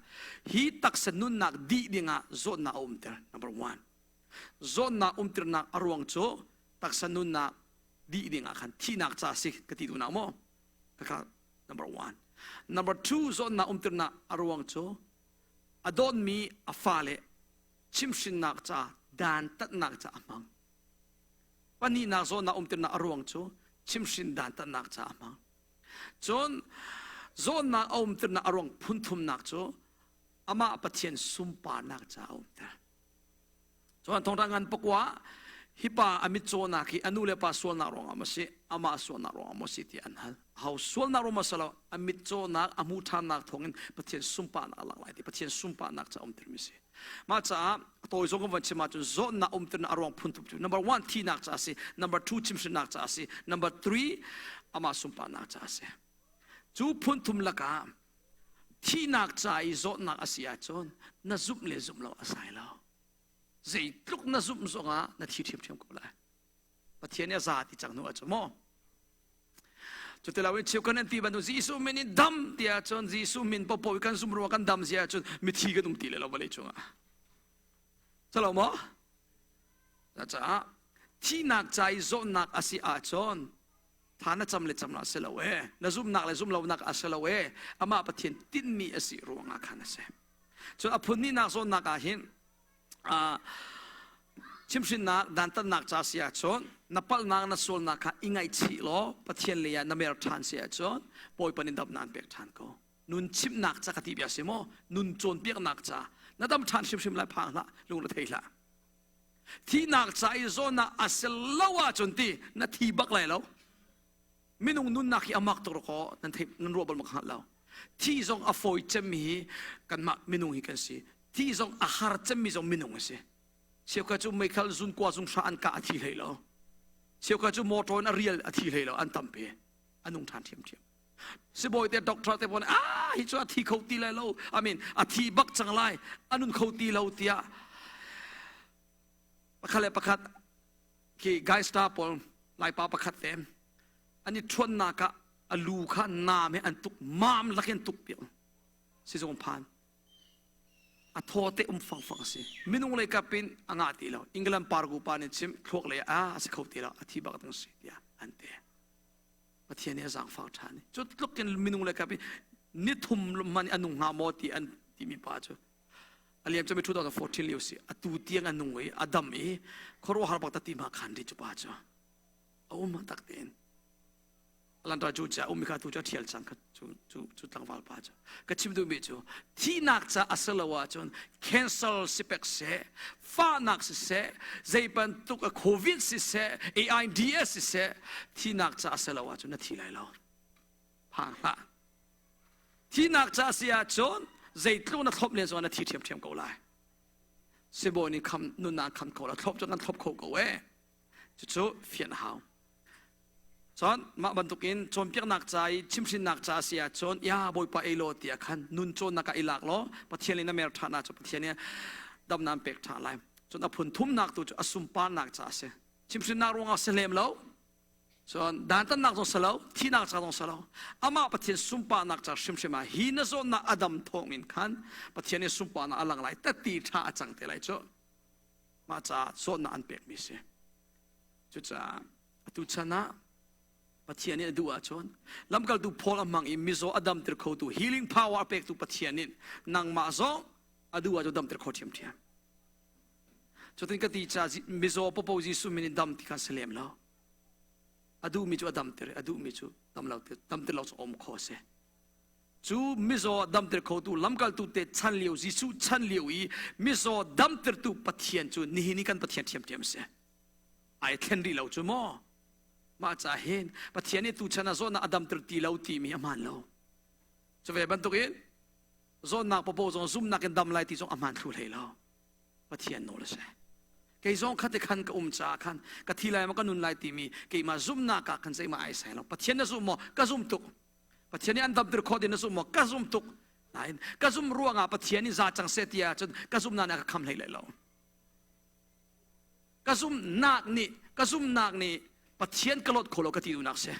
hi taksa nunnak dih dingah zawtnak a umter. Number one. Zawtnak umternak a ruang cu taksa nunnak dih dingah khan thihnak ca si ka ti duhnak maw? Kaka number one. Number two zawtnak umternak a ruang cu a dawtmi a fale chimhrinnak ca dantatnak ca a hmang. Pahnihnak zawtnak umtirnak a ruang cu chimhrin dantatnak ca a hmang. Cun zawtnak a umtirnak a ruang phunthumnak cu amah Pathian sunparnak ca a umter. Cun thongtha ngan pakua hi pa a mitcawnak hi a nu le pa sualnak ruangah maw si amah sualnak ruangah maw si ti an hal. Ho sualnak ruangah si lo a mitcawnak a hmuh ṭhannak thawngin Pathian sunparnak a lang lai ti Pathian sunparnak ca um tirmi si. Mah caah a tawi zong kan van chim ahcun zawtnak um tirnak a ruang phun thum cu number one thinak ca a si, number two chimhrinnak ca a si, number three amah sunparnak ca a si. Cu phun thum lakah thihnak ca i zawtnak a si ahcun na zumh le zumh lo a sai lo. Zeitluk na zumh zongah na thi ṭhiamṭhiam ko lai. Pathian nih a za ti cang hnu ahcun maw? Cutilo in cheu kan an ti bantuk Jesuh min in dam ti ahcun Jesuh min popo i kan zum ruang kan dam zia ahcun mithi kan um ti le lo vawlei cungah. Calo maw? Caah thihnak ca i zawtnak a si ahcun tha na cam le cam lo a si lo e na zumhnak le zumh lonak a si lo e amah Pathian tinhmi a si ruangah khan a si. Cun a phun hnihnak zawnnak ah hin chimhrinnak dantatnak ca si ahcun na palhnak na sualnak kha i ngaihchih law Pathian lei ah na mer ṭhan si ahcun Bawipa nih damnak an pek ṭhan ko. Nun chimhnak ca ka ti bia si maw? Nun cawnpiaknak ca na dam ṭhan hrimhrim lai phang hlah lung na thei hlah. Thihnak ca i zawnnak a si lo ahcun ti na thi bak lai lo. Minung nunnak hi a mak tuk kaw nan theih nan ruah bal mak hngal lo. Thi zong a fawi cemmi hi kanmah minung hi kan si. Thi zong a har cemmi zong minung a si. Cheukhat cu meithal zun kua zung hra an kah a thi hlei lo. Cheukhat cu motor in a rial a thi hlei lo an tampi. A nung ṭhan ṭhiamṭhiam. Sibawi te doctor te pon ah hi cu a thi kho ti lai lo. I mean a thi bak cang lai. A nun kho ti lo tiah pakhat le pakhat khi guy star pawl laipa pakhat te an i ṭhuannak ah a lu kha naam he an tuk maam lakin tuk piak sizung phan a thaw te um fangfang a si minung lei kap in a ngah ti lo England pargu pa nih chim thluak lei ah a si kho ti lo a thi bak ding si tiah an ti Pathian nih a zaangfak ṭhan i cu tluk in minung lei kap in ni thum man a nung hnga maw ti an timi pa cu. A liam cami 2014 lio si atu tiang a nung i a dam i khuaruahhar bak ta ti ma khan ri cu pa cu a um tak tein Atlanta cu ca um kha tu cu thial cang kha cu cu cu tlangval pa cu ka chim duhmi cu thihnak ca a si lo ahcun cancer si pek seh fahnak si seh zei bantuk a covid si seh AIDS si seh thihnak ca a si lo ahcun na thi lai lo phang hlah thihnak ca a si ahcun zeitluk na thlop len zong na thi ṭhiamṭhiam ko lai sibawi nih kham nunnak kham ko la thlop cu kan thlop kho ko e cucu fian a hau Cun mah bantukin cawnpiaknak ca i chimhrinnak ca a si ahcun ya Bawipa ei law tiah khan nun cawnnak ah i lak law Pathian in na mer ṭhan ahcun Pathian nih damnak an pek ṭhan lai. Cun a phun thumnak tu cu a sunparnak ca a si. Chimhrinnak ruangah si lem lo. Cun dantatnak zong si lo, thihnak ca zong si lo. Amah Pathian sunparnak ca hrimhrim ah hi na zawnnak a dam thawngin khan Pathian nih sunparnak a lang lai tati ṭha a cang te lai cu. Mah caah zawtnak an pekmi si. Cucaah atu chan ah Pathian nih a duh ahcun lamkaltu Paul a hmang i mizaw a damter khotu healing power a pektu Pathian nih nangmah zong a duh ahcun damter kho ṭhiamṭhiam. Cutin ka ti ca mizaw popo Jesuh min in dam ti kha si lem lo. A duhmi cu a damter i a duhmi cu dam lo damter lo cu um kho a si. Cu mizaw damter khotu lamkaltu te chan lio Jesuh chan lio i mizaw damtertu Pathian cu nihin i kan Pathian ṭhiamṭhiam a si. Ai thlen rih lo cu maw? Mah ca hin Pathian nih tuchan ah zawtnak a damter ti lo timi a hmaan lo. Cu ve bantukin zawtnak papo zong zumnak in dam lai ti zong a hmaan thlu hlei lo. Pathian nawl a si. Kei zong kha te khan ka um caah khan ka thi lai maw ka nun lai timi keimah zumnak ah khan zeimah ai sai lo. Pathian na zum maw? Ka zum tuk. Pathian nih an damter khawh ding na zum maw? Ka zum tuk. Nain ka zum ruangah Pathian nih za cang seh ti ahcun ka zumnak nih a ka kham hlei lai lo. Ka zumhnak nih ka zumhnak nih Pathian ka lot kho lo ka ti duhnak si.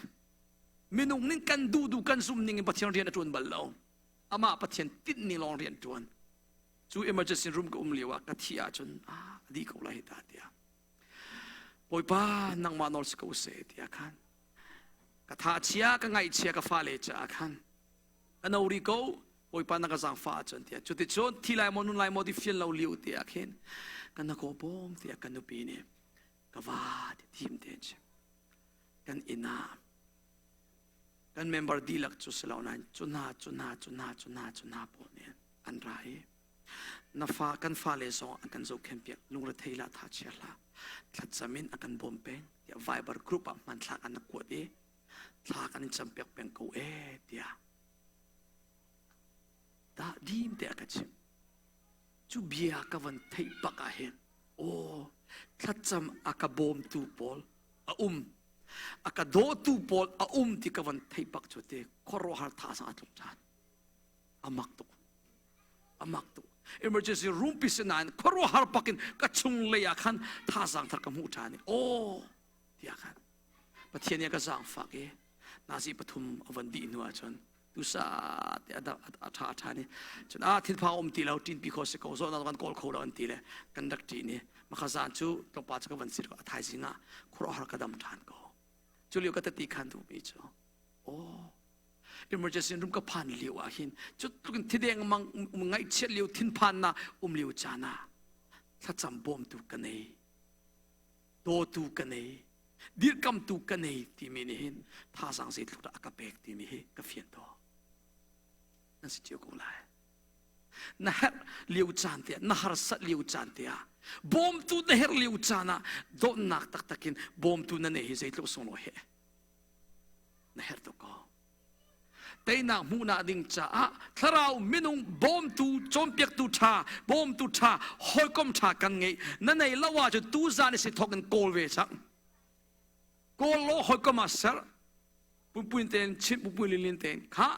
Minung ning kan duh duh kan zum ning in Pathian rian a ṭuan bal lo. Amah Pathian tinh ning lawng rian ṭuan. Cu emergency room ka um lio ah ka thih ahcun ah a dih ko lai hi ta tiah. Bawipa nangmah nawl si ko seh tiah khan ka tha chia ka ngaihchia ka fale caah khan ka no ri ko Bawipa na ka zaangfah ahcun tiah cuticun thi lai maw nun lai maw ti fian lo liu tiah khin kan na kaw bawm tiah kan nupi nih ka va ti thim te chim kan inn ah kan member dihlak cu si lo nain cu hna cu hna cu hna cu hna cu hna pawl nih an ra i na fa kan fale zong an kan zohkhen piak lungrethei la tha chia hlah thlacam in a kan bawm peng tiah Viber group ah hmanthlak an kuat i thla kan in campiak peng ko e tiah dah dim te a ka chim cu bia ka van theih bak ah hin aw thlacam a ka bawmtu pawl a um a ka dawtu pawl a um ti ka van theih bak cu te khuaruahhar tha sang a tlung ṭhan a mak tuk a mak tuk emergency room pi si nain khuaruahhar bakin ka chung lei ah khan thazaang thar ka hmuh ṭhan i aw tiah khan Pathian nih a ka zaangfak i nazi pathum a van dih hnu ahcun tusa te a ṭha a ṭha ni cun a thinphang um ti lo ṭinpi kho si ko zawtnak kan kawl kho lo an ti le kan rak ṭih ni makha zan cu tlawmpa cu ka van sir a thaizing ah khuaruahhar ka dam ṭhan ko cu lio ka tati khan duhmi cu aw emergency room ka phan lio ah hin cu tlukin thideng mang ngaihchiat lio thinphan na um lio caan ah thlacam bawmtu ka nei dawtu ka nei dirkamtu ka nei timi nih hin thazaang zeitluk dah a ka pek timi hi ka fian to nan si cio ko lai na herh lio caan te na harsat lio caan te ah bawmtu na herh lio caan ah dawtnak taktak in bawmtu na nei hi zeitluk sunglawi he na herh tuk ko Teinak hmuhnak ding caah thlarau minung bawmtu cawnpiaktu ṭha bawmtu ṭha hawikom ṭha kan ngeih na nei lo ahcun tuzan i si thawk in kawl ve cang kawl law hawikom ah ser pumpuin tein chim pumpuin linlin tein kha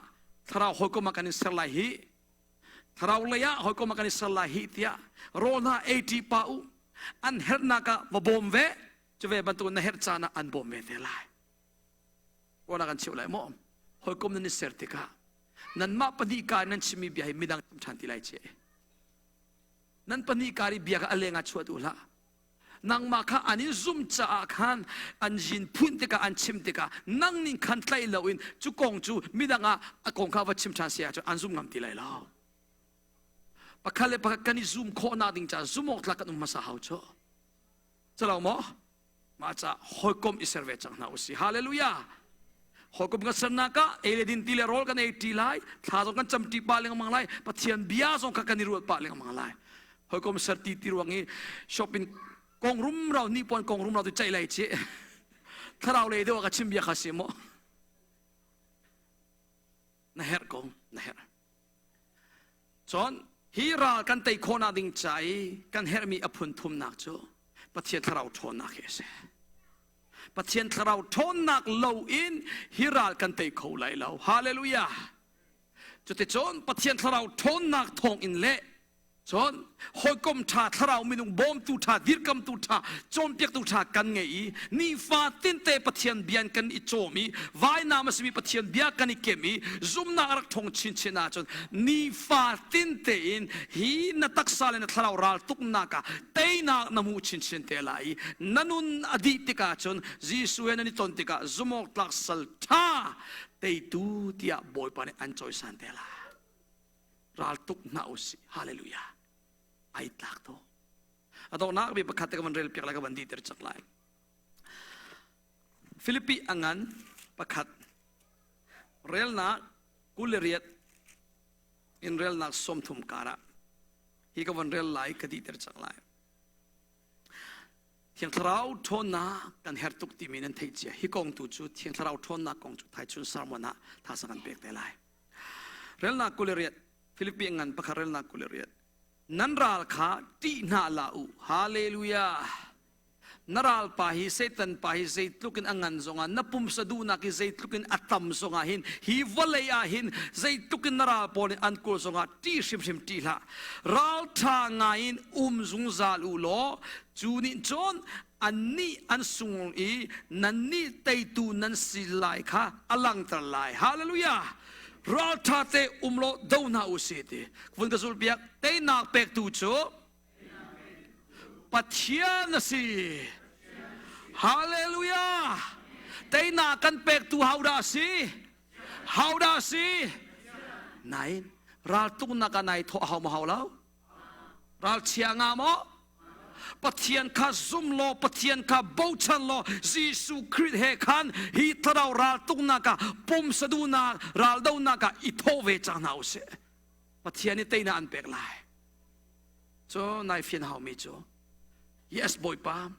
thlarau hawikom ah kan in ser lai hi thlarau lei ah hawikom ah kan in ser lai hi tiah rawl hna ei ṭi pa u an herhnak ah va bawm ve cu ve bantuk na herh caan ah an bawm ve te lai Ruahnak kan cheuh lai maw? Hawikom nan i ser tikah nanmah pahnih ka nan chimmi bia hi midang chim ṭhan ti lai ce. Nan pahnih kar i bia kha a leng ah chuah duh hlah. Nangmah kha an in zum caah khan an yin phun tikah an chim tikah nang ning khan tlaih loin cu kong cu midang ah a kong kha va chim ṭhan si ahcun an zum ngam ti lai lo. Pakhat le pakhat kan i zum khawhnak ding caah zum awk tlak kan um hmasa hau cu. Calo maw? Mah ca hawikom i ser ve cang hna usih. Hallelujah! Hawikom kan sernak ah ei le din ti le rawl kan ei ṭi lai, thla zong kan cam ṭi pah lengmang lai, Pathian bia zong kha kan i ruat pah lengmang lai. Hawikom ser ti ti ruang i shopping kong rumro ni puan kong rumro tu ceih lai ci. Thlarau lei deuh ah ka chim bia kha si maw? Na herh ko, na herh. Cun hi ral kan tei khawhnak ding ca i kan herhmi a phun thumnak cu Pathian thlarau ṭhawnnak hi a si. Pathian thlarau ṭhawnnak lo in hi ral kan tei kho lai lo. Hallelujah! Cuticun Pathian thlarau ṭhawnnak thawng in le Cun hawikom ṭha thlarau minung bawmtu ṭha dirkamtu ṭha cawnpiaktu ṭha kan ngei i nifa tinte Pathian bia kan i cawm i vainam a simi Pathian bia kan i kem i zumnak a rak ṭhawng chinchin ahcun nifa tinte in hi na taksa le na thlarau ral tuknak ah teinak na hmu chinchin te lai i na nun a dih tikah cun Jesuh he nan i ton tikah zumawktlak sal ṭha teitu tiah Bawipa nih an cawisan te lai. Ral tuk hna usih. Hallelujah. Ai tlak to. A donghnak bi pakhat te ka van rel piak lai ka van dih ter cak lai. Filipi angan pakhat relnak 28 in relnak 30 kara hi ka van rel lai ka dih ter cak lai. Thiang Thlarau ṭhawnnak kan herh tuk timi nan theih cia. Hi kong tu cu Thiang Thlarau ṭhawnnak kong cu thaichun sermon ah thasa kan pek te lai. Relnak 28, Filipi ngan pakhat relnak 28. Nan ral kha ṭih hna hlah u. Hallelujah. Na ral pa hi Satan pa hi zeitluk in a ngan zongah na pumsa duhnak hi zeitluk in a tam zongah hin hi vawlei ah hin zeitluk in na ral pawl nih an kawl zongah ṭih hrimhrim ṭih hlah. Ral ṭha ngai in um zungzal u law cu nih cun annih an sung i nannih teitu nan si lai kha a langhter lai. Hallelujah! Ralṭha te um law do hna u si ti. Vun ka zulh piak. Teinak pektu cu Pathian a si. Hallelujah! Teinak kan pektu hodah a si? Hodah a si? Nain raltuknak ah nai thawh hau ma hau lo? Ralchia nga maw? Pathian kha zum law, Pathian kha bochan law, Jesuh Khrih he khan hi thlarau raltuknak ah pumsa duhnak raldonak ah i thawh ve cang hna usih. Pathian nih teinak an pek lai. Cu nai fian haumi cu Yes Bawipa,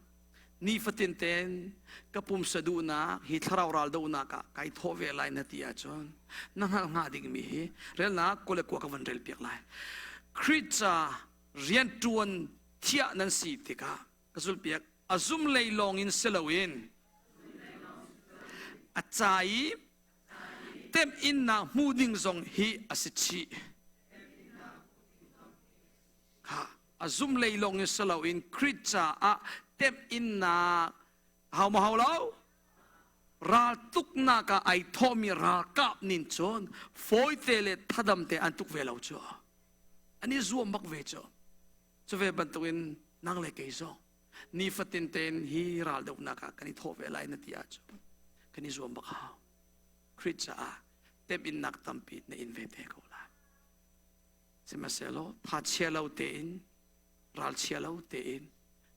nifatin ten ka pumsa duhnak hi thlarau raldonak ah kai thawh ve lai na ti ahcun na hngalh hnga dingmi hi relnak 29 ka van rel piak lai. Khrih ca rianṭuan thiah nan si tikah ka zulhpiak a zum lei lawng in si loin a ca i temhinnak hmu ding zong hi a si chih. Kha a zum lei lawng in si loin Khrih caah temhinnak hau ma hau lo? Raltuknak ah ai thawhmi ralkap nin cun fawite le thadam te an tuk ve lo cu. An i zuam bak ve cu. Cu ve bantukin nang le kei zong nifatin tein hi raldohnak ah kan i thawh ve lai na ti ahcun kan i zuam bak hau. Khrih caah temhinnak tampi na in ve te ko lai. Sihmanhsehlaw thachia lo tein, ralchia lo tein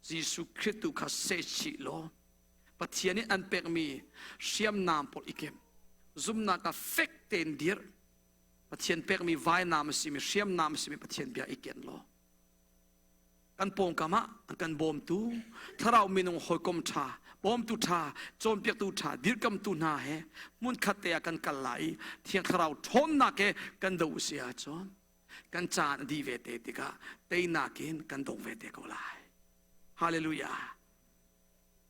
Jesuh Khrih tu kha sehchih law Pathian nih an pekmi hriamnam pawl i kem. Zumhnak ah fek tein dir. Pathian pekmi vainam a simi hriamnam a simi Pathian bia i ken law kan pawngkam ah an kan bawmtu thlarau minung hawikom ṭha bawmtu ṭha cawnpiaktu ṭha dirkamtu hna he hmunkhat te ah kan kal lai i thiang thlarau ṭhawnnak he kan do si ahcun kan caan a dih ve te tikah teinak in kan dong ve te ko lai. Hallelujah.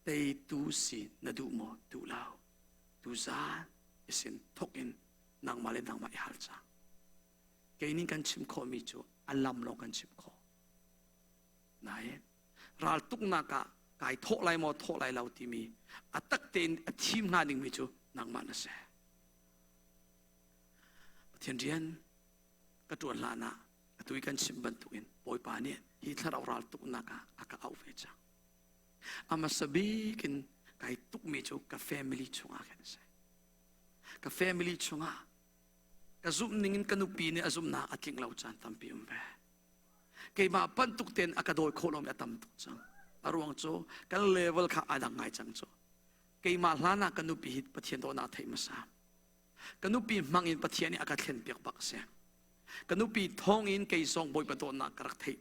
Teitu si na duh maw duh lo tuzaan isin thok in nangmah le nangmah i hal cang. Kei nih kan chim khawhmi cu a lam lawng kan chim khawh. Nain raltuknak ah kai thawh lai maw thawh lai lo timi a tak tein a thim hnga dingmi cu nangmah na si. Pathian rian ka ṭuan hlan ah atu i kan chim bantukin Bawipa nih hi thlarau raltuknak ah a ka auh ve cang. A hmasa bik in kai tukmi cu ka family chungah khan a si. Ka family chungah ka zumh ning in ka nupi nih a zumhnak a tling lo caan tampi um ve. Keimah bantuk tein a ka dawi khawh lomi a tam tuk cang. A ruang cu kan level kha aa dang ngai cang cu. Keimah hlan ah ka nupi hi Pathian dawtnak theih hmasa. Ka nupi hmang in Pathian nih a ka thlen piak bak a si. Ka nupi thawng in kei zong Bawipa dawtnak ka rak theih.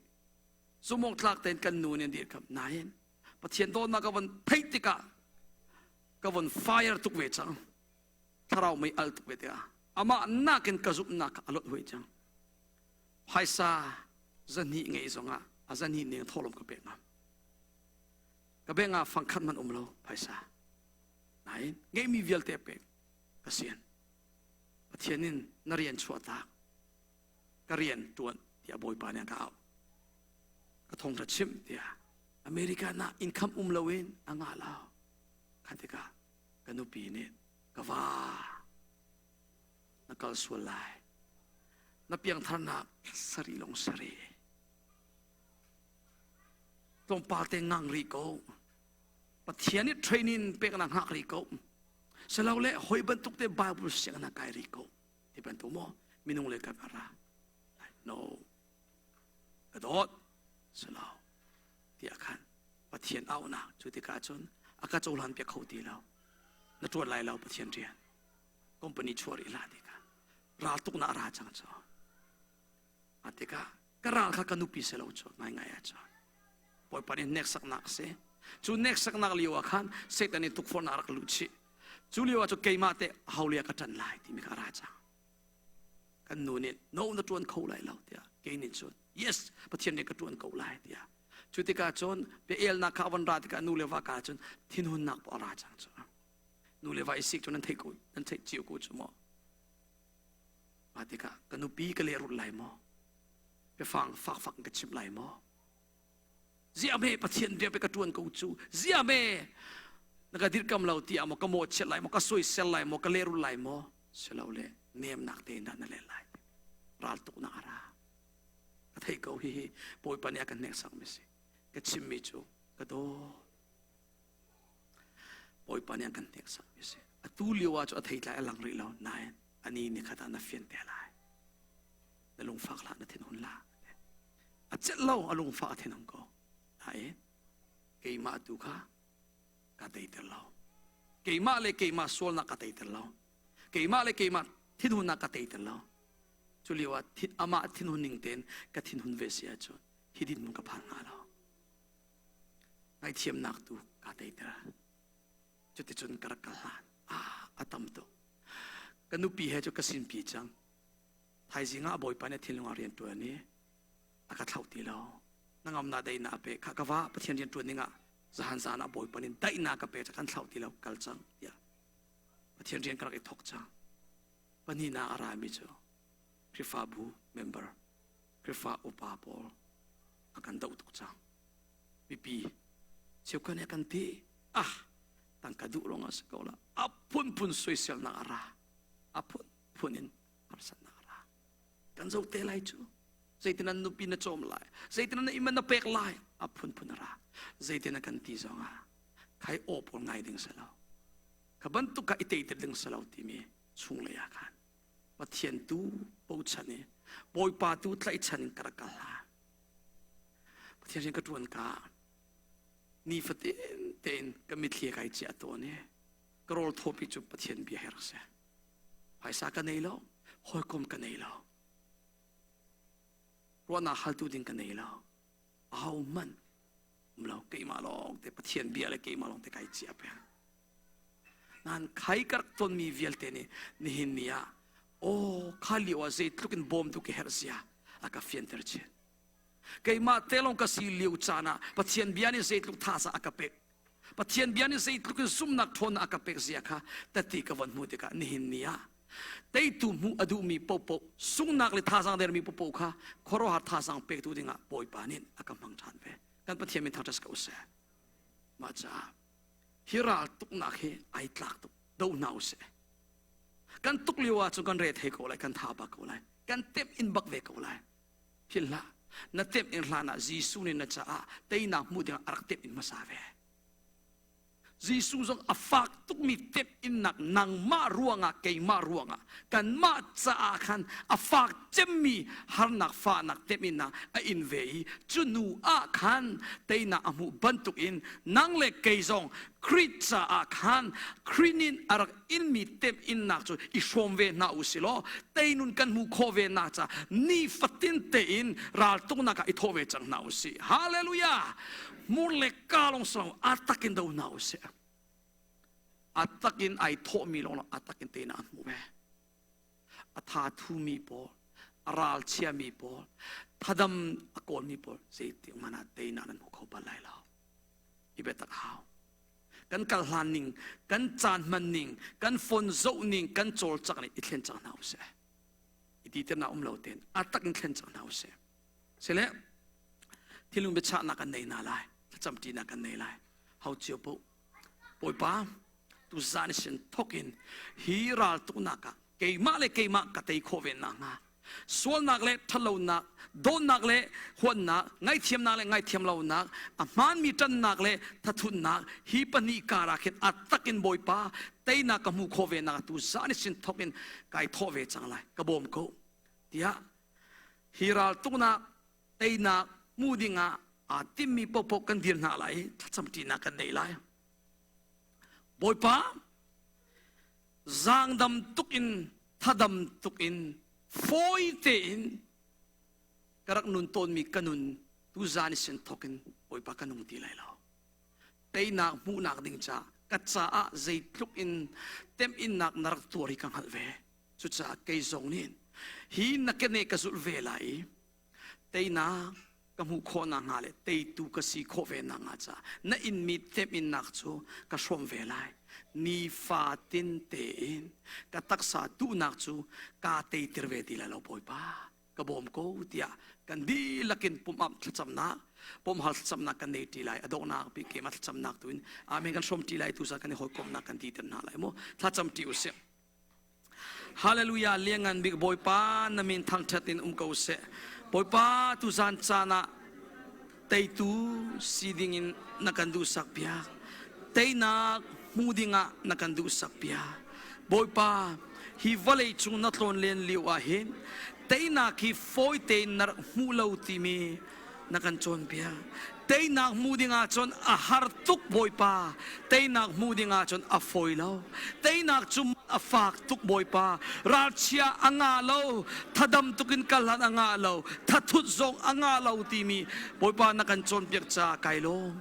Zumawk tlak tein kan nu nih an dirkamh nain Pathian dawtnak ka von theih tikah ka von fire tuk ve cang. Thlarau mei al tuk ve tikah amah nakin ka zumhnak a lot hui cang. Phaisa zahnih ngeih zongah a zahnih ning thawhlawm ka pek ngam. Ka beng ah fangkhat man um lo phaisa. Nain ngeihmi vialte pek ka sian. Pathian in na rian chuah tak ka rian tuan tiah Bawipa nih a ka auh. Ka thawngtha chimh tiah America na income um loin a ngah lo. Kha tikah ka nupi nih ka va na kal sual lai. Na piangtharnak sari long sari. Tlawmpal te ngang rih ko. Pathian nih training pek na hngak rih ko. Silole hoi bantuk te Bible siang na kai rih ko. Ti bantuk maw minung le kan ara. No. Ka dawt. Silo. Tiah khan Pathian auhnak cu tikah cun a ka cohlan piak kho ti lo. Na ṭuan lai lo Pathian rian. Company chuah rih hlah ti kha. Ral tuk na ra cang cu. A tikah ka ral kha ka nupi si lo cu ngaingai ah cun. Bawipa nih hneksaknak a si. Cu hneksaknak lio ah khan Satan nih tukforhnak a rak luh chih. Cu lio ah cu keimah teh holia ka ṭan lai timi kha a ra cang. Kan nu nih no na ṭuan kho lai lo tiah kei nih cun yes Pathian nih ka ṭuan ko lai tiah. Cu tikah cun bia elnak kha a von ra tikah nu le va ka cun thinhunnak pawh a ra cang cu. Nu le va i sik cu nan theih ko nan theih cio ko cu maw. Mah tikah ka nupi ka lehrulh lai maw? Biafang fakfak in ka chimh lai maw? Ziah me Pathian rian pe ka ṭuan ko cu. Ziah me na ka dirkam lo tiah maw ka mawhchiat lai maw ka soisel lai maw ka lehrulh lai maw? Silole nemnak tein dah na leh lai. Raltuknak a ra. Ka theih ko hihi Bawipa nih a kan hneksakmi si. Ka chimmi cu ka dawt. Bawipa nih a kan hneksakmi si. Atu lio ah cu a theitlai a lang rih lo nain ani ni khat ah na fian te lai. Na lungfak hlah na thinhun hlah. A celh lo a lungfak a thinhung ko. Nain keimah tu kha ka teiter lo. Keimah le keimah sualnak ka teiter lo. Keimah le keimah thinhunnak ka teiter lo. Cu lio ah amah thinhun ning tein ka thinhun ve si ahcun hi dinhmun ka phan hnga lo. Ngaihthiamnak tu ka teiter. Cuticun ka rak kal hlan. Ah, a tam tuk. Ka nupi he cu ka sinpi cang. Thaizing ah Bawipa nih thinlung ah rian ṭuan i a ka thlauh ti lo. Hnangamnak daihnak a pek. Kha ka va Pathian rian ṭuan dingah zahan zan ah Bawipa nih daihnak ka pek kan thlauh ti lo kal cang tiah Pathian rian ka rak i thawk cang. Pahnihnak a rami cu Khrihfabu member, Khrihfa upa pawl a kan doh tuk cang. Mipi cheukhat nih a kan ti ah tangka duh lawng a si ko la. A phunphun soiselnak a ra. A phunphun in harsatnak a ra. Kan zoh te lai cu. Zeitin an nupi na cawm lai. Zeitin an iman na pek lai. A phunphun a ra. Zeitin a kan ti zong ah khai aw pawl ngai ding si lo. Kha bantuk kha i teiter ding si lo timi chunglei ah khan Pathian tu bochan i Bawipa tu tlaihchan in ka rak kal hna. Pathian rian ka ṭuan ka nifatin tein ka mitthli kai ciah tawn i ka rawl thawpi cu Pathian bia he rak si. Phaisa ka nei lo, hawikom ka nei lo. Ruahnak haltu ding ka nei lo. Ahohmanh um lo keimah lawng te Pathian bia le keimah lawng te kai ciah peng. Nan khai ka rak tonmi vialte nih nihin ni ah aw kha lio ah zeitluk in bawmtu ka herh zia a ka fianter chin. Keimah te lawng ka si lio caan ah Pathian bia nih zeitluk thaza a ka pek. Pathian bia nih zeitluk in zumhnak ṭhawnnak a ka pek zia kha tati ka von hmuh tikah nihin ni ah teitu hmuh a duhmi paohpaoh sunghnak le thazaang dermi paohpaoh kha khuaruahhar thazaang pektu dingah Bawipa nih a ka hmang ṭhan ve. Kan Pathian min thangṭhat ko seh. Mah caah hi ral tuknak hi ai tlak tuk do hna usih. Kan tuk lio ah cun kan re thei ko lai, kan tha bak ko lai, kan temh in bak ve ko lai. Philh hlah. Na temh in hlan ah Jesuh nih na caah teinak hmuh dingah a rak temh in hmasa ve. Jesuh zong a fak tukmi temhinnak nangmah ruangah keimah ruangah kanmah caah khan a fak cemmi harnak fahnak temhinnak a in ve i cu nu ah khan teinak a hmuh bantukin nang le kei zong Khrih caah khan Khrih nih a rak inmi temhinnak cu i hrawm ve hna u si law teinun kan hmuh khawh ve nak ca nifatin tein raltuknak ah i thawh ve cang hna u sih. Hallelujah! Hmur le ka lawng si lo a takin do hna u sih. A takin ai thawhmi lawng a takin teinak an hmu ve. A tha thumi pawl, a ral chiami pawl, thadam a kawlmi pawl zeitik hmanh ah teinak nan hmu kho bal lai lo. I biatak hau. Kan kal hlan ning, kan caan hman ning, kan phone zoh ning, kan cawlcangh ning i thlen cang hna usih. I ti tirnak um lo tein a tak in thlen cang hna usih. Sile thinlung biachahnak kan nei hna lai, thlacamṭinak kan nei lai. Hau cio paoh Bawipa tu zan sin thokin hi raltuknak ah keimah le keimah ka tei khawh ve nakhnga sualnak le ṭhatlonak dawtnak le huatnak ngaihthiamnak le ngaihthiam lonak a hmaanmi ṭannak le thathutnak hi pahnih karah khin a takin Bawipa teinak ka hmuh khawh ve nak tu zan sin thokin kai thawh ve cang lai ka bawm ko tiah hi raltuknak teinak hmu dingah aa timmi paohpaoh kan dir hna lai i thlacamṭinak kan nei lai. Bawipa, zaangdam tuk in thadam tuk in fawi tein ka rak nun tawnmi ka nun tuzan i sin thawk in Bawipa ka nung ti lai lo. Teinak hmuhnak ding ca ka caah zeitluk in temhinnak na rak tuar hi ka hngalh ve. Cucaah kei zong nih hi na kene ka zulh ve lai i teinak ka hmuh khawh nakhnga le teitu ka si khawh ve nakhnga caah na inmi temhinnak cu ka hrawm ve lai. Nifatin tein ka taksa duhnak cu kaa teiter ve ti lai lo Bawipa ka bawm ko tiah kan dihlak in pumh thlacamnak pumhal thlacamnak kan nei ṭi lai a donghnak bik keimah thlacamnak tu in amen kan hrawm ṭi lai tu kan i hawikomhnak kan ti ter hna lai mu thlacam ṭi usih Hallelujah liangan bik Bawipa na min thangṭhat in um ko seh. Bawipa tuzan caan ah teitu si dingin na kan duhsak piak. Teinak hmu dingah na kan duhsak piak. Bawipa hi vawlei cung na tlawn len lio ah hin teinak hi fawi tein na rak hmu lo timi na kan cawnpiak. Teinak hmu ding ahcun a har tuk Bawipa. Teinak hmu ding ahcun a fawi lo. Teinak cu a fak tuk Bawipa. Ralchia a ngah lo, thadam tuk in kal hlan a ngah lo, thathut zong a ngah lo timi Bawipa na kan cawnpiak caah kai lawm.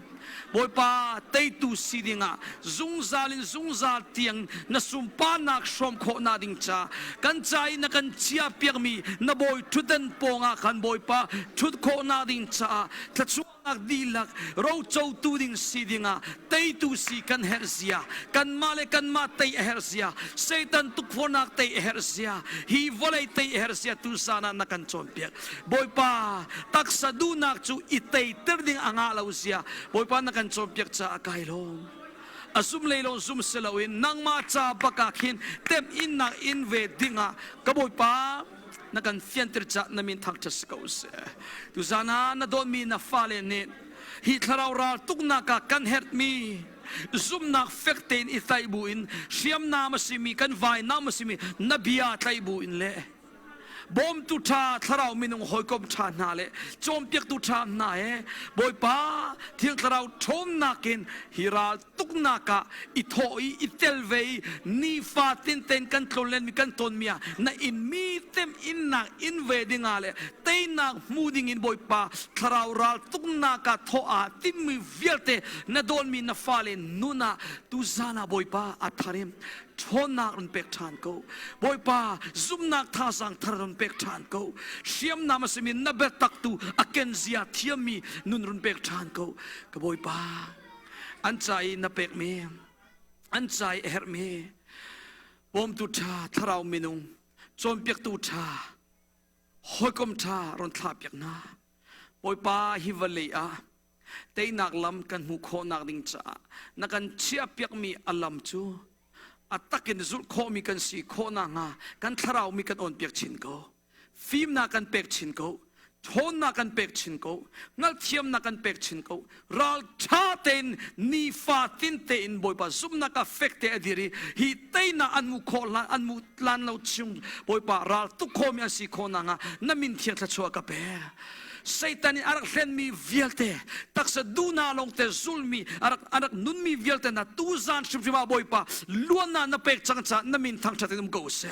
Bawipa teitu si dingah zungzal in zungzal tiang na sunparnak hrawm khawhnak ding ca kan ca i na kan chiahpiakmi na bawi ṭhutdan pawngah khan Bawipa ṭhut khawhnak ding caah thluachuahnak dihlak rocotu ding si dingah teitu si kan herh zia kanmah le kanmah tei a herh zia Satan tukforhnak tei a herh zia hi vawlei tei a herh zia tu zan ah na kan cawnpiak Bawipa taksa duhnak cu i teiter ding a ngah lo zia Bawipa na kan cawnpiak caah kai lawm. A zum lei lawng zum si loin nangmah ca bak ah khin temhinnak in ve dingah ka Bawipa na kan fianter caah na min thangṭhat si ko seh. Tuzan ah na dawtmi na fale nih hi thlarau ral tuknak ah kan herhmi zumhnak fek tein i tlaih bu in hriamnam a simi kan vainam a simi na bia tlaih bu in le Bawmtu ṭha thlarau minung hawikom ṭha hna le cawnpiaktu ṭha hna he Bawipa Thiang Thlarau ṭhawnnak in hi ral tuknak ah i thawh i i tel ve i nifa tinten kan tlonlenmi kan tonmi ah na inn mi temhinnak in ve dingah le teinak hmu dingin Bawipa thlarau ral tuknak ah thawh ah timmi vialte na dawtmi na fale nun ah tuzan ah Bawipa a thar in ṭhawnnak run pek ṭhan ko. Bawipa, zumhnak thazaang thar run pek ṭhan ko. Hriamnam a simi na biatak tu a kenzia thiammi nun run pek ṭhan ko. Ka Bawipa, an ca i na pekmi, an ca i a herhmi, bawmtu ṭha, thlarau minung, cawnpiaktu ṭha, hawikom ṭha run thlahpiak hna. Bawipa, hi vawlei ah Teinak lam kan hmuh khawhnak ding caah na kan chiahpiakmi a lam cu a takin zulh khawhmi kan si khawh nakhnga kan thlarau mi kan awnpiak chin ko. Fimnak kan pek chin ko. Ṭhawnnak kan pek chin ko, hngalhthiamnak kan pek chin ko. Ral ṭha tein nifa tin tein Bawipa zumhnak ah fek te a dir i hi teinak an hmuh khawh hlan an hmuh lan lo chung Bawipa ral tuk khomi an si khawh nakhnga na min thiang thluachuah ka pe. Satan in a rak hlenmi vialte taksa duhnak lawngte zulmi a rak nunmi vialte na tuzan hrimhrim ah Bawipa luannak na pek cang caah na min thangṭhat in um ko seh.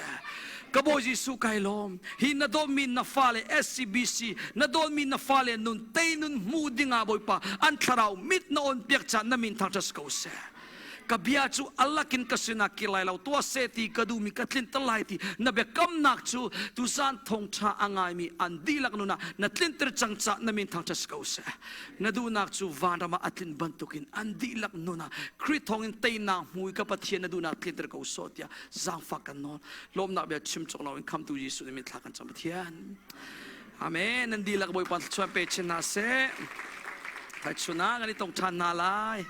Ka Bawi Jesuh kai lawm. Hi na dawtmi na fale SCBC na dawtmi na fale nun tei nun hmu dingah Bawipa an thlarau mit na on piak caan na min thangṭhat ko seh. Ka bia cu alakin ka sinah kir lai lo tuah seh ti ka duhmi ka tlinter lai ti na biakamnak cu tuzan thawngṭha a ngaimi an dihlak nun ah na tlinter cang caah na min thangṭhat ko seh. Na duhnak cu vanram ah a tlin bantukin an dihlak nun ah Khrih thawngin teinak hmu i ka Pathian na duhnak tlinter ko sawh tiah zaangfak kan nawl. Lawmnak bia chim cawk lo in khamtu Jesuh nih min thla kan cam Pathian. Amen. Nan dihlak Bawipa thluachuah pe chin hna seh. Thai chun ah kan i tong ṭhan hna lai.